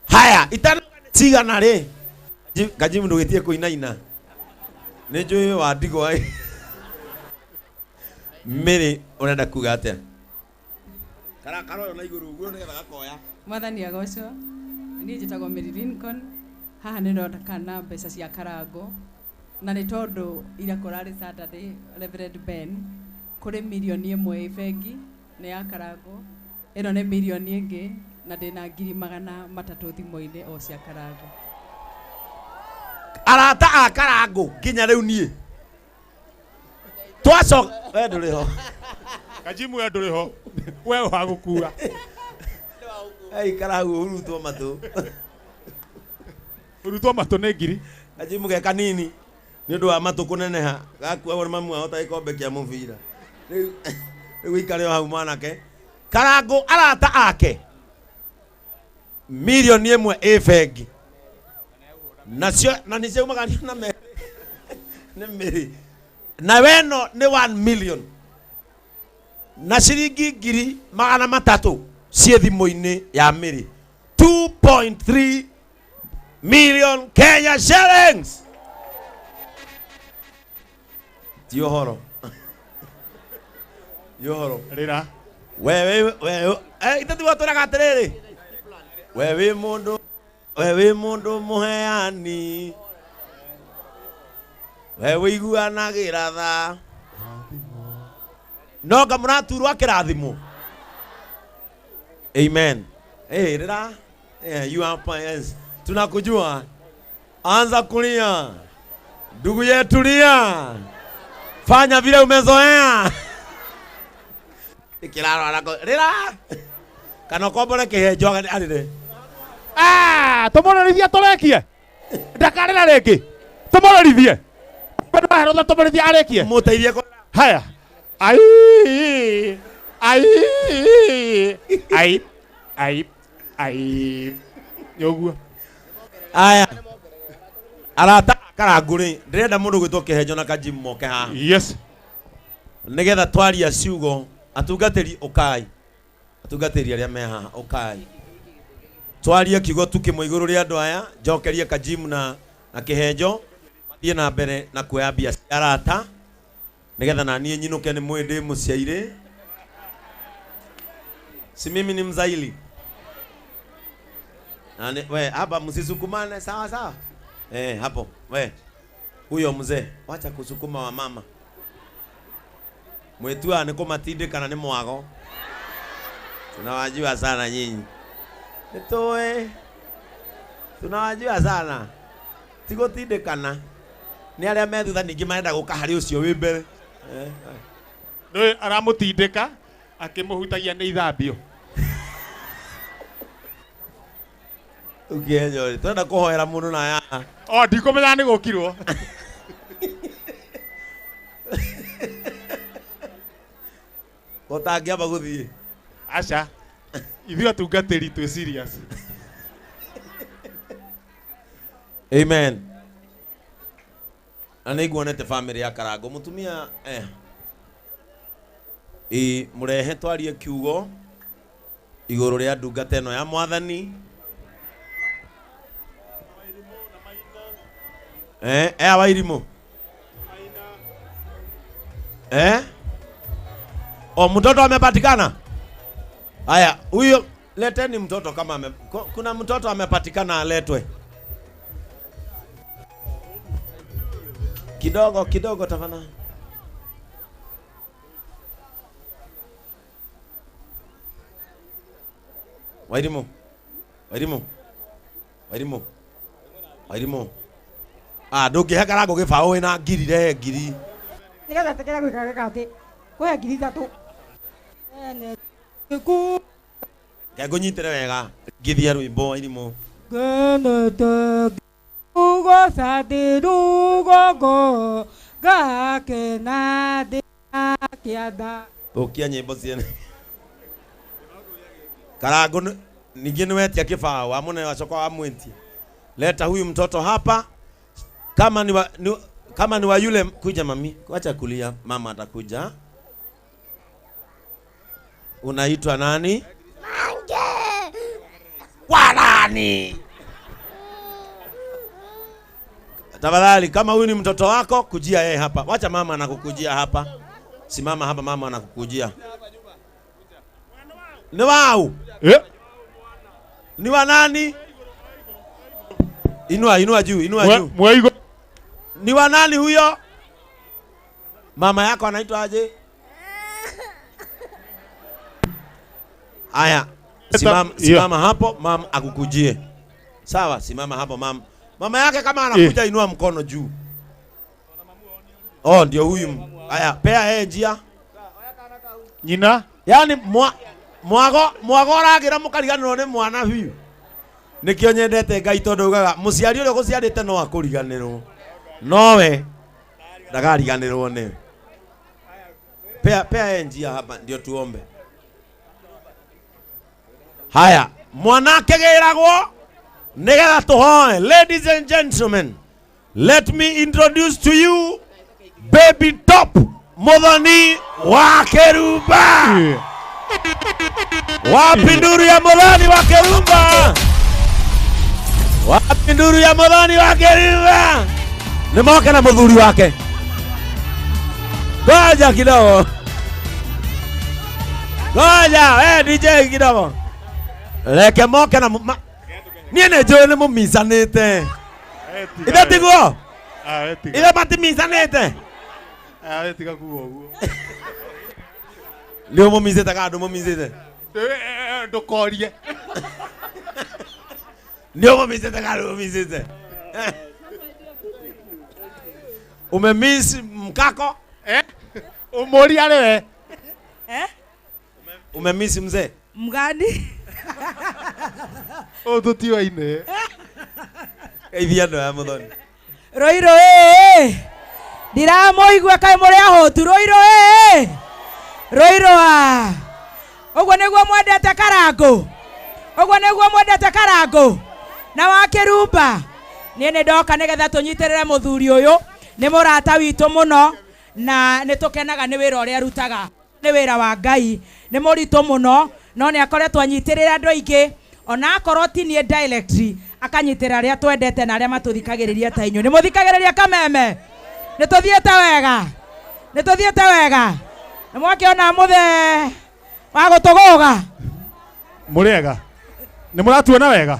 Haya, itano cigana rĩ? Kajimu ndũgĩtie kũinaina. Nĩ njũĩ wa ndigwa ĩ. Mary ũrenda kuga atĩa? Karakaroyo na igũrũ ũguo nĩgetha gakoya. Mwathani agocwo. Niĩ njĩtagwo Mary Lincoln. Haha nĩ ndonekana mbeca cia karango na nĩ tondũ ira kũrarĩ Saturday Reverend Ben kũrĩ mirioni ĩmwe ĩ bengi nĩ ya karango ĩno nĩ mirioni ĩngĩ na ndĩna 300,000 thimũ-inĩ o cia karango. Arata a karango nginya rĩu niĩ twacoka we ndũrĩ ho Kajimu we ndũrĩ ho we wa gũkua aikara hau ũhurutwo matũ ũrutwo matũ nĩ ngiri kajimu ge kanini nĩ ũndũ wa matũ kũneneha gakuagwo nĩ mamu wao ta gĩkombe kĩa mũbira rĩu rĩu ikare o hau mwanake karango arata ake 1 million ĩ bengi nacio na nĩ ciaumaga na merĩ nĩ mĩrĩ na weno nĩ 1 million na ciringi 300,000 ciĩ thimũ-inĩ ya mĩrĩ 2.3 million Kenya shillings ti ũhoro ti ũhoro rĩra we we we eh ithe tiguo twĩraga atĩrĩrĩ we wĩ mũndũ we wĩ mũndũ mũheani we wĩiguanagĩra tha no nga mũraturwo akĩrathimwo amen hey, rĩra yeah, you are yes. Tunakujua anza kulia ndugu yetu lia fanya vile umezoea ikirarwara rĩra kana ũkombore kĩhenjo arĩre Ah, tũmũrĩrithie tũrĩkie ndakarĩra rĩngĩ tũmũrĩrithie bado waherotha tũmũrĩrithie arĩkie mũteithie haya ai ai ai ai ai nĩ ũguo aya arata karangu rĩ ndĩrenda mũndũ gwĩtwo kĩhenjo na kajimu moke haha yes nĩgetha twaria ciugo atungatĩri ũkai atungatĩri arĩa me haha ũkai twarie kiugo tu kĩmwe igũrũ rĩa andũ aya njokerie kajimu na na kĩhenjo mathiĩ na mbere na kuoya mbia cia arata nĩgetha na niĩ nyinũke nĩ mwĩ ndĩ mũciairĩ si mimi ni mzaili na ni, we hapa msisukumane sawa sawa eh hapo we huyo mzee wacha kusukuma wa mama mwetua nĩ kũmatindĩkana nĩ mwago tunawajua sana nyinyi nĩtũĩ tunawajua sana ti gũtindĩkana nĩ arĩa me thutha ningĩ marenda gũka harĩ ũcio wĩ mbere eh, nĩ aramũtindĩka akĩmũhutagia nĩ ithambio ũkĩenyo rĩ tũrenda kũhoera mũndũ na aya o ndikũmenya nĩ gũkirwo ũtangĩamba gũthiĩ aca ithuĩ atungatĩri twĩ serious amen na nĩ nguonete family ya karango mũtumia eh ĩ mũrehe twarie kiugo igũrũ rĩa ndungata ĩno ya mwathani eh eh wairimũ eh o mtoto amepatikana haya huyo leteni mtoto kama ame, kuna mtoto amepatikana aletwe kidogo kidogo tafadhali Wairimu Wairimu Wairimu Wairimu ah ndũngĩhe karango gĩbaũ wĩna ngiri rehe ngiri Nĩgetha tekera gwĩka gwĩka atĩ kũhe 3,000 ene ku Reke ngũnyitĩre wega ngithia rwĩmbo Wairimu ngenete ugoca ndĩ rũgongo ngakena ndĩ na kĩanda thũkia nyĩmbo ciene karango ningĩ nĩwetia kĩbaũ wamũne wacoka wamwĩtia leta huyu mtoto hapa kama ni wa, ni, kama ni wa yule kuja mami wacha kulia mama atakuja unaitwa nani Warani. Tafadhali kama huyu ni mtoto wako kujia yeye hapa. Wacha mama anakukujia hapa. Simama hapa mama anakukujia. Ni wau. Eh? Ni wa nani? Inua inua juu, inua juu. Mwaigo. Ni wa nani huyo? Mama yako anaitwa aje? Aya, simama, simama hapo mama akukujie. Sawa, simama hapo mama. Mama yake kama anakuja inua mkono juu. Oh, ndio huyu. Aya, pea yeye njia. Nyina. Yaani mwago mwago ũragĩra mũkariganĩrwo nĩ mwana biũ. Nĩkĩo nyendete Ngai tondũ ugaga mũciari ũrĩa ũgũciarĩte no akũriganĩrwo. Nowe ndakariganĩrwo nĩwe. Pea pea yeye njia hapa ndio tuombe. Haya, mwanake gĩragwo nĩgetha tũhoe. Ladies and gentlemen, let me introduce to you Baby Top Muthoni wa Kerumba. Wapi nduru ya Muthoni wa Kerumba? Wapi nduru ya Muthoni wa Kerumba? Nĩ moke na mũthuri wake. Ngoja kidogo. Ngoja, DJ kidogo. Reke moke na niĩ nĩ njũĩ nĩ mũmicanĩte. Ithe tiguo? Ithe matimicanĩte? Tiga kuga ũguo. Nĩ ũmũmicĩte kana ndũmũmicĩte? Ndũkorie. Nĩ ũmũmicĩte kana ndũmũmicĩte? Umemiss mkako? Ũmũrie arĩ we. Eh? Umemiss mzee? Mgani? Ũũ tũtiũaine. Geithia andũ aya Muthoni. Roiro ĩ ndiramũigua kaĩ mũrĩ ahũtu. Roiro ĩ Roiro a ũguo nĩguo mwendete Karangũ, ũguo nĩguo mwendete Karangũ na wa Kĩrumba. Niĩ nĩ ndoka nĩgetha tũnyitĩrĩre mũthuri ũyũ, nĩ mũrata witũ mũno na nĩ tũkenaga nĩ wĩra ũrĩa arutaga. Nĩ wĩra wa Ngai, nĩ mũritũ mũno no nĩ akoretwo anyitĩrĩre andũ aingĩ, ona akorwo ti niĩ directly akanyitĩrĩra arĩa twendete na arĩa matũthikagĩrĩria ta inyuĩ. Nĩ mũthikagĩrĩria Kameme? Nĩ tũthiĩte wega? Nĩ tũthiĩte wega? Nĩ mwakĩona mũthee wa gũtũgũga? Mũrĩega? Nĩ mũratuona wega?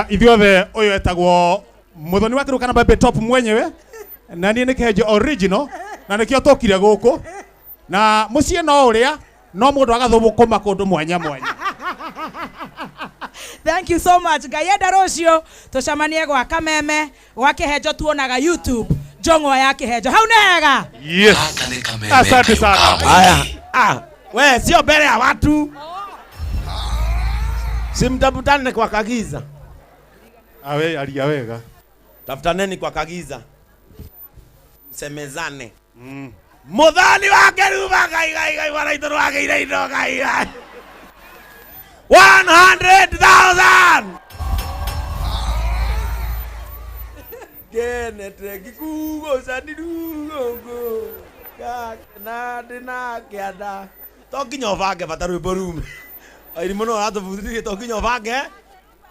Ithuothe ũyũ etagwo Muthoni wa Kĩrũka na Baby Top mwenyewe na niĩ nĩ Kĩhenjo original na nĩkĩo tũkire gũkũ na mũciĩ no ũrĩa no mũndũ agathũkũma kũndũ mwanya mwanya. Thank you so much. Ngai enda rũciũ tũcemanie gwa Kameme gwa Kĩhenjo tuonaga YouTube njong'o ya Kĩhenjo. Hau nĩ hega? Yes. Asante sana. Haya. We sio mbele ya watu. Simtafutane kwa kagiza. Awe alia wega. Tafutaneni kwa kagiza. Msemezane. Muthoni wa Keruba ngai ngai ngai bwana itũ nĩwagĩire indo ngai ngai. 100,000. Genete ngikugoca ndirugongo. Gakena ndĩna kĩanda. To nginya ũbange bata rwĩmbo rume. Airi mũno aratũbundithirie to nginya ũbange.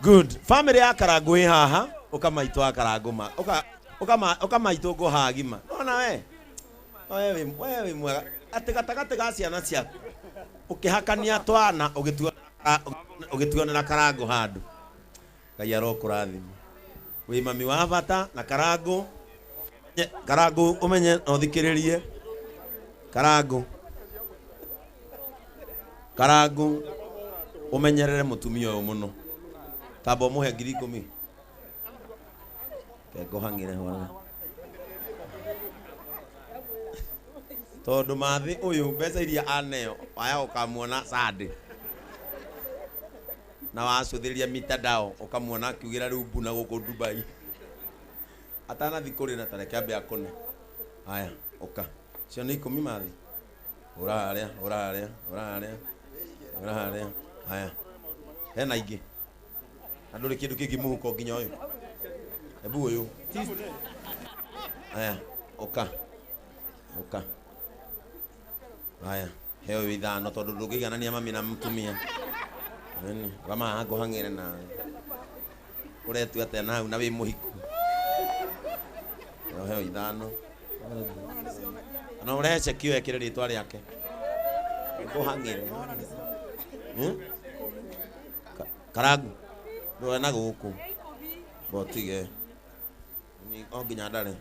Good. Family ya Karangũ ĩ haha, ũka maitũ wa Karangũ ma. Ũka ũka ũka maitũ ngũhaha gima. Nona we. We wĩ mwega. Atĩ gatagatĩ ga ciana ciaku ũkĩhakania twana ũgĩtuanĩra Karangũ handũ. Ngai arokũrathima. Wĩ mami wa bata na Karangũ. Karangũ ũmenye na ũthikĩrĩrie. Karangũ. Karangũ ũmenyerere mũtumia ũyũ mũno. Tamba ũmũhe 10,000. Ke ngũhang'ĩre hwana. Tondũ mathĩ ũyũ mbeca iria aneo waya ũkamuona Sunday. Na wacũthĩrĩria mitandao ũkamuona akiugĩra rĩu mbu na gũkũ Dubai. Atanathi kũrĩ na tareke ambe akũne. Haya, ũka. Cio nĩ 10 mathĩ. Ũra harĩa, ũra harĩa, ũra harĩa. Ũra harĩa. Haya. Hena ingĩ. Na ndũrĩ kĩndũ kĩngĩ mũhuko nginya ũyũ. Ebu ũyũ. Haya, ũka. Ũka. Haya, he ũyũ 5 tondũ ndũngĩiganania mami na mũtumia. Nini, kama ngũhang'ĩre nawe. Ũretua atĩa na hau na wĩ mũhiku. Ũheo ithano. Kana ũrehe ceki ĩyo ĩkĩre rĩtwa rĩake. Ngũhang'ĩre. Hmm? Karangu. Ndũe na gũkũ. Mbotige. O nginya ndare.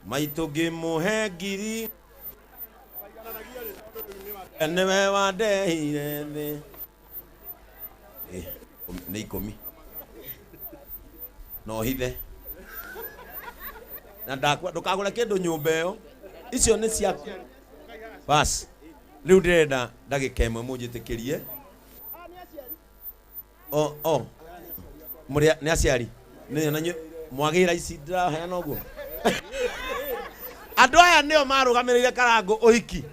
Maitũ ngĩmũhe ngiri. Nĩwe wandeheire thĩ. Eh, nĩ ikũmi. Na ũhithe. Na ndakwa ndũkagũre kĩndũ nyũmba ĩyo. Icio nĩ ciaku. Bas. Rĩu ndĩrenda ndagĩka ĩmwe mũnjĩtĩkĩrie. O o. Mũrĩ nĩ aciari. Nĩ na inyuĩ mwagĩra ici ndĩraheana ũguo. Andũ aya nĩo marũgamĩrĩire Karangũ ũhiki.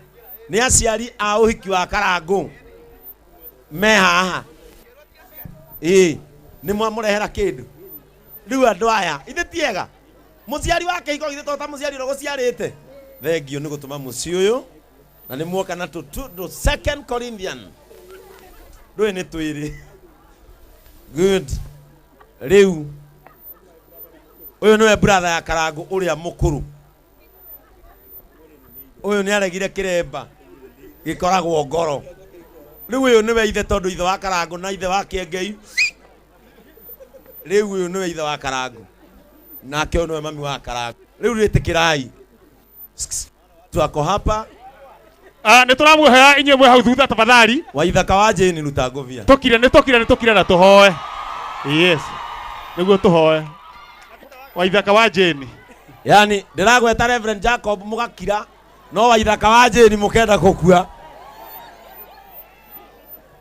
Nĩ aciari a ũhiki wa Karangũ. Me haha. Ĩĩ, nĩ mwamũrehera kĩndũ. Rĩu andũ aya, ithe ti ega. Mũciari wa kĩhiko githĩ to ta mũciari ũrĩa ũgũciarĩte. Thengiũ nĩ gũtũma mũciĩ ũyũ na nĩ muoka na tũtũ second Corinthian. Ndũĩ nĩ twĩrĩ. Good. Rĩu ũyũ nĩwe brother ya Karangũ ũrĩa mũkũrũ. Ũyũ nĩ aregire kĩremba gĩkoragwo ngoro. Rĩu ũyũ nĩwe ithe tondũ ithe wa Karangũ na ithe wa Kĩengei. Rĩu ũyũ nĩwe ithe wa Karangũ. Nake ũyũ nĩwe mami wa Karangũ. Rĩu rĩtĩkĩrai. Twako hapa. Ah, nä tå ramuohera inyuä mwä hau thutha tafadhali. Waithaka wa Jane ruta ngũbia. Tũkire nĩ tũkire nĩ tũkire na tũhoe. Yes. Nĩguo tũhoe. Waithaka wa Jane. Yani ndĩragweta Reverend Jacob mũgakira no Waithaka wa Jane mũkenda gũkua.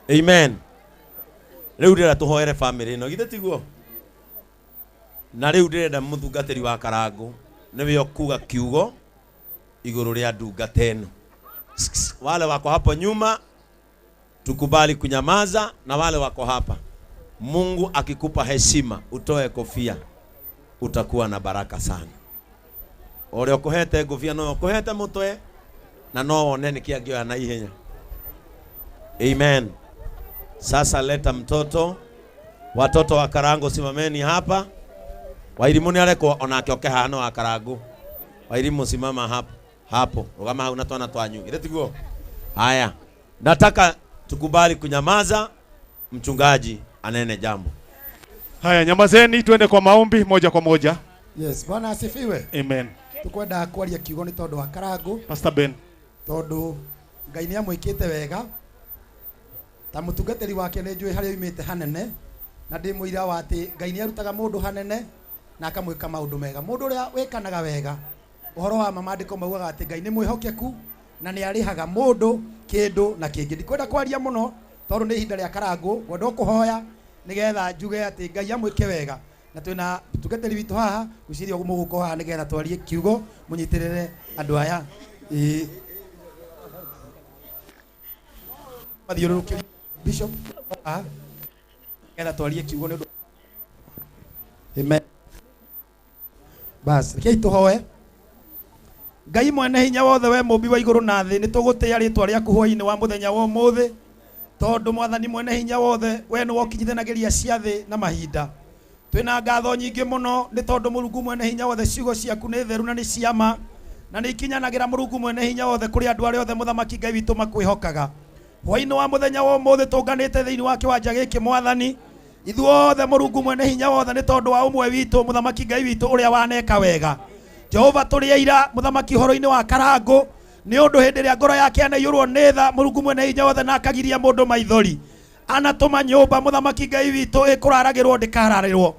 Amen. Rĩu ndĩrenda tũhoere family ĩno githĩ tiguo? Na rĩu ndĩrenda mũtungatĩri wa Karangũ nĩwe ũkuga kiugo igũrũ rĩa ndungata ĩno. Wale wako hapo nyuma tukubali kunyamaza, na wale wako hapa, Mungu akikupa heshima utoe kofia, utakuwa na baraka sana. Ũrĩa ũkũhete ngũbia no ũkũhete mũtwe na no wone nĩkĩ angĩoya na ihenya. Amen. Sasa leta mtoto, watoto wa Karangu simameni hapa. Wairimu nĩ arekwo onake oke haha wa Karangu. Wairimu simama hapo hapo, rũgama hau na twana twanyu, githĩ tiguo? Haya, nataka tukubali kunyamaza, mchungaji anene jambo. Haya, nyamazeni tuende kwa maombi moja kwa moja. Yes, Bwana asifiwe. Amen. Tukwenda kwaria kiugo nĩ tondũ wa Karangũ. Pastor Ben. Tondũ Ngai nĩ amwĩkĩte wega. Ta mũtungatĩri wake nĩ njũĩ harĩa oimĩte hanene, na ndĩ mũira wa atĩ Ngai nĩ arutaga mũndũ hanene na akamwĩka maũndũ mega. Mũndũ ũrĩa wĩkanaga wega, ũhoro wa ma maandĩko maugaga atĩ Ngai nĩ mwĩhokeku na nĩ arĩhaga mũndũ kĩndũ na kĩngĩ. Ndikwenda kwaria mũno tondũ nĩ ihinda rĩa Karangũ, ngwenda o kũhoya nĩgetha njuge atĩ Ngai amwĩke wega. Na twĩna mũtungatĩri witũ haha, ngwĩciria mũgũka haha nĩgetha twarie kiugo, mũnyitĩrĩre andũ aya. Ĩĩ. Mathiũrũrũkĩrie Bishop haha nĩgetha twarie kiugo nĩ ũndũ. Amen. Bas, rekei tũhoe. Ngai mwene hinya wothe, we mũmbi wa igũrũ na thĩ, nĩ tũgũtĩĩa rĩtwa rĩaku hwaĩ-inĩ wa mũthenya wa ũmũthĩ, tondũ mwathani mwene hinya wothe, we nĩwe ũkinyithanagĩria ciathĩ na mahinda. Twĩna ngatho nyingĩ mũno nĩ tondũ Mũrungu mwene hinya wothe, ciugo ciaku nĩ theru na nĩ ciama, na nĩ ikinyanagĩra Mũrungu mwene hinya wothe kũrĩ andũ arĩa othe mũthamaki Ngai witũ makwĩhokaga. Hwaĩ-inĩ wa mũthenya wa ũmũthĩ tũnganĩte thĩinĩ wa kĩwanja gĩkĩ mwathani, ithuothe Mũrungu mwene hinya wothe nĩ tondũ wa ũmwe witũ mũthamaki Ngai witũ ũrĩa waneka wega. Jehova tũrĩ aira mũthamaki ũhoro-inĩ wa Karangũ, nĩ ũndũ hĩndĩ ĩrĩa ngoro yake yanaiyũrwo nĩ tha Mũrungu mwene hinya wothe na akagiria mũndũ maithori. Anatũma nyũmba mũthamaki Ngai witũ ĩkũraragĩrwo ndĩkararĩrwo.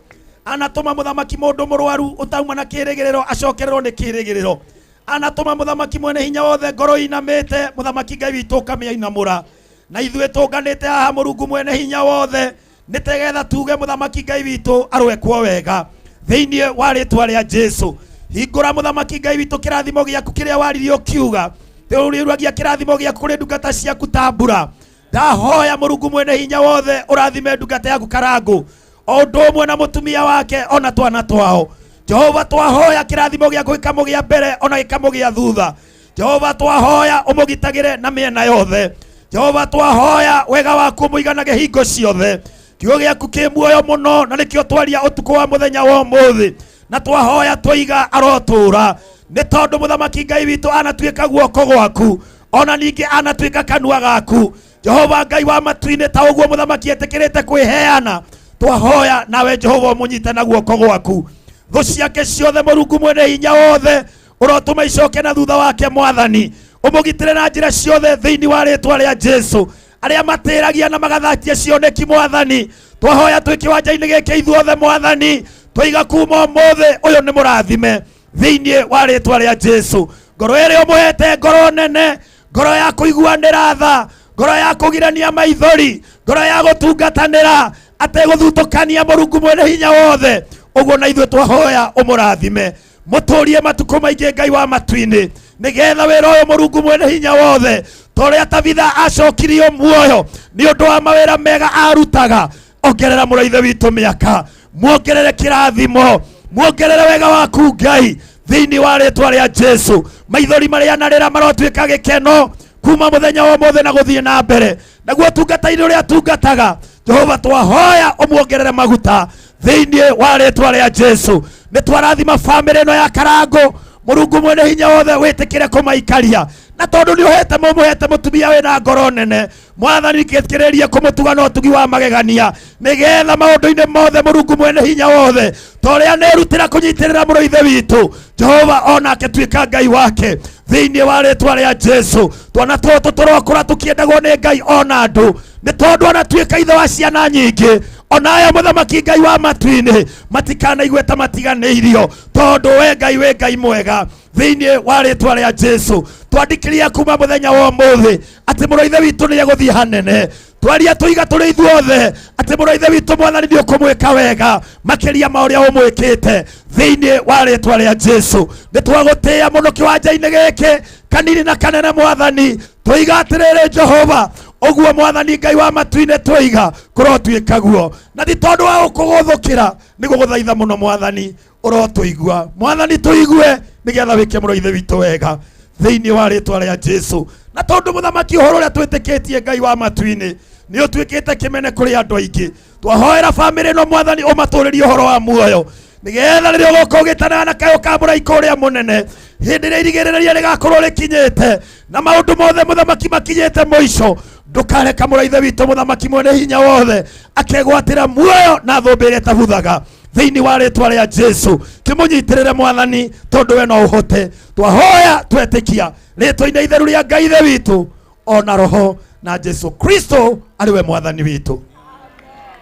Anatũma mũthamaki mũndũ mũrwaru ũtauma na kĩrĩgĩrĩro acokererwo nĩ kĩrĩgĩrĩro. Anatũma mũthamaki mwene hinya wothe ngoro inamĩte mũthamaki Ngai witũ ũkamĩinamũra. Na ithuĩ tũnganĩte haha Mũrungu mwene hinya wothe nĩ tegetha tuge mũthamaki Ngai witũ arwekwo wega thĩinĩ wa rĩtwa rĩa Jesu. Hingũra mũthamaki Ngai witũ kĩrathimo gĩaku kĩrĩa waririe ũkiuga, ũriuragia kĩrathimo gĩaku kũrĩ ndungata ciaku ta mbura. Ndahoya Mũrungu mwene hinya wothe ũrathime ndungata yaku Karangũ o ũndũ ũmwe na mũtumia wake ona twana twao. Jehova twahoya kĩrathimo gĩaku gĩkamũgĩa mbere ona gĩkamũgĩa thutha. Jehova twahoya ũmũgitagĩre na mĩena yothe. Jehova twahoya wega waku ũmũiganage hingo ciothe. Kiugo gĩaku kĩ muoyo mũno na nĩkĩo twaria ũtukũ wa mũthenya wa ũmũthĩ, na twahoya twaiga arotũra. Nĩ tondũ mũthamaki Ngai witũ anatuĩka guoko gwaku, ona ningĩ anatuĩka kanua gaku. Jehova Ngai wa matu-inĩ, ta ũguo mũthamaki etĩkĩrĩte kwĩheana, twahoya nawe Jehova ũmũnyite na guoko gwaku. Thũ ciake ciothe Mũrungu mwene hinya wothe ũrotũma icoke na thutha wake Mwathani, ũmũgitĩre na njĩra ciothe thĩinĩ wa rĩtwa rĩa Jesu. Arĩa matĩragia na magathatia cioneki Mwathani, twahoya twĩ kĩwanja-inĩ gĩkĩ ithuothe Mwathani, twaiga kuma ũmũthĩ ũyũ nĩ mũrathime thĩinĩ wa rĩtwa rĩa Jesu. Ngoro ĩrĩa ũmũhete, ngoro nene, ngoro ya kũiguanĩra tha, ngoro ya kũgirania maithori, ngoro ya gũtungatanĩra, ategũthutũkania Mũrungu mwene hinya wothe, ũguo na ithuĩ twahoya ũmũrathime, mũtũrie matukũ maingĩ Ngai wa matu-inĩ, nĩgetha wĩra ũyũ Mũrungu mwene hinya wothe, ta ũrĩa Tabitha acokirio muoyo nĩ ũndũ wa mawĩra mega arutaga, ongerera mũraithe witũ mĩaka, muongerere kĩrathimo, muongerere wega waku Ngai thĩinĩ wa rĩtwa rĩa Jesu. Maithori marĩa narĩra marotuĩka gĩkeno kuma mũthenya wa ũmũthĩ na gũthiĩ na mbere, naguo tungata-inĩ ũrĩa tungataga Jehova twahoya ũmuongerere maguta thĩinĩ wa rĩtwa rĩa Jesu. Nĩ twarathima bamĩrĩ ĩno ya Karangũ, Mũrungu mwene hinya wothe wĩtĩkĩre kũmaikaria, na tondũ nĩ ũhete mũmũhete mũtumia wĩna ngoro nene Mwathani, gĩtĩkĩrĩrie kũmũtuga na ũtugi wa magegania, nĩgetha maũndũ-inĩ mothe Mũrungu mwene hinya wothe, ta ũrĩa nĩrutĩra kũnyitĩrĩra mũrũ ithe witũ Jehova, onake tuĩka Ngai wake thĩinĩ wa rĩtwa rĩa Jesu. Twana tũtũ tũrokũra tũkĩendagwo nĩ Ngai ona andũ, nĩ tondũ anatuĩka ithe wa ciana nyingĩ, ona aya mũthamaki Ngai wa matu-inĩ matikanaigue ta matiganĩirio, tondũ we Ngai wĩ Ngai mwega thĩinĩ wa rĩtwa rĩa Jesu. Twandĩkĩria kuma mũthenya wa ũmũthĩ atĩ mũrũ ithe witũ nĩ egũthiĩ hanene, twaria tũiga tũrĩ ithuothe atĩ mũrũ ithe witũ Mwathani nĩ ũkũmwĩka wega makĩria ma ũrĩa ũmwĩkĩte thĩinĩ wa rĩtwa rĩa Jesu. Nĩ twagũtĩĩa mũno kĩwanja-inĩ gĩkĩ kanini na kanene Mwathani, tũiga atĩrĩrĩ Jehova, ũguo Mwathani Ngai wa matu-inĩ tũiga kũrotuĩka guo, na ti tondũ wa gũkũgũthũkĩra, nĩ gũgũthaitha mũno Mwathani ũrotũigua. Mwathani tũigue nĩgetha wĩke mũrũ ithe witũ wega thĩinĩ wa rĩtwa rĩa Jesu. Na tondũ mũthamaki ũhoro ũrĩa twĩtĩkĩtie Ngai wa matu-inĩ nĩ ũtuĩkĩte kĩmene kũrĩ andũ aingĩ, twahoera bamĩrĩ ĩno Mwathani ũmatũrĩrie ũhoro wa muoyo, nĩgetha rĩrĩa ũgoka ũgĩtanaga na kayũ ka mũraika ũrĩa mũnene, hĩndĩ ĩrĩa irigĩrĩria rĩgakorwo rĩkinyĩte na maũndũ mothe mũthamaki makinyĩte mũico, ndũkareka mũrũ ithe witũ mũthamaki mwene hinya wothe akegwatĩra muoyo na thũmbĩ ĩrĩa ĩtabuthaga thĩinĩ wa rĩtwa rĩa Jesu. Kĩmũnyitĩrĩre Mwathani, tondũ we no ũhote. Twahoya twetĩkia rĩtwa-inĩ itheru rĩa Ngai ithe witũ ona roho na Jesu Kristo arĩ we Mwathani witũ.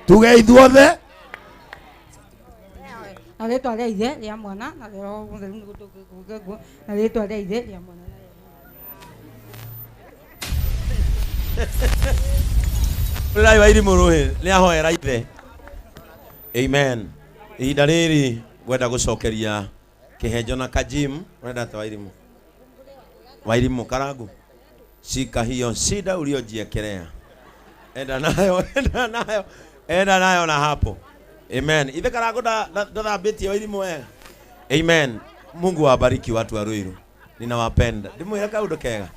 Tuge ithuothe na rĩtwa rĩa ithe rĩa mwana na rĩa Roho Mũtheru nĩguo tũngĩkuga guo, na rĩtwa rĩa ithe rĩa mwana na Rĩrai wa irimũ rũhĩ nĩ ahoera ithe. Amen. Ihinda rĩrĩ ngwenda gũcokeria kĩhenjo na kajim, ũrenda atĩa wa irimũ? Wa irimũ Karangu, shika hiyo shida uliojiekelea, enda nayo, enda nayo, enda nayo na hapo. Amen. Ithe Karangu ndathambĩtie wa irimũ wega. Amen. Mungu awabariki watu wa Ruiru, ninawapenda. Ndimwĩre kaũndũ kega,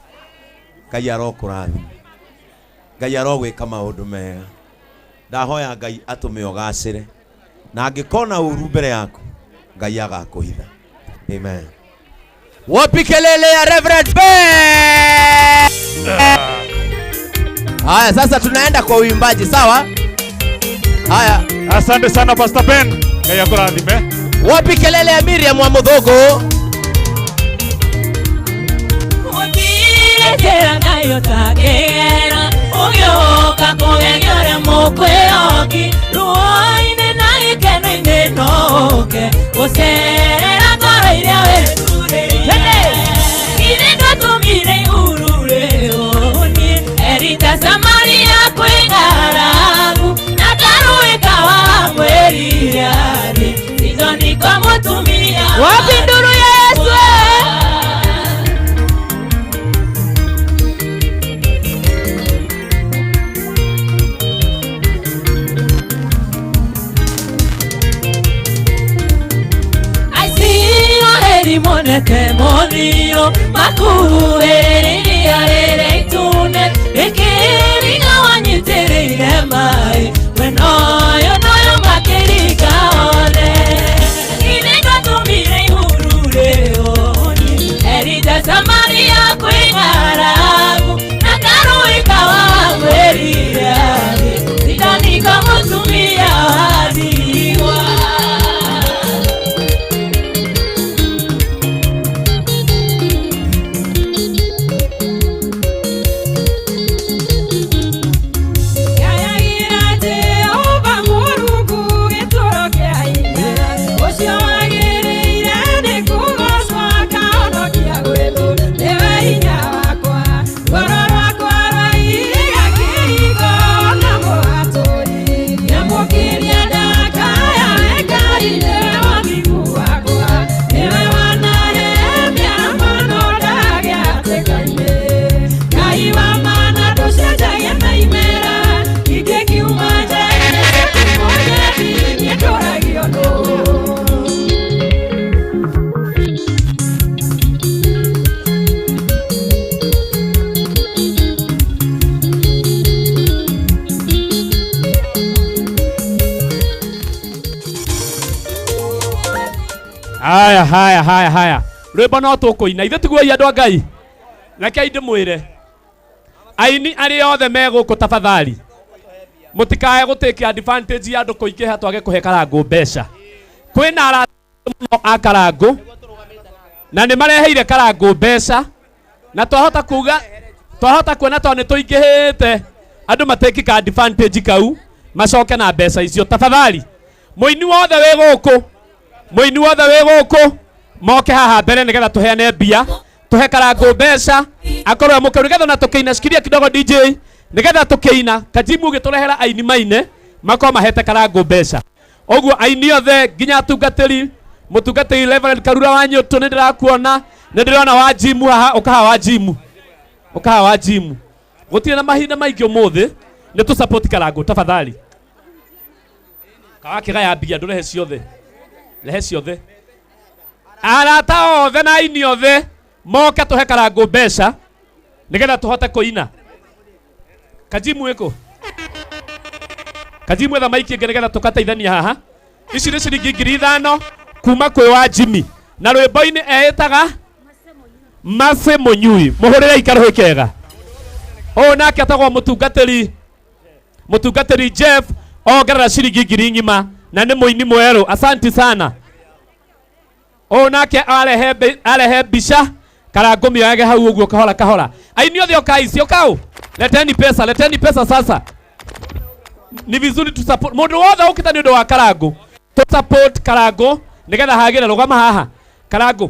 Ngai arokũrathima, Ngai arogwĩka maũndũ mega. Ndahoya Ngai atũme ũgacĩre, na angĩkona ũru mbere yaku Ngai agakũhitha. Amen. Wapi kelele ya Reverend Ben? Haya, sasa tunaenda kwa uimbaji, sawa? Haya. Asante sana Pastor Ben. Ngai akũrathime. Wapi kelele ya Miriam wa Muthogo? Njĩra Ngai ũtangĩgera, ũgĩũka kũgegia ũrĩa mũkwĩhoki, ruo-inĩ na gĩkeno-inĩ no ũke gũcerera ngoro iria wĩturĩire. Githĩ ndwatũmire ihuru rĩhũnie Erita Samaria kwĩ ng'aragu, na karũĩ ka wamwĩrire athiĩ Sidoni kwa mũtumia. Wapi nduru ya Yesu? Monete mothio makuhĩrĩria rĩrĩa itune rĩkĩringa wanyitĩrĩire maĩ mwena ũyũ na ũyũ makĩringa othe. Githĩ ndwatũmire ihuru rĩhũnie Haya haya haya haya rwĩmbo no tũkũina ithuĩ tiguo andũ a Ngai. Rekei ndĩmwĩre aini arĩa othe me gũkũ tafadhali mũtikae gũtĩke advantage ya andũ kũingĩha twage kũhe Karangũ mbeca. Kwĩna arata mũno a Karangũ na nĩ mareheire Karangũ mbeca na twahota kuga twahota kuona tondũ nĩ tũingĩhĩte andũ matĩkika advantage kau macoke na mbeca icio. Tafadhali mũini wothe wĩ gũkũ, mũini wothe wĩ gũkũ moke haha mbere nĩgetha tũheane mbia tuhe Karangũ mbeca akorwo mũkenu nĩgetha na tũkĩina. Shikilia kidogo DJ nĩgetha tũkĩina Kajimu ũgĩtũrehera aini maine makorwo mahete Karangũ mbeca. Ũguo aini othe nginya atungatĩri, mũtungatĩri Reverend Karura wa Nyũtũ nĩ ndĩrakuona, nĩ ndĩrona wa Jimu haha, ũkaha wa Jimu, ũkaha wa Jimu. Gũtirĩ na mahinda maingĩ ũmũthĩ, nĩ tũ support Karangũ tafadhali. Kawakĩgaya mbia ndũrehe ciothe, rehe ciothe. Arata othe na aini othe moke tũhe Karangũ mbeca nĩgetha tũhote kũina. Kajimu ĩkũ? Kajimu etha maiki ĩngĩ nĩgetha tũkateithania haha. Ici nĩ ciringi 5,000 kuma kwĩ wa Jimmy na rwĩmbo-inĩ eĩtaga Mase Mũnyui. Mũhũrĩre ikarũhĩ kega. Ũyũ nake etagwo mũtungatĩri Jeff ongerera ciringi 1,000 ng'ima na nĩ mũini mwerũ. Asanti sana. Ũyũ nake arehe mbica Karangũ mĩoyage hau ũguo kahora kahora. Aini othe ũkai, si ũkau? Leteni pesa, leteni pesa sasa. Ni vizuri tu support mũndũ wothe ũkĩte nĩ ũndũ wa Karangũ. Tu support Karangũ nĩgetha hagĩre. Rũgama haha Karangũ.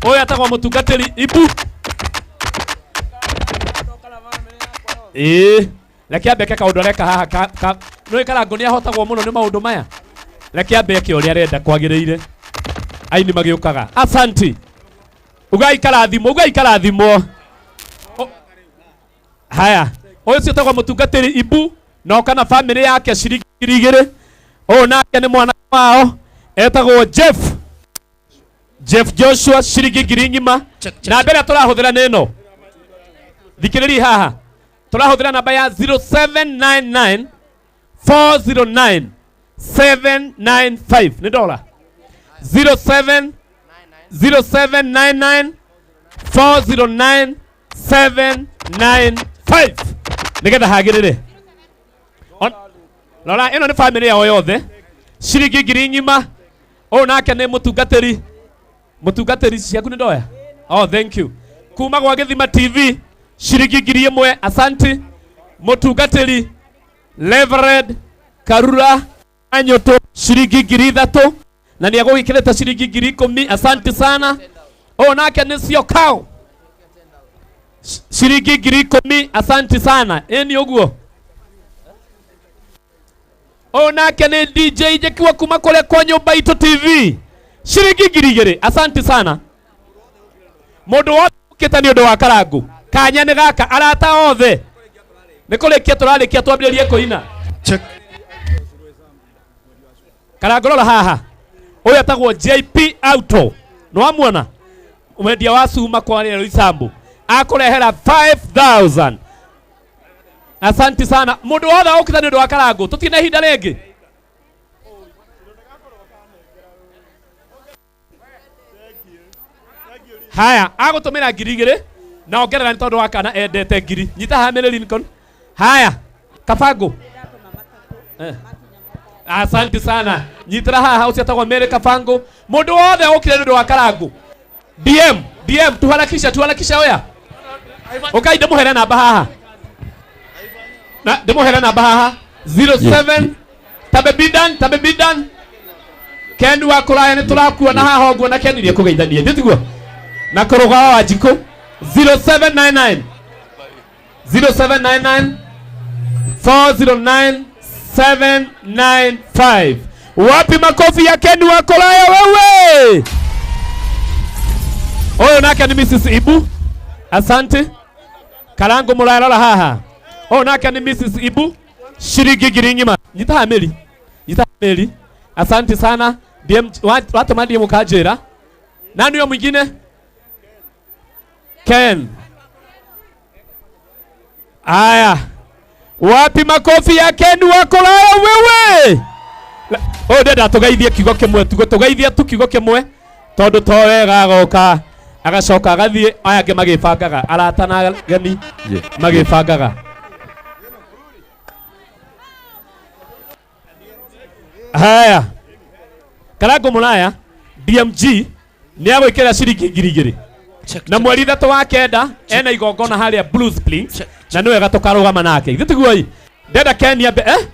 Ũyũ etagwo mũtungatĩri Ibu. Ĩĩ, reke ambe eke kaũndũ areka haha nĩũĩ Karangũ nĩahotagwo mũno nĩ maũndũ maya. Reke ambe eke ũrĩa arenda kwagĩrĩire. Aini magĩũkaga. Asanti. Ugai karathimwo, ugai karathimwo. Haya, ũyũ ũcio etagwo mũtungatĩri Ibu na oka na family yake ciringi 2,000. Ũyũ nake nĩ mwana wao etagwo Jeff. Jeff Joshua ciringi 1,000 ng'ima. Na mbere tũrahũthĩra nĩ ĩno. Thikĩrĩria haha. Tũrahũthĩra namba ya 0799 409 795. Nĩ dola. 07 0799 409 795. Nĩgetha hagĩrĩre. Rora ĩno nĩ family yao yothe ciringi 1,000 ng'ima. Ũyũ nake nĩ mũtungatĩri, mũtungatĩri ciaku nĩ ndoya. Oh, thank you. Kuma gwa Gĩthima TV ciringi 1,000. Asanti. Mũtungatĩri Reverend Karura Anyũtũ ciringi 3,000 na nĩ egũgĩkĩrĩte ciringi 10,000. Asanti sana. Ũyũ nake nĩ Syokau ciringi 10,000. Asanti sana. Ĩni ũguo. Ũyũ nake nĩ DJ Njekiwa kuma kũrĩa kwa Nyũmba Itũ TV ciringi 2,000. Asanti sana. Mũndũ wothe ũkĩte nĩ ũndũ wa Karangũ kanya nĩ gaka. Arata othe nĩ kũrĩkia tũrarĩkia twambĩrĩrie kũina. Karangũ rora haha. Ũyũ etagwo JP Auto. Nĩ wamuona? Mwendia wa cuma kwa rĩero Isambu akũrehera 5,000. Asanti sana. Mũndũ wothe ũkĩte nĩ ũndũ wa Karangũ tũtirĩ na ihinda rĩngĩ. Haya, agũtũmĩra 2,000 na ongerera nĩ tondũ wa kana endete ngiri. Nyita haha Mary Lincoln. Haya, Kabango. Asante sana. Nyitĩra haha ũcio etagwo Mary Kabango. Mũndũ wothe ũkire nĩ ũndũ wa Karangũ. DM, DM tuharakisha, tuharakisha oya. Ukai ndĩmũhere namba haha. Na ndĩmũhere namba haha 07 Tabe Bidan, Tabe Bidan. Ken wa kũraya nĩ tũrakuona haha ũguo na Ken nĩ ekũgeithania. Ithuĩ tiguo? Na kũrũga wa Wanjikũ 0799 0799 409 795. Wapi makofi ya Ken wa kũraya wewe? Ũyũ nake nĩ Mrs. Ibu. Asante. Karango mũraya rora haha. Ũyũ nake nĩ Mrs. Ibu. Shiringi 1,000 ng'ima. Nyita haha Mary. Nyita haha Mary. Asante sana. DM watũma DM ũkanjĩra. Nani huyo mwingine? Ken. Aya. Wapi makofi ya Ken wa kũraya wewe? Ũyũ ndenda tũgeithie kiugo kĩmwe tu, tũgeithie tu kiugo kĩmwe tondũ to wega agoka agacoka agathiĩ aya angĩ magĩbangaga arata na ageni magĩbangaga. Haya, Karango Mũraya DMG nĩ agwĩkĩra ciringi 2000 na mweri 3 wa 9 ena igongona harĩa Blue Springs na nĩ wega tũkarũgama nake ithuĩ tiguo ĩ ndenda Kenya mbe eh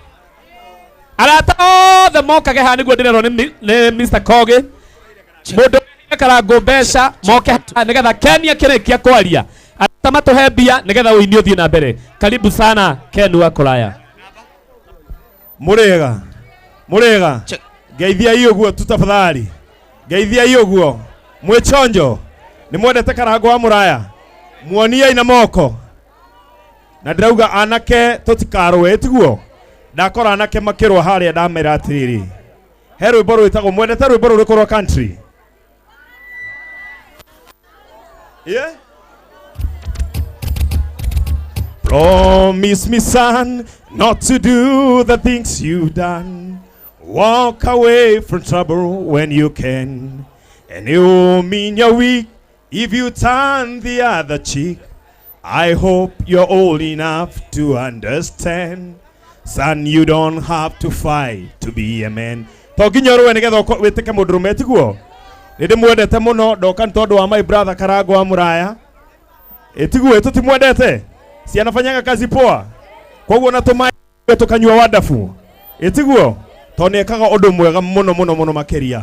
arata othe mokage haha nĩguo ndĩrerwo nĩ Mr. Kogi mũndũ Karango mbeca moke haha nĩgetha Kenya kĩrĩkia kwaria arata matũhe mbia nĩgetha ũini ũthiĩ na mbere. Karibu sana Ken wa Kũraya. Mũrĩega mũrĩega ngeithiai ũguo tu tafadhali ngeithiai ũguo mwĩchonjo nĩ mwendete Karango wa Mũraya muoniei na moko na ndĩrauga anake tũtikarũe tiguo ndakora anake makĩrũa harĩa ndamera atĩrĩrĩ he rwĩmbo rwĩtagwo mwendete rwĩmbo rũrĩkũ rwa country yeah? Promise me, son, not to do the things you've done. Walk away from trouble when you can. And it will mean you're weak if you turn the other cheek. I hope you're old enough to understand. Son, you don't have to fight to be a man. To nginya ũrũe nĩgetha wĩtĩke mũndũrũme tiguo? Nĩ ndĩmwendete mũno ndoka nĩ tondũ wa my brother Karango wa Mũraya. Ĩtiguo tũtimwendete? Si anafanyaga kazi poa. Koguo na tũmaĩ tũkanyua wonderful. Ĩtiguo? Tondũ nĩekaga ũndũ mwega mũno mũno mũno makĩria.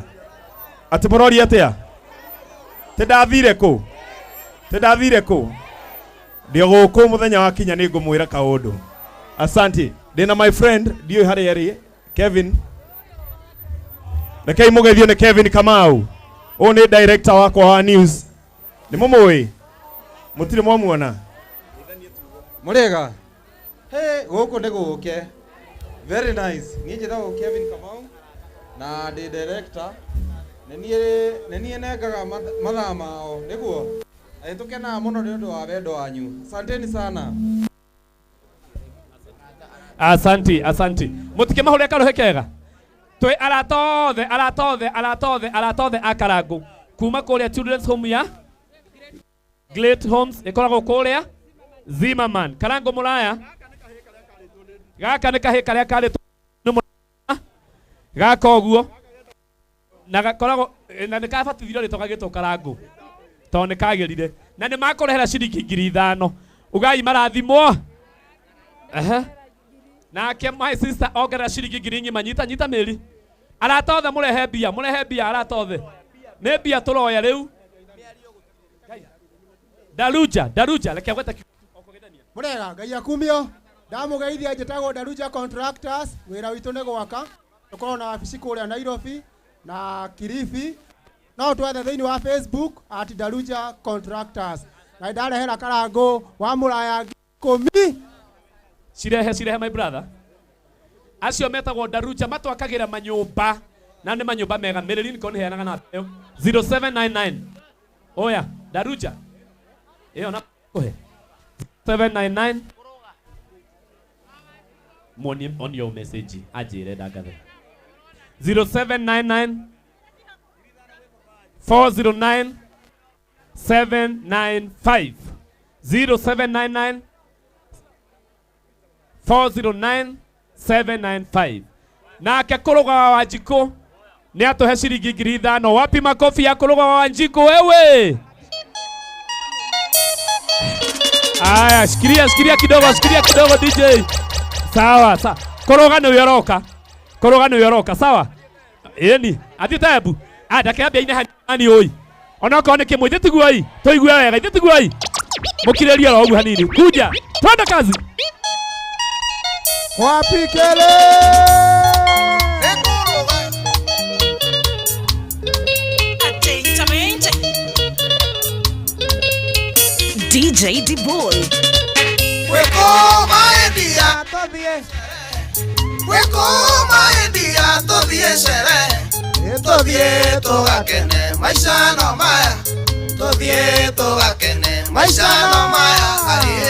Atĩ mũroria atĩa? Tĩ ndathire kũ? Tĩ ndathire kũ? Ndĩ gũkũ mũthenya wa kinya nĩ ngũmwĩra kaũndũ. Asante. Ndĩna my friend ndiũĩ harĩa arĩ Kevin. Rekei mũgeithio nĩ Kevin Kamau. Ũyũ nĩ director wakwa wa news. Nĩ mũmũĩ? Mũtirĩ mwamuona? Mũrĩega? Hey, gũkũ nĩ gũke. Very nice. Niĩ njĩtagwo Kevin Kamau na ndĩ director. Nĩ niĩ nengaga mathaa mao nĩguo. Na nĩtũkenaga mũno nĩ ũndũ wa wendo wanyu. Asanteni sana. Asanti, asanti. Mũtikĩmahũre karũhĩ kega. Twĩ arata othe, arata othe, arata othe, arata othe a Karango. Kuma kũrĩa Children's Home ya Great Homes ĩkoragwo kũrĩa Zimmerman. Karango Mũraya. Gaka nĩ kahĩ karĩa karĩtwo nĩ mũraya. Gaka ũguo. Na gakoragwo na nĩ kabatithirio rĩtwa gagĩtwo Karango. Tondũ nĩ kagĩrire. Na nĩ makũrehera ciringi 5000. Ugai marathimwo. Ehe. Nake my sister ongerera ciringi 1000 ng'ima. Nyita nyita mĩri. Arata othe mũrehe mbia, mũrehe mbia arata othe. Nĩ mbia tũroya rĩu. Daruja, Daruja, reke gweta Mũrega, Ngai akumio. Ndamũgeithia njĩtagwo Daruja Contractors, wĩra witũ nĩ gwaka. Tũkoragwo na wabici kũrĩa Nairobi na Kilifi. No twethe thĩinĩ wa Facebook at Daruja Contractors. Na ndarehera Karango wa Mũraya 10,000. Cirehe, cirehe my brother. Acio metagwo Daruja matwakagĩra manyũmba na nĩ manyũmba mega. Mary Lincoln heanaga na ĩyo 0799. Oya, Daruja. Ĩyo na kũhe. 799. Muonie on your message anjĩre ndangathe. 0799 409 795. 0799 409 795. Nake Kũrũga wa Wanjikũ nĩ atũhe ciringi 5000. Wapi makofi ya Kũrũga wa Wanjikũ wewe? Aya, shikilia, shikilia kidogo, shikilia kidogo DJ. Sawa, sawa. Kũrũga nĩwe ũroka. Kũrũga nĩwe ũroka, sawa? Ĩni, athiĩ tabu. Ah, ndakĩambia ine hanini oi. Onokorwo nĩ kĩmwe, ithuĩ tiguo oi. Tũigue wega, ithuĩ tiguo oi. Mũkirĩrie oro ũguo hanini. Kuja, twende kazi. Wapi kele? DJ Dibul. Tũgakene maica no maya, tũthiĩ tũgakene maica no maya ariĩ.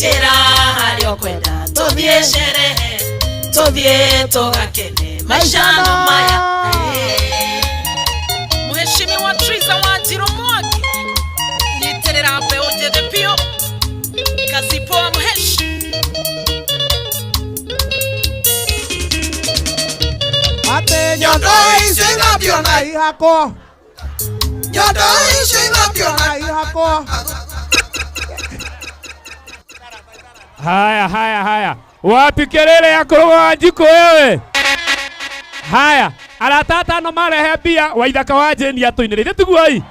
Njĩra harĩa ũkwenda tũthiĩ sherehe tũthiĩ tũgakene maisha no maya. Mheshimiwa Triza Wanjiru Mwangi, nyitĩrĩra mbeũ njĩthĩ biũ. Kazi poa mheshi. Atĩ nyondo icio ithambio na ihakwo. Nyondo icio ithambio na ihakwo. Haya, haya, haya, wapi kelele ya kũrũga Wanjikũ wewe? Haya, arata atano marehe mbia waithaka wa Jane atũinĩre ithe tiguo-i?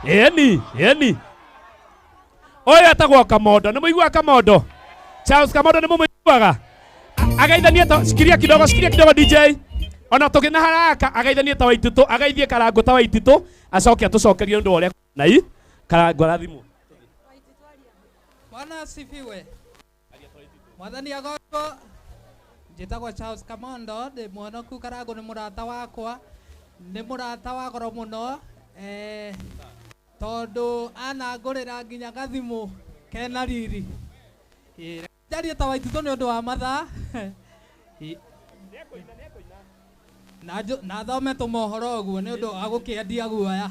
Ĩni, ĩni. Ũyũ etagwo Kamondo, nĩ mũiguaga Kamondo? Charles Kamondo nĩ mũmũiguaga? Agaithanie ta, shikilia kidogo, shikilia kidogo DJ. Ona tũgĩ na haraka agaithanie ta Waititũ, agaithie Karangũ ta Waititũ, acoke atũcokerie ũndũ wa ũrĩa nai Karangũ arathimwo. Bwana asifiwe. Mwathani agocwo. Njĩtagwo Charles Kamondo, ndĩ mwonoku Karangũ nĩ mũrata wakwa, nĩ mũrata wa goro mũno, tondũ anangũrĩra nginya gathimũ kena riri. Njarie ta Waititũ nĩ ũndũ wa mathaa. Na thome tũmohoro ũguo nĩ ũndũ wa gũkĩendia guoya.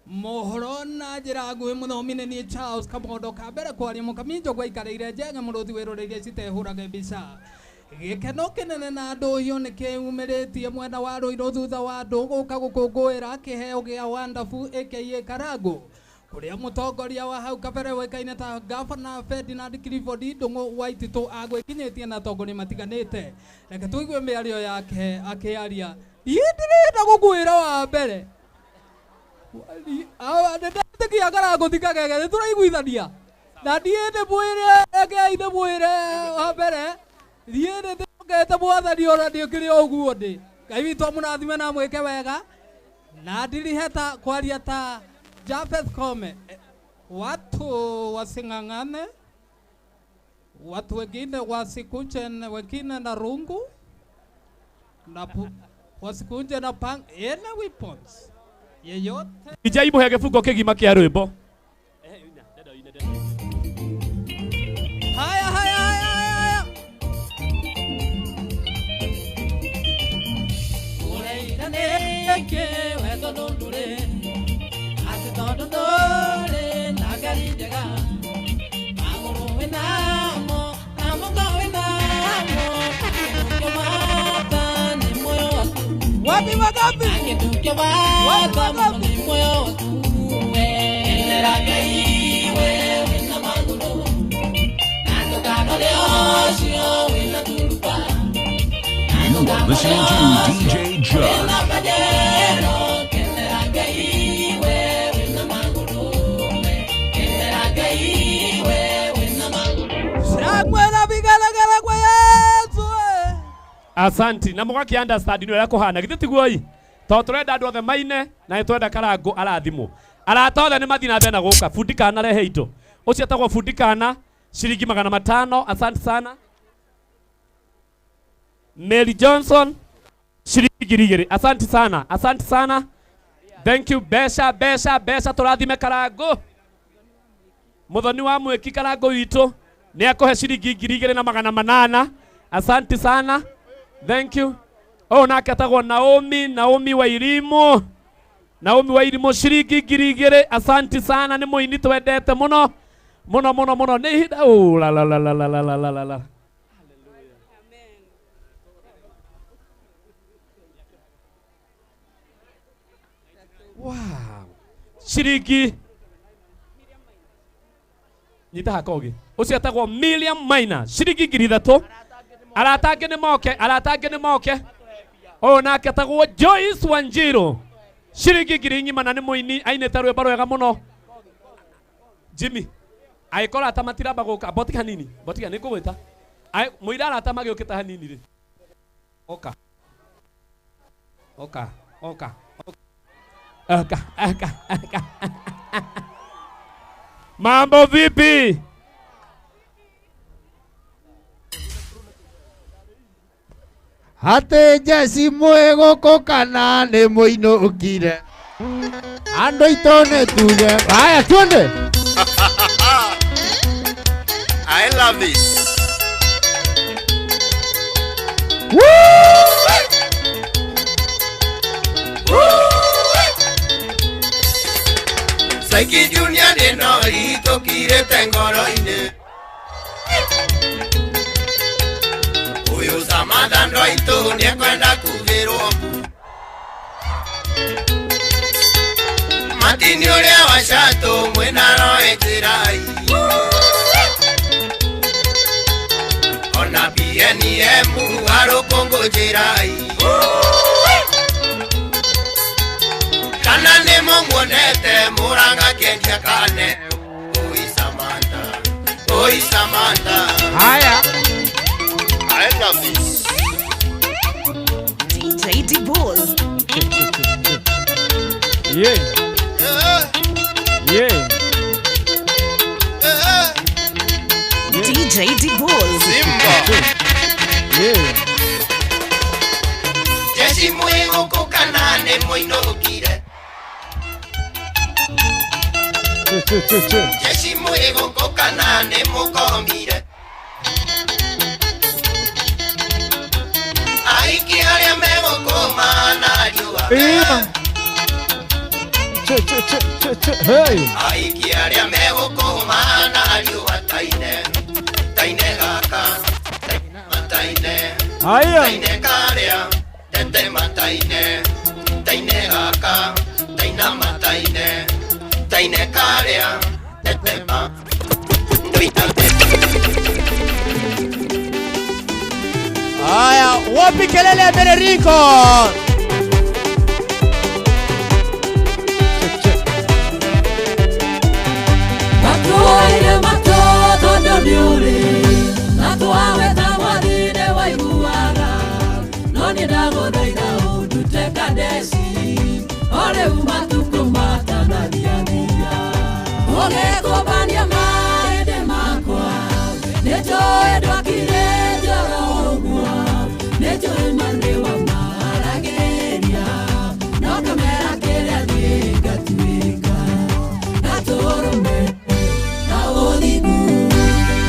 Mohoro na njĩra nguhĩ mũthomi nĩ niĩ Charles Kamondo ka mbere kwaria mũkami njogu aikarĩire njenge mũrũthi wĩroreire citehũraga mbica. Gĩkeno kĩnene na ndũhiũ nĩ kĩumĩrĩtie mwena wa Ruiru thutha wa andũ gũka gũkũngũĩra kĩheo gĩa Wonderful aka Karangũ, kũrĩa mũtongoria wa hau kabere ũĩkaine ta Gavana Ferdinand Clifford Ndung'u Waititũ agwĩkinyĩtie na atongoria matiganĩte. Reke tũigue mĩario yake akĩaria. Niĩ ndĩrenda gũkwĩra wa mbere. Nĩndetĩkia Karangũ ti kagege, nĩtũraiguithania. Na niĩ ndĩmwĩre, rekei ndĩmwĩre wa mbere, niĩ nĩndĩhokete Mwathani ona ndĩkĩrĩ o ũguo ndĩ. Ngai witũ amũrathime na amwĩke wega. Na ndiriheta kwaria ta Japheth Kome. Watu wasing'ang'ane, watu wengine wasikunje, wengine na rungu na wasikunje na pang, ena weapons yeyote. DJ mũhe gĩbungo kĩgima kĩa rwĩmbo. Haya, haya, haya, haya. Ũreira nĩkĩ we tondũ ndũrĩ, atĩ tondũ ndũrĩ na ngari njega, magũrũ wĩnamo na moko wĩnamo, kĩndũ bata nĩ muoyo waku. Wapi magapi? Kĩndũ kĩa bata mũno nĩ muoyo waku. Kenera Ngai we wĩna magũrũ, na ndũkanore ũcio wĩna turuba. You are listening to DJ Jug. Asanti na mũgakĩ understand nĩ ũrĩa kũhana githĩ tiguo-i? Tondũ tũrenda andũ othe maine na nĩ twenda Karangũ arathimwo. Arata othe nĩ mathiĩ na mbere na gũka. Bundi kana rehe indo. Ũcio etagwo bundi kana ciringi 500. Asante sana. Mary Johnson ciringi 2,000. Asante sana. Asante sana. Thank you. Besha, besha, besha tũrathime Karangũ. Mũthoni wa mwĩki Karangũ witũ nĩ akũhe ciringi 2,800. Asante sana. Thank you. Oh, nake etagwo Naomi, Naomi Wairimu. Naomi Wairimu ciringi 2,000. Asante sana, nĩ mũini twendete mũno. Mũno mũno mũno. Nĩ ihinda, oh, la la la la la la la la la. Wow. Ciringi nyita hakogi. Ũcio etagwo Miriam Maina ciringi 3,000. Arata angĩ nĩ moke, arata angĩ nĩ moke. Ũyũ nake etagwo Joyce Wanjiru ciringi 4,000 na nĩ mũini ainĩte rwĩmbo rwega mũno. Jimmy, angĩkorwo arata matiramba gũka, mboti hanini, mboti nĩ ngũgwĩta. Mũira arata magĩũkĩte hanini rĩ. Oka. Oka, oka. Oka, oka, oka. Mambo vipi? Ate jeci mwĩ gũkũ kana nĩ mũinũkire? Andũ aitũ nĩ tuge. Haya, twende. I love this. Saiki Junior neno itokirete ngoro-inĩ. Ũyũ Samantha ndwaitũ nĩekwenda kugĩrwo mbu. Matini ũrĩa wa Shatũ mwĩna Roy Njĩrai. Ona BNM arũkũngũ njĩrai. Kana nĩ mũmuonete mũranga kĩendia kane. Oi Samantha, oi Samantha. Haya. I love this. DJ Dibul. Yeah. Yeah. DJ Dibul. Simba. Yeah. Jeshi mwĩgũkũ kana nĩ mũinũkire. Jeshi mwĩgũkũ kana nĩ mũkomire. Aiki arĩa megũkũma na riũa. Hey. Aiki arĩa megũkũma na riũa taine. Taine gaka. Mataine. Haya. Taine karĩa. Tete mataine. Taine gaka. Taina mataine. Taine karĩa. Tete ma. Haya, wapi kelele ya Federico? Matuaire matoto ndoniuri, matuawe tamwarire waiguaga, no nĩ ndagũthaitha ũndute Kadesi, o rĩu matukũ matanathiathia. Ũgĩkũmbania mahĩndĩ makwa, nĩnjũĩ ndwakire njoro ũguo, nĩnjũĩ ma nĩwamaragĩria, no kamera kĩrĩa niĩ ngatuĩka, gatũrũme na ũthingu,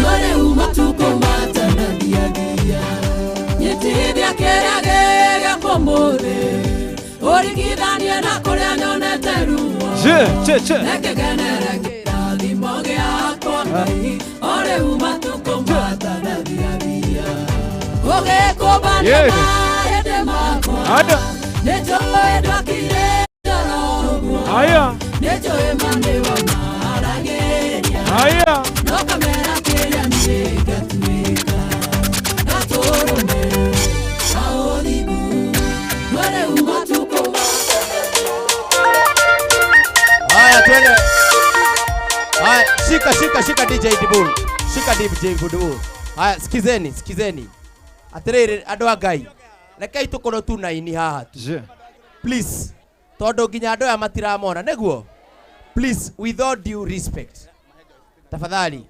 no rĩu matukũ matanathiathia. Nyitithia kĩrĩa gĩ gĩakwa ũmũthĩ, ũringithanie na kũrĩa nyonete ruo. Reke ngenere kĩrathimo gĩakwa Ngai, o rĩu matukũ matanathiathia. Ũgĩkũmbania mahĩndĩ makwa, nĩnjũĩ ndwakire njoro ũguo, nĩnjũĩ ma nĩwamaragĩria, no kamera kĩrĩa niĩ ngatuĩka, gatũrũme na ũthingu, no rĩu matukũ Haya, twende. Haya, shika shika shika DJ Dibul. Shika DJ Dibul. Haya, sikizeni, sikizeni. Atiriri andu a Ngai. Rekei tukorwo tu na ini haha tu. Please. Tondu nginya andu aya matiramona, niguo? Please, with all due respect. Tafadhali.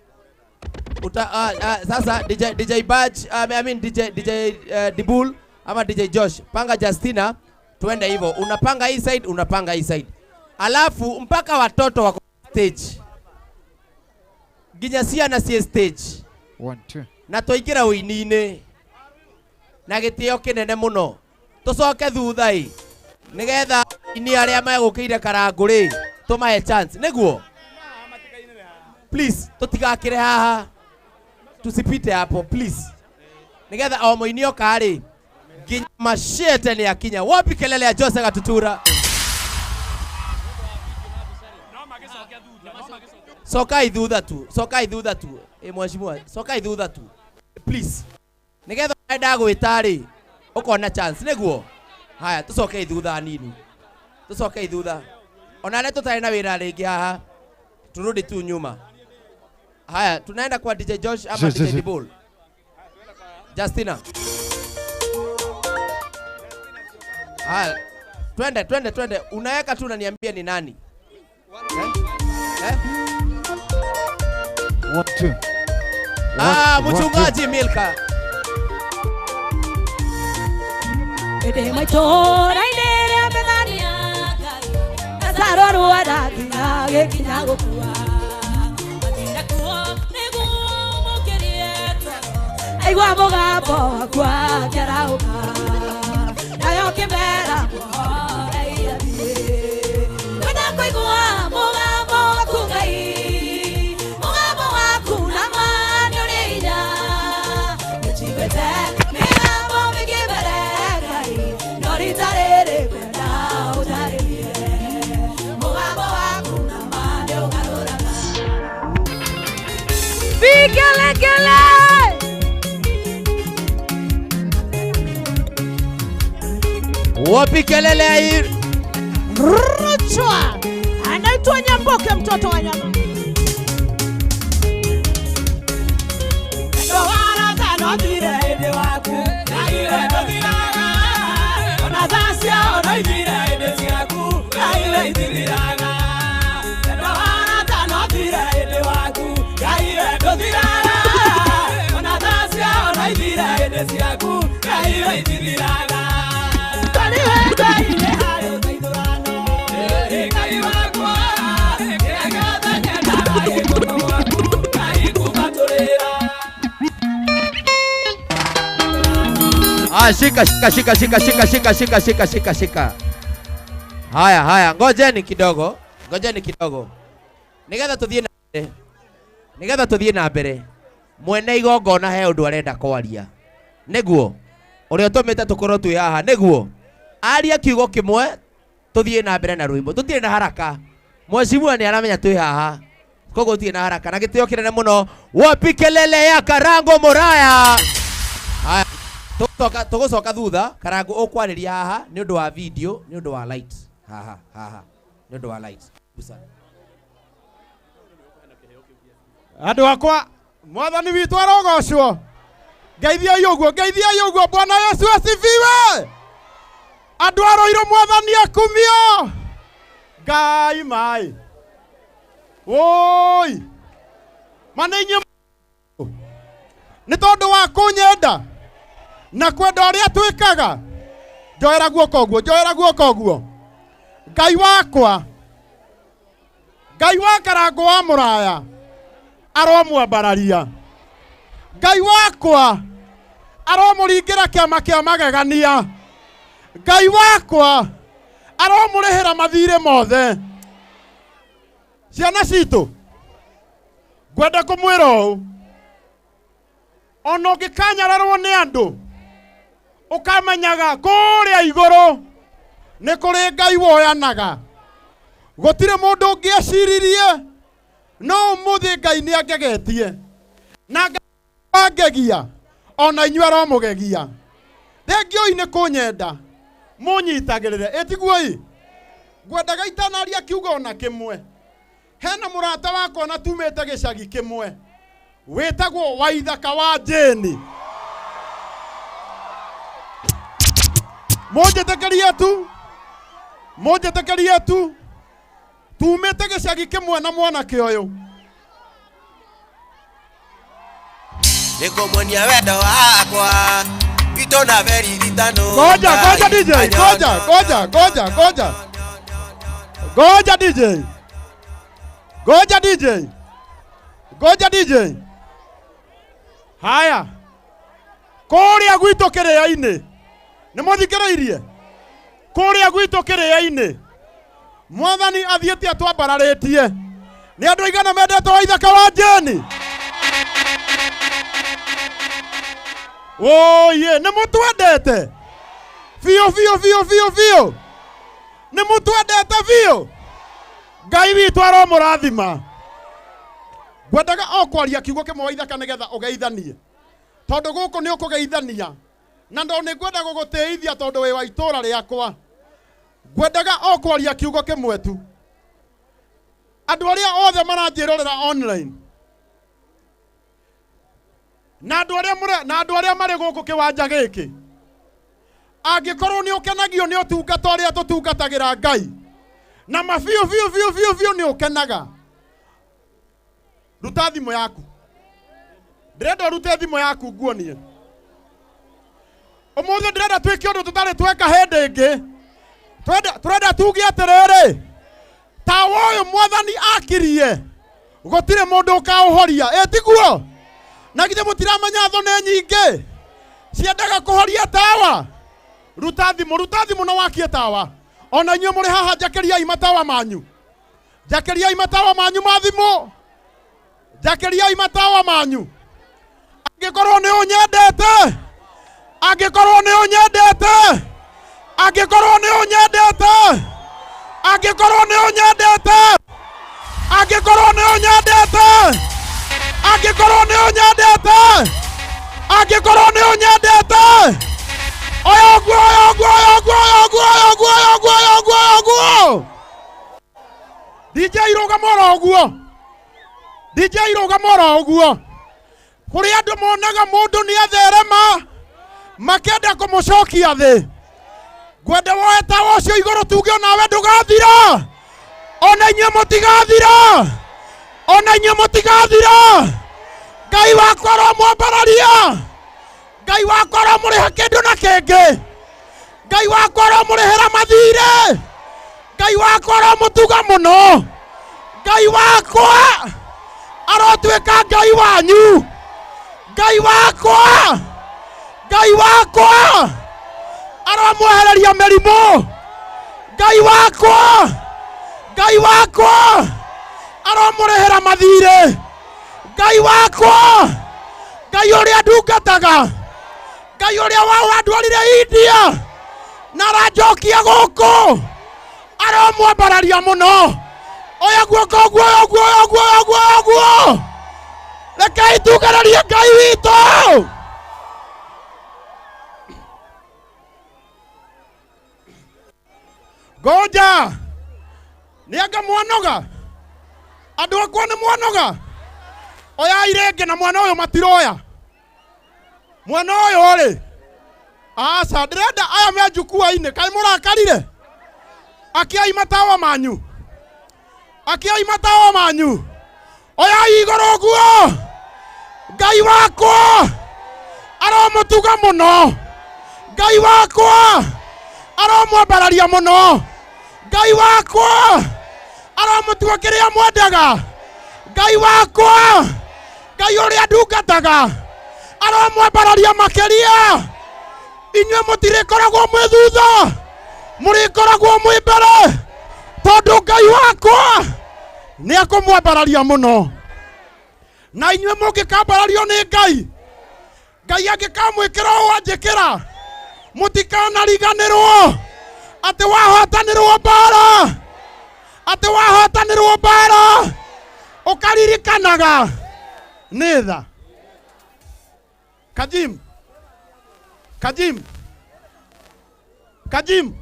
Sasa DJ Badge, I mean DJ Dibul ama DJ Josh, panga Justina, tuende hivyo. Unapanga hii side, unapanga hii side. Alafu mpaka watoto wako stage. Nginya ciana ciĩ stage. 1 2. Na twaingĩra ũini-inĩ na gĩtĩo kĩnene mũno. Tũcoke thutha ĩ nĩgetha ini arĩa megũkĩire Karangũ rĩ tũmahe chance, nĩguo? Please, tũtigakĩre haha. Tusipite hapo please. Nĩgetha o mũini oka rĩ nginya machete nĩ akinya. Wapi kelele ya Jose Gatutura? Sokai thutha tu, sokai thutha tu. Mheshimiwa, sokai thutha tu. Please. Nĩgetha ndagwĩta rĩ ũkona chance, nĩguo? Haya, tũcoke thutha nini. Tũcoke thutha. Ona arĩa tũtarĩ na wĩra rĩngĩ haha, turudi tu nyuma. Haya, tunaenda kwa DJ Josh ama DJ Dibul. Justina. Haya, twende twende twende. Unaweka tu unaniambia ni nani. Eh? 1 2. Ah, mchungaji Milka. Ede maitora inere methania Azarorwa ndakinya gĩkinya gũkua. Matinda kuo nĩguo mũkĩre. Ndaigua mũgambo wakwa ngĩarahũka, nayo ngĩmera muohoreire thiĩ. Ngwenda kũigua mũgambo waku Ngai, mũgambo waku na ma nĩ ũrĩ hinya. Nĩnjiguĩte mĩgambo mĩingĩ mbere Ngai, no rita rĩrĩ ngwenda ũnjarĩrie. Mũgambo waku na ma nĩ ũgarũraga. Vigelegele! Wapi kelele ya hii? Ruchwa anaitwa Nyamboke, mtoto wa nyama. Ah, shika shika shika shika shika shika shika shika shika shika. Haya haya, ngojeni kidogo, ngojeni kidogo. Nigetha tuthie na mbere. Nigetha tuthie na mbere. Mwene igongona he undu arenda kwaria. Niguo uria utumite tukorwo twi haha niguo aria kiugo kimwe tuthie na mbere na rwimbo. Tutire na haraka. Mheshimiwa ni aramenya twi haha. Koguo tutirĩ na haraka na gĩtĩo kĩnene mũno. Wapi kelele ya Karango Muraya? Haya, tũgũcoka thutha. Karango ũkwarĩria haha nĩ ũndũ wa video, nĩ ũndũ wa light. Haha haha nĩ ũndũ wa light. Busa. Andũ akwa, mwathani witũ arogocwo. Ngeithiai ũguo, ngeithiai ũguo. Bwana Yesu asifiwe. Andũ a Ruiru mwathani akumio. Ngai mai. Woi. Mana inyuĩ nĩ tondũ wa kũnyenda na kwenda ũrĩa twĩkaga. Njoera guoko ũguo, njoera guoko ũguo. Ngai wakwa, Ngai wa Karango wa Muraya aromwambararia. Ngai wakwa aromũringĩra kĩama kĩa magegania. Ngai wakwa aromũrĩhĩra mathirĩ mothe. Ciana citũ, ngwenda kũmwĩra ũũ, ona ũngĩkanyararwo nĩ andũ, ũkamenyaga kũrĩa igũrũ nĩ kũrĩ Ngai woyanaga. Gũtirĩ mũndũ ũngĩeciririe, no ũmũthĩ Ngai nĩ angegetie. Na Ngai angegia, ona inyuĩ aromũgegia. Thengiũi nĩ kũnyenda, mũnyitagĩrĩre. Ĩtiguoi, ngwendaga itanaria kiugo ona kĩmwe. Hena mũrata wakwa na tumĩte gĩcagi kĩmwe, wĩtagwo Waithaka wa Jane. Mũnjĩtĩkĩrie tu, mũnjĩtĩkĩrie tu, tumĩte gĩcagi kĩmwe na mwanake ũyũ. Nĩngũmuonia wendo wakwa witũ na beririkano. Ngoja, ngoja DJ, ngoja, ngoja, ngoja, ngoja. Ngoja DJ. Ngoja DJ. Ngoja DJ. Haya. Kũrĩa gwitũ kĩrĩa-inĩ. Nĩ mũthikĩrĩirie? Kũrĩa gwitũ kĩrĩa-inĩ. Mwathani athiĩte atwambararĩtie. Nĩ andũ aigana mendete Waithaka wa Jane? Oye, nĩ mũtwendete? Biũ biũ biũ biũ biũ. Nĩ mũtwendete biũ? Ngai witũ aromũrathima. Ngwendaga o kwaria kiugo kĩmwe Waithaka nĩgetha ũgeithanie. Tondũ gũkũ nĩ ũkũgeithania. Na ndo nĩ ngwenda gũgũtĩithia tondũ wĩ wa itũũra rĩakwa. Ngwendaga o kwaria kiugo kĩmwe tu. Andũ arĩa othe maranjĩrorera online, na andũ arĩa mũre, na andũ arĩa marĩ gũkũ kĩwanja gĩkĩ, angĩkorwo nĩ ũkenagio nĩ ũtungata ũrĩa tũtungatagĩra Ngai, na ma biũ biũ biũ biũ biũ nĩ ũkenaga, ruta thimũ yaku. Ndĩrenda ũrute thimũ yaku nguonie. Ũmũthĩ ndĩrenda twĩke ũndũ tũtarĩ tweka hĩndĩ ĩngĩ. Tũrenda tuge atĩrĩrĩ, tawa ũyũ mwathani akirie, gũtirĩ mũndũ ũkaũhoria. Ĩ tiguo? Na githĩ mũtiramenya thũ nĩ nyingĩ ciendaga kũhoria tawa. Ruta thimũ, ruta thimũ na wakie tawa. Ona inyuĩ mũrĩ haha njakĩriai matawa manyu. Njakĩriai matawa manyu ma thimũ. Njakĩriai matawa manyu. Angĩkorwo nĩ ũnyendete, angĩkorwo nĩ ũnyendete, angĩkorwo nĩ ũnyendete, angĩkorwo nĩ ũnyendete, angĩkorwo nĩ ũnyendete, angĩkorwo nĩ ũnyendete, angĩkorwo nĩ ũnyendete, oya ũguo, oya ũguo, oya ũguo, oya ũguo, oya ũguo, oya ũguo, oya ũguo, oya ũguo. DJ rũgama oro ũguo, DJ rũgama oro ũguo. Kũrĩ andũ monaga mũndũ nĩ atherema makenda kũmũcokia thĩ. Ngwenda woe tawa ũcio igũrũ tuge onawe ndũgathira, ona inyuĩ mũtigathira, ona inyuĩ mũtigathira. Ngai wakwa aromwambararia, Ngai wakwa aromũrĩha kĩndũ na kĩngĩ, Ngai wakwa aromũrĩhĩra mathirĩ, Ngai wakwa aromũtuga mũno, Ngai wakwa arotuĩka Ngai wanyu, Ngai wakwa, Ngai wakwa aromwehereria mĩrimũ, Ngai wakwa, Ngai wakwa aromũrĩhĩra mathirĩ, Ngai wakwa, Ngai ũrĩa ndungataga, Ngai ũrĩa wandwarire India na aranjokia gũkũ, aromwambararia mũno. Oya guoko ũguo, oya ũguo, oya ũguo, oya ũguo, oya ũguo. Rekei tugĩrĩrie Ngai witũ. Ngoja nĩ anga mwanoga, andũ akwa nĩ mwanoga. Oyai rĩngĩ na mwana ũyũ matiroya. Mwana ũyũ rĩ, aca ndĩrenda aya me njukua-inĩ, kaĩ mũrakarire? Akiai matawa manyu, akiai matawa manyu, oyai igũrũ ũguo. Ngai wakwa aromũtuga mũno, Ngai wakwa aromwambararia mũno, Ngai wakwa aromũtua kĩrĩa mwendaga, Ngai wakwa, Ngai ũrĩa ndungataga aromwambararia makĩria. Inyuĩ mũtirĩkoragwo mwĩ thutha, mũrĩkoragwo mwĩ mbere, tondũ Ngai wakwa nĩ akũmwambararia mũno. Na inyuĩ mũngĩkambarario nĩ Ngai, Ngai angĩkamwĩkĩra ũũ anjĩkĩra, mũtikanariganĩrwo atĩ wahotanĩrwo mbara, atĩ wahotanĩrwo mbara ũkaririkanaga nĩ tha. Kajim, Kajim, Kajim,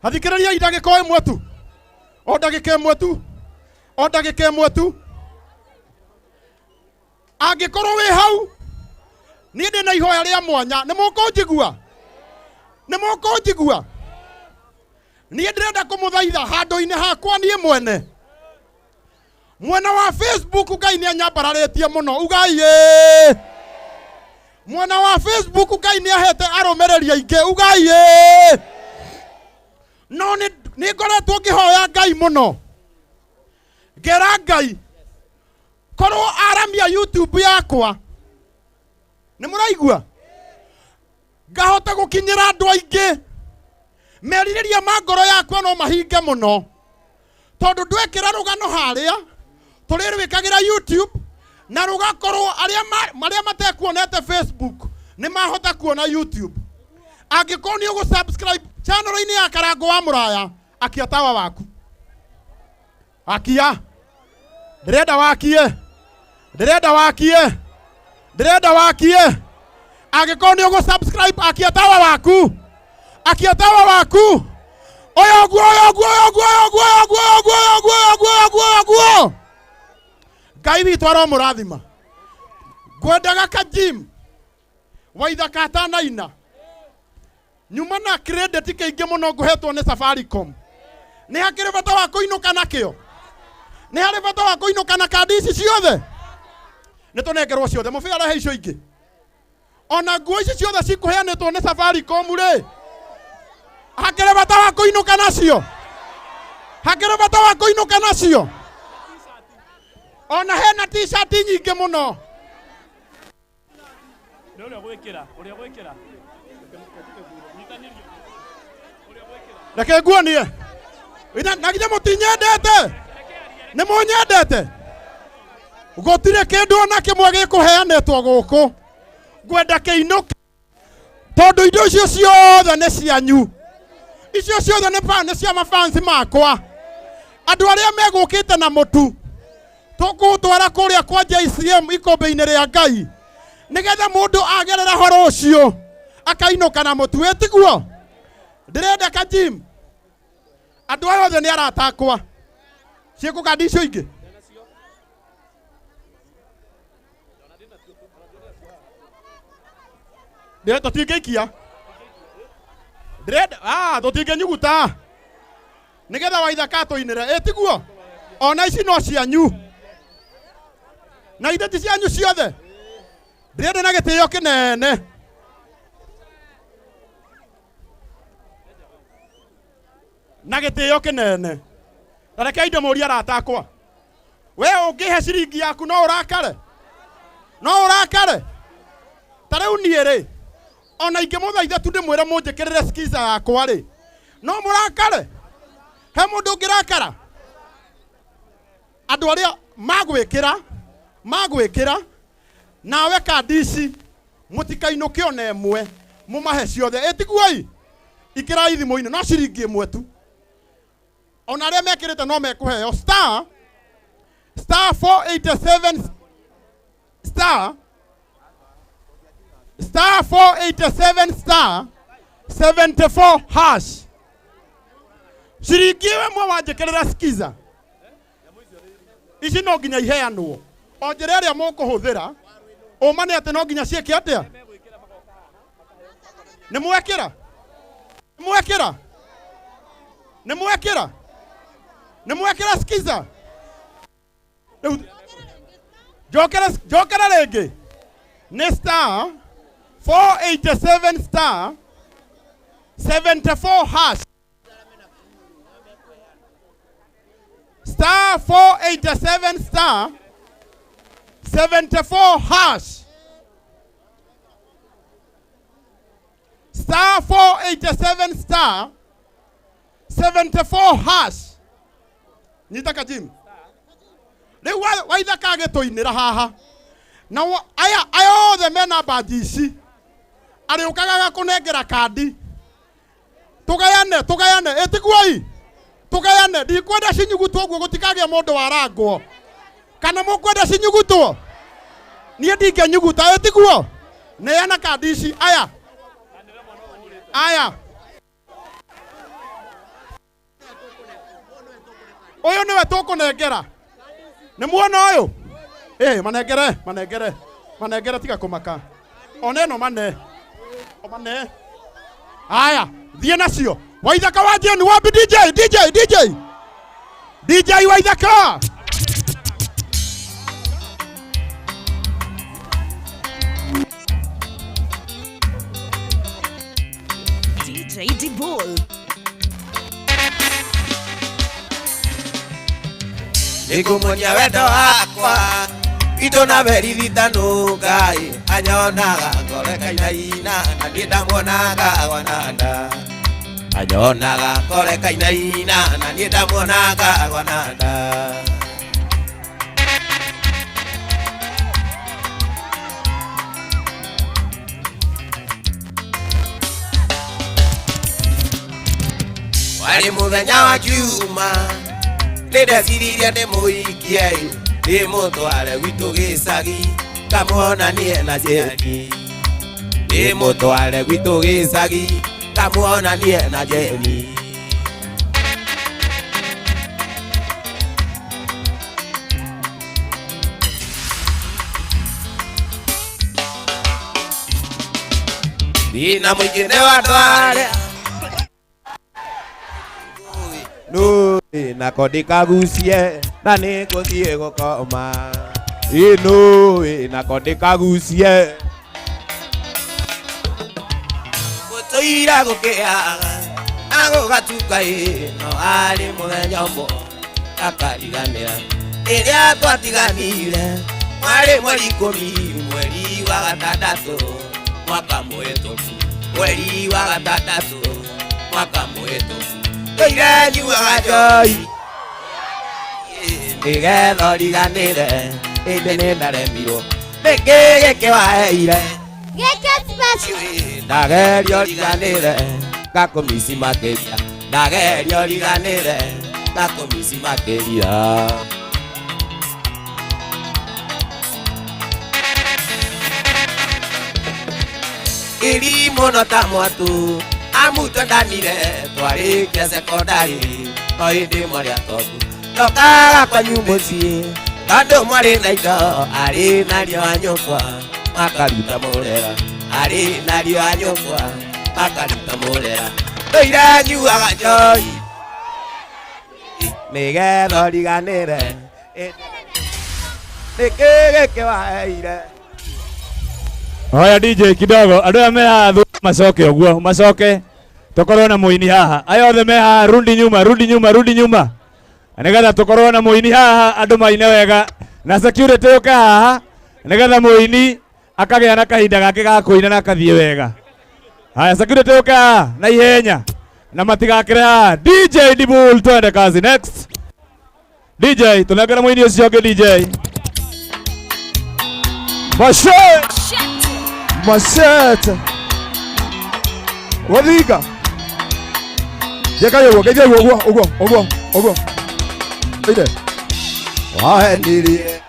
athikĩrĩriai ndagĩka o ĩmwe tu, o ndagĩka ĩmwe tu, o ndagĩka ĩmwe tu. Angĩkorwo wĩ hau, niĩ ndĩ na ihoya rĩa mwanya, nĩ mũkũnjigua? Nĩ mũkũnjigua? Niĩ ndĩrenda kũmũthaitha handũ-inĩ hakwa niĩ mwene. Mwena wa Facebook Ngai nĩ anyambararĩtie mũno, ugai ĩĩ. Mwena wa Facebook Ngai nĩ ahete arũmĩrĩri aingĩ, ugai ĩĩ. No nĩ ngoretwo ngĩhoya Ngai mũno, ngera Ngai korwo aramia YouTube yakwa, nĩ mũraigua, ngahota gũkinyĩra andũ aingĩ. Merirĩria ma ngoro yakwa no mahinge mũno, tondũ ndwekĩra rũgano harĩa tũrĩrwĩkagĩra YouTube, na rũgakorwo arĩa marĩa matekuonete Facebook nĩ mahota kuona YouTube. Angĩkorwo nĩ ũgũ-subscribe channel-inĩ ya Karangũ wa Mũraya, akia tawa waku, akia. Ndĩrenda wakie, ndĩrenda wakie, ndĩrenda wakie. Angĩkorwo nĩ ũgũ-subscribe, akia tawa waku, akia tawa waku. Oya ũguo, oya ũguo, oya ũguo, oya ũguo, oya ũguo, oya ũguo, oya ũguo, oya ũguo, oya ũguo, oya ũguo. Ngai witũ aromũrathima. Ngwendaga Kajim Waithaka atanaina nyuma na credit kĩingĩ mũno ngũhetwo nĩ Safaricom. Nĩ hakĩrĩ bata wa kũinũka nakĩo? Nĩ harĩ bata wa kũinũka na kandi ici ciothe? Nĩ tũnengerwo ciothe, mũbĩa rehe icio ingĩ. Ona nguo ici ciothe cikũheanĩtwo nĩ Safaricom rĩ, hakĩrĩ bata wa kũinũka nacio? Hakĩrĩ bata wa kũinũka nacio? Ona hena t-shirt nyingĩ mũno. Nĩ ũrĩa ũgwĩkĩra, ũrĩa ũgwĩkĩra. Nyitanĩrio. Reke nguonie. Na githĩ mũtinyendete? Nĩ mũnyendete? Gũtirĩ kĩndũ ona kĩmwe gĩkũheanĩtwo gũkũ. Ngwenda kĩinũke tondũ indo icio ciothe nĩ cianyu. Icio ciothe nĩ nĩ cia mafansi makwa. Andũ arĩa megũkĩte na mũtu tũkũũtwara kũrĩa kwa JCM ikũmbĩ-inĩ rĩa Ngai nĩgetha mũndũ agerera horo ũcio akainũka na mũtu. Ĩtiguo? Ndĩrenda ka Jim. Andũ aya othe nĩ arata akwa. Ciĩkũ kandi icio ingĩ? Ndĩrenda tũtingĩikia. Ndĩrenda ah tũtingĩnyuguta. Nĩgetha Waithaka atũinĩre. Ĩtiguo? Ona ici no cianyu. Na ithe ti cianyu ciothe. Ndĩrenda na gĩtĩo kĩnene. Na gĩtĩo kĩnene. Ta rekei ndĩmũrie arata akwa. We ũngĩhe ciringi yaku no ũrakare? No ũrakare? Ta rĩu niĩ rĩ, ona ingĩmũthaitha tu ndĩmwĩre mũnjĩkĩrĩre skiza yakwa rĩ, no mũrakare? He mũndũ ũngĩrakara? Andũ arĩa magwĩkĩra, magwĩkĩra, nawe kandi ici mũtikainũke ona ĩmwe, mũmahe ciothe. Ĩtiguoi? Ikĩrai thimũ-inĩ, no ciringi ĩmwe tu. Ona arĩa mekĩrĩte no mekũheo. Star, star 487 star, star 487 star 74 hash. Ciringi ĩyo ĩmwe wanjĩkĩrĩra skiza. Ici no nginya iheanwo. O njĩra ĩrĩa mũkũhũthĩra, ũma nĩ atĩ no nginya ciĩke atĩa? Nĩ mwekĩra? Nĩ mwekĩra? Nĩ mwekĩra? Nĩ mwekĩra skiza? Rĩu njokere, njokere rĩngĩ. Nĩ star 487 star 74 hash. Star 487 star 74 hash. Star 487 star 74 hash. Nyita ka Jim. Rĩu Waithaka agĩtũinĩra haha. Na aya, aya othe mena mbaji ici. Arĩũkaga agakũnengera kandi. Tũgayane, tũgayane, ĩtiguoi. Tũgayane, ndikwenda cinyugutwo ũguo gũtikagĩe mũndũ warangwo. Kana mũkwenda cinyugutwo? Niĩ ndingĩnyuguta, ĩtiguo. Neana kandi ici, aya. Aya. Ũyũ nĩwe tũkũnengera. Nĩ muona ũyũ? Manengere, manengere, manengere, tiga kũmaka. Ona ĩno mane. O mane. Aya, thiĩ nacio. Waithaka wa Jane, wapi DJ, DJ, DJ. DJ Waithaka. DJ Dibul. Nĩngũmuonia wendo wakwa itũ na berithitano Ngai anyonaga ngoro ĩkainaina na niĩ ndamuonaga gwananda. Anyonaga ngoro ĩkainaina na niĩ ndamuonaga gwananda. Warĩ mũthenya wa Kiuma nĩndeciririe ndĩmũhikie ndĩmũtware gwitũ gĩcagi ngamuonanie na Jeni. Ndĩmũtware gwitũ gĩcagi ngamuonanie na Jeni. Thĩna mũingĩ nĩ wa andũ arĩa Nũĩ nako ndĩkagucie na nĩngũthiĩ gũkoma. Ĩ nũĩ nako ndĩkagucie. Gũtũira gũkĩaga na gũgatuka ĩ no arĩ mũthenya ũmwe akariganĩra. Rĩrĩa twatiganire Mwari mweri 10 mweri wa gatandatũ mwaka mũhĩtũku mweri wa gatandatũ mwaka mũhĩtũku tũire nyuaga njohi nĩgetha ũriganĩre ĩndĩ nĩndaremirwo nĩkĩ gĩkĩ waheire ndageria ũriganĩre ngakũmici makĩria ndageria ũriganĩre ngakũmici makĩria. Iri mũno ta mwatũ amu twendanire twarĩkia sekondari no hĩndĩ mwarĩ atongu ndokaga kwanyu mũciĩ tondũ mwarĩ na indo arĩ nario a nyũkwa makaruta mũrera arĩ nario a nyũkwa makaruta mũrera tũire nyuaga njohi nĩgetha ũriganĩre nĩkĩ gĩkĩ waheire. Oya DJ kidogo andu aya me haha macoke ũguo macoke tukorwo na mũini haha aya othe me haha rundi nyuma rundi nyuma rundi nyuma nigetha tukorwo na mũini haha andu maine wega na security yũke haha nigetha mũini akagĩa na kahinda gake ga kũina na akathiĩ wega. Haya security yũke haha na ihenya na matigakĩre haha. DJ Dibul twende kazi next. DJ tunengere mũini ũcio ũngĩ DJ Mashe Machete. Wadiga. Yeka yogo, keje yogo, ogo, ogo, ogo. Ide. Wahendirie.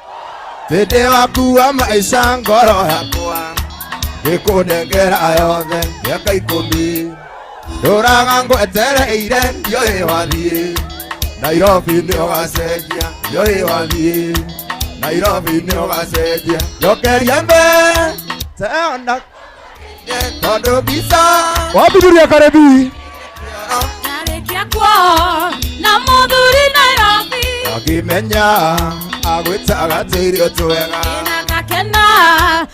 Tete waku wa maisha ngoro yakwa. Gikunengera yothe miaka 10. Ndũraga ngwetereire ndiũĩ wathiĩ. Nairobi nĩ ũgacenjia, ndiũĩ wathiĩ. Nairobi nĩ ũgacenjia. Njokeria mbere. Teona tondu mbica Wabiduria karebi Ndarĩkia kuo na mũthuri Nairobi agimenya agwĩtaga tũirio twega Nagakena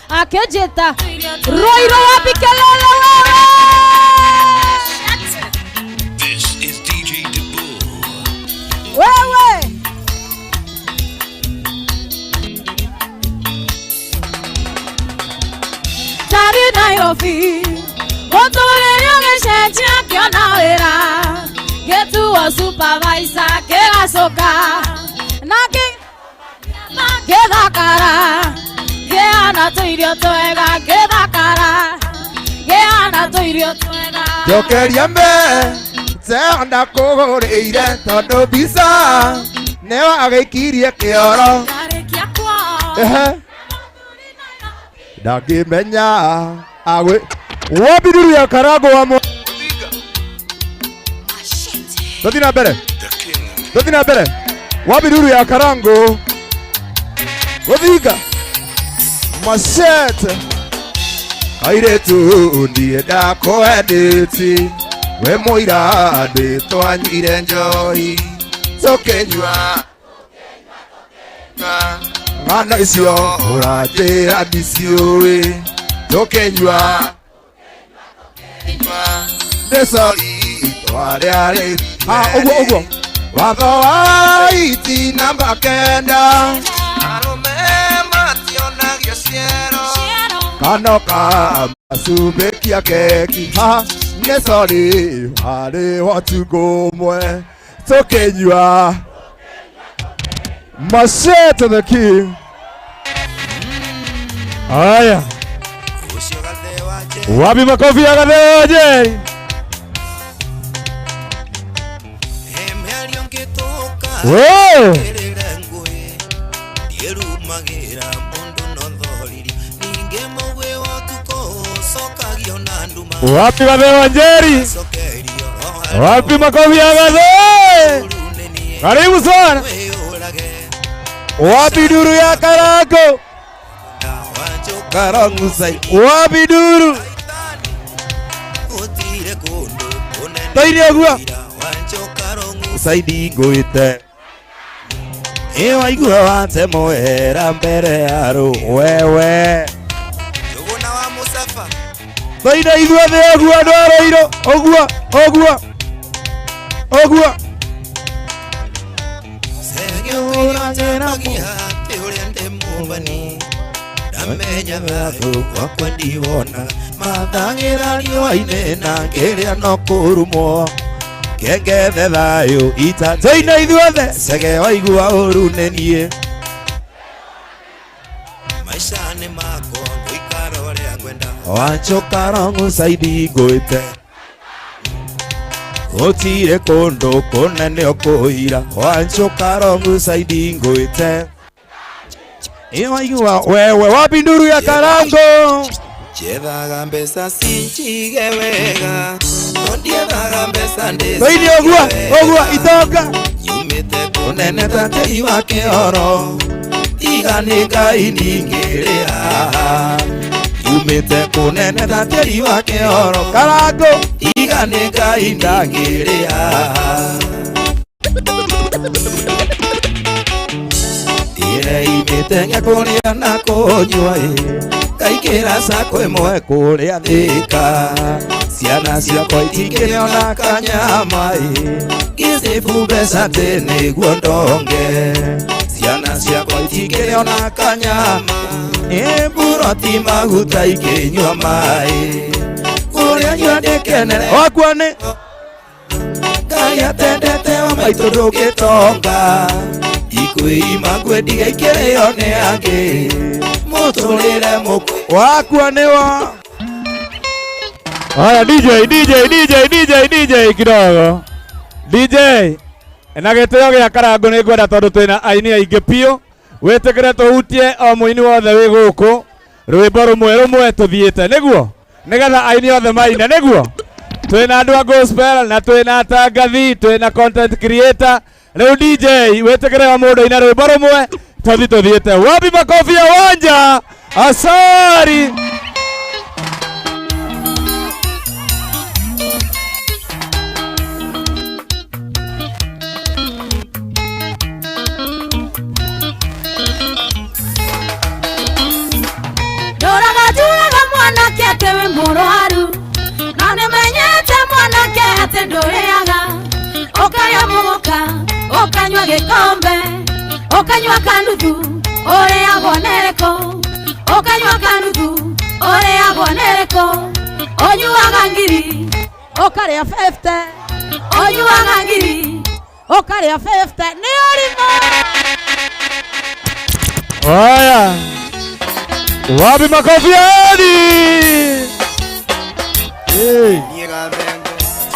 akĩnjĩta Rũirũ wapi kelele wewe. This is DJ Dibul. Wewe Tari Nairobi mũtũrĩre ũgĩcenjia ngĩona wĩra ngĩtuo supervisor ngĩgacũka na ngĩthakara ngĩhana tũirio twega ngĩthakara ngĩhana tũirio twega. Njokeria mbeca ndakũgũrĩire tondũ mbica nĩwe agĩikirie kĩoro. Ndarĩkia kuo Ehe. Ndangĩmenya agwĩ Wabiduria karago wa mo Tuthi na mbere. Tuthi na mbere. Wabiduru ya karango. Guthinga. Machete. Airĩtu ndiĩ ndakwendete we mũira ndĩtwanyuire njohi tũkĩnyua ng'ano icio ũranjĩra ndiciũĩ tũkĩnyua nĩ sorry twarĩarĩ ũguo ũguo watho wa iti namba 9 Arũme mationagio ciero kano ka masumbĩkia keki haha nĩ sorry harĩ watugo ũmwe tũkĩnyua Machete the king. Haya. Wapi makofi ya Gathee Njeri? Wow. Wapi Gathee Njeri? Wapi makofi ya Gathee? Karibu sana. Wapi duru ya Karango? Wapi duru? Toirie ũguo. Saidi ngwĩte ĩ waigua watemoera mbere ya rũ wewe Toine ithuothe ũguo andũ a Rũirũ ũguo ũguo ũguo. Ndamenya thayũ gwakwa ndiwona Mathagĩra riũa-inĩ na ngĩrĩa no kũrumwo Kengethe thayũ ita tũine ithuothe Cege waigua ũru nĩ niĩ Maisha nĩ makwa ngũikara ũrĩa ngwenda Wanjoka rong'ũcaidi ngũĩte Gũtirĩ kũndũ kũnene ũkũira Wanjoka rong'ũcaidi ngũĩte Iwaigua wewe wapi nduru ya Karango Njethaga mbeca cinjige wega No ndiethaga mbeca ndĩcige Tũine ũguo ũguo itonga Nyumĩte kũnene ta tĩri wa kĩoro Tiga nĩ Ngai ningĩrĩ haha Nyumĩte kũnene ta tĩri wa kĩoro Karango Tiga nĩ Ngai ndangĩrĩ haha Ndĩreimĩte kũrĩa na kũnyua ĩ Ngaingĩra sacco ĩmwe kũrĩa Thĩka Ciana ciakwa itingĩona kanyama ĩ Ngĩcĩbu mbeca atĩ nĩguo ndonge Ciana ciakwa itingĩona kanyama Ĩ mburoti maguta ikĩnyua maĩ Kũrĩa nyua ndĩkenere Wakwa nĩ Ngai atendete wa maitũ ndũngĩtonga Ikwĩima ngwendiga ikĩrĩo nĩ angĩ Mũtũrĩre mũkũ Wakwa nĩ wa Haya DJ DJ DJ DJ DJ kidogo DJ na gĩtĩo gĩa Karango nĩ ngwenda tondũ twĩna aini aingĩ biũ wĩtĩkĩre tũhutie o mũini wothe wĩ gũkũ rwĩmbo rũmwe rũmwe tũthiĩte nĩguo nĩgetha aini othe maine nĩguo twĩna andũ a gospel na twĩna atangathi twĩna content creator rĩu DJ wĩtĩkĩre o mũndũ aine rwĩmbo rũmwe tũthi tũthiĩte wapi makofi ya wanja asari Ndoraga njuraga mwanake atĩ wĩ mũrwaru na nĩmenyete mwanake atĩ ndũrĩaga ũkarĩa mũgũka ũkanyua gĩkombe ũkanyua kanuthu ũrĩagwo nĩrĩkũ ũkanyua kanuthu ũrĩagwo nĩrĩkũ ũnyuaga ngiri ũkarĩa 50 ũnyuaga ngiri ũkarĩa 50 nĩ ũrimũ. Haya wapi makofi ya Edi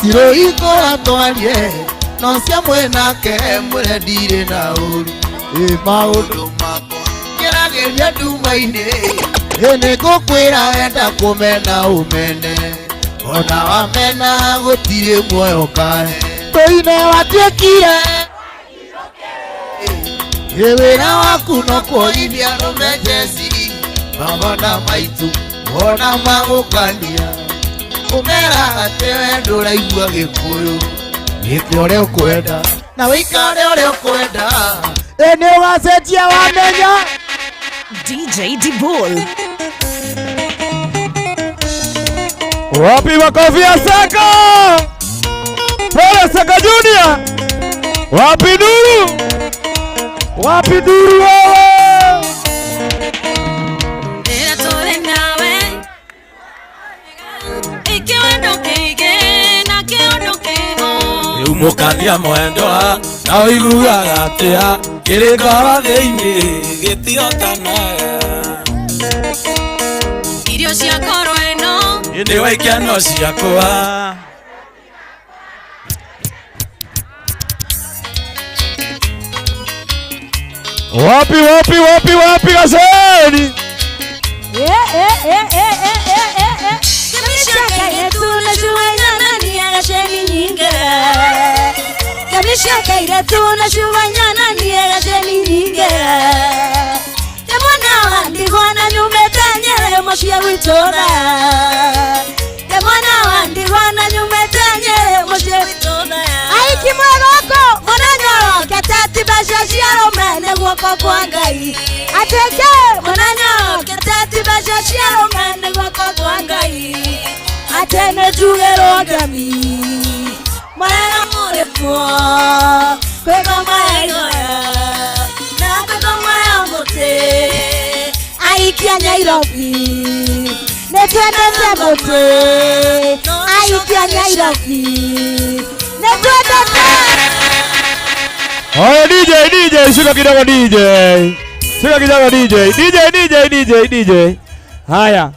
Ciro ikora twarie no cia mwenake mwĩre ndirĩ na ũru ĩ maũndũ makwa ngeragĩria nduma-inĩ ĩ nĩngũkwĩra wenda kũmena ũmene ona wamena gũtirĩ muoyo kae tũine watuĩkire ĩ wĩra waku no kuoyithia arũme njeci baba na maitũ ona magũkania ũmeraga atĩ we ndũraigua gĩkũyũ wĩke ũrĩa ũkwenda na wĩikare ũrĩa ũkwenda ĩ nĩ ũgacenjia wamenya DJ Dibul. Wapi makofi ya Saka Pole Saka Junior wapi duru wapi duru wewe Rĩrĩa tũrĩ nawe ikĩwendo kĩingĩ na kĩũndũ kĩho Rĩu mũkania mwendwa na ũiguaga atĩa kĩrĩ ngoro thĩinĩ gĩtihotanaga irio cia ngoro ĩno ĩndĩ wa ikeno ciakwa Wapi wapi wapi wapi Gaceni Ateke mwananyorokete ti mbeca cia arũme nĩ guoko kwa Ngai atĩ nĩ njugĩrwo ngemi mwega mũrĩ kuo kwĩ ngoma ya ihoya na kwĩ ngoma ya mũtĩ. Aikia Nairobi nĩ twendete mũtĩ aikia Nairobi nĩ twendete Haya DJ DJ shuka kidogo DJ. Shuka kidogo DJ. DJ DJ DJ DJ. Haya.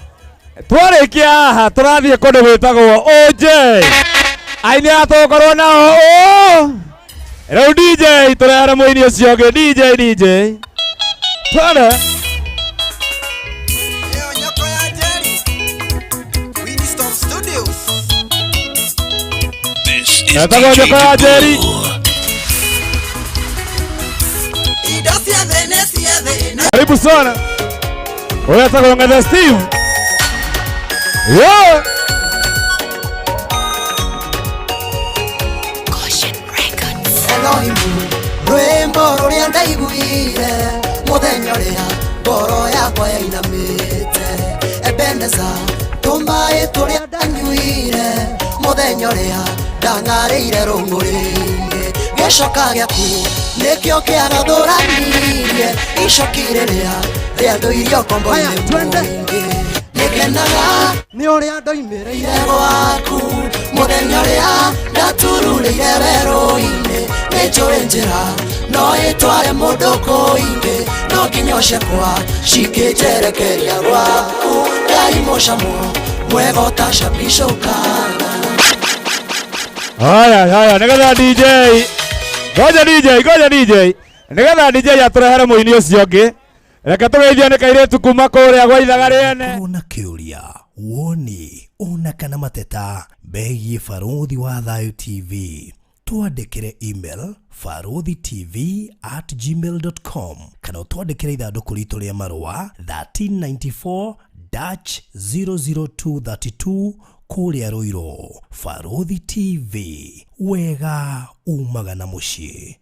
Twarikia haha turathiĩ kũndũ gwĩtagwo OJ. Aini aya tũgũkorwo nao o. Rĩu DJ tũrehere mũini ũcio ũngĩ DJ DJ. Twende. Winston Studios. This is Etagwo DJ Njoko ya Njeri. Indo ciothe nĩ cia thĩ na Karibu sana. Huyu etagwo Ng'ethe Steve. Yo. Elohimu rwĩmbo rũrĩa ndaiguire mũthenya ũrĩa ngoro yakwa yainamĩte Ebeneza tũmaĩ tũrĩa ndanyuire mũthenya ũrĩa ndang'arĩire rũng'ũrĩ-inĩ gĩcoka gĩaku nĩkĩo kĩagathũranirie icoki rĩrĩa rĩandũirio kombo-inĩ mũingĩ nĩngenaga nĩ ũrĩa ndoimĩrĩire gwaku mũthenya ũrĩa ndatururĩire werũ-inĩ nĩ njũĩ njĩra no ĩtware mũndũ kũingĩ no nginya ũcekwa cikĩnjerekeria gwaku ngai mũcamo mwega ũtacabicũkaga Haya haya nĩgetha DJ. Ngoja DJ, ngoja DJ. Nĩgetha DJ atũrehere mũini ũcio ũngĩ. Reke tũgeithio nĩ kairĩtu kuma kũrĩa gwa ithaga rĩene. Una kĩũria woni ona kana mateta megiĩ Barũthi wa Thayũ TV twandĩkĩre email barũthi tv at gmail.com kana ũtwandĩkĩre ithandũkũ ritũ rĩa marũa 1394 dash 00232 kũrĩa Ruiru. Barũthi TV, wega umaga na mũciĩ.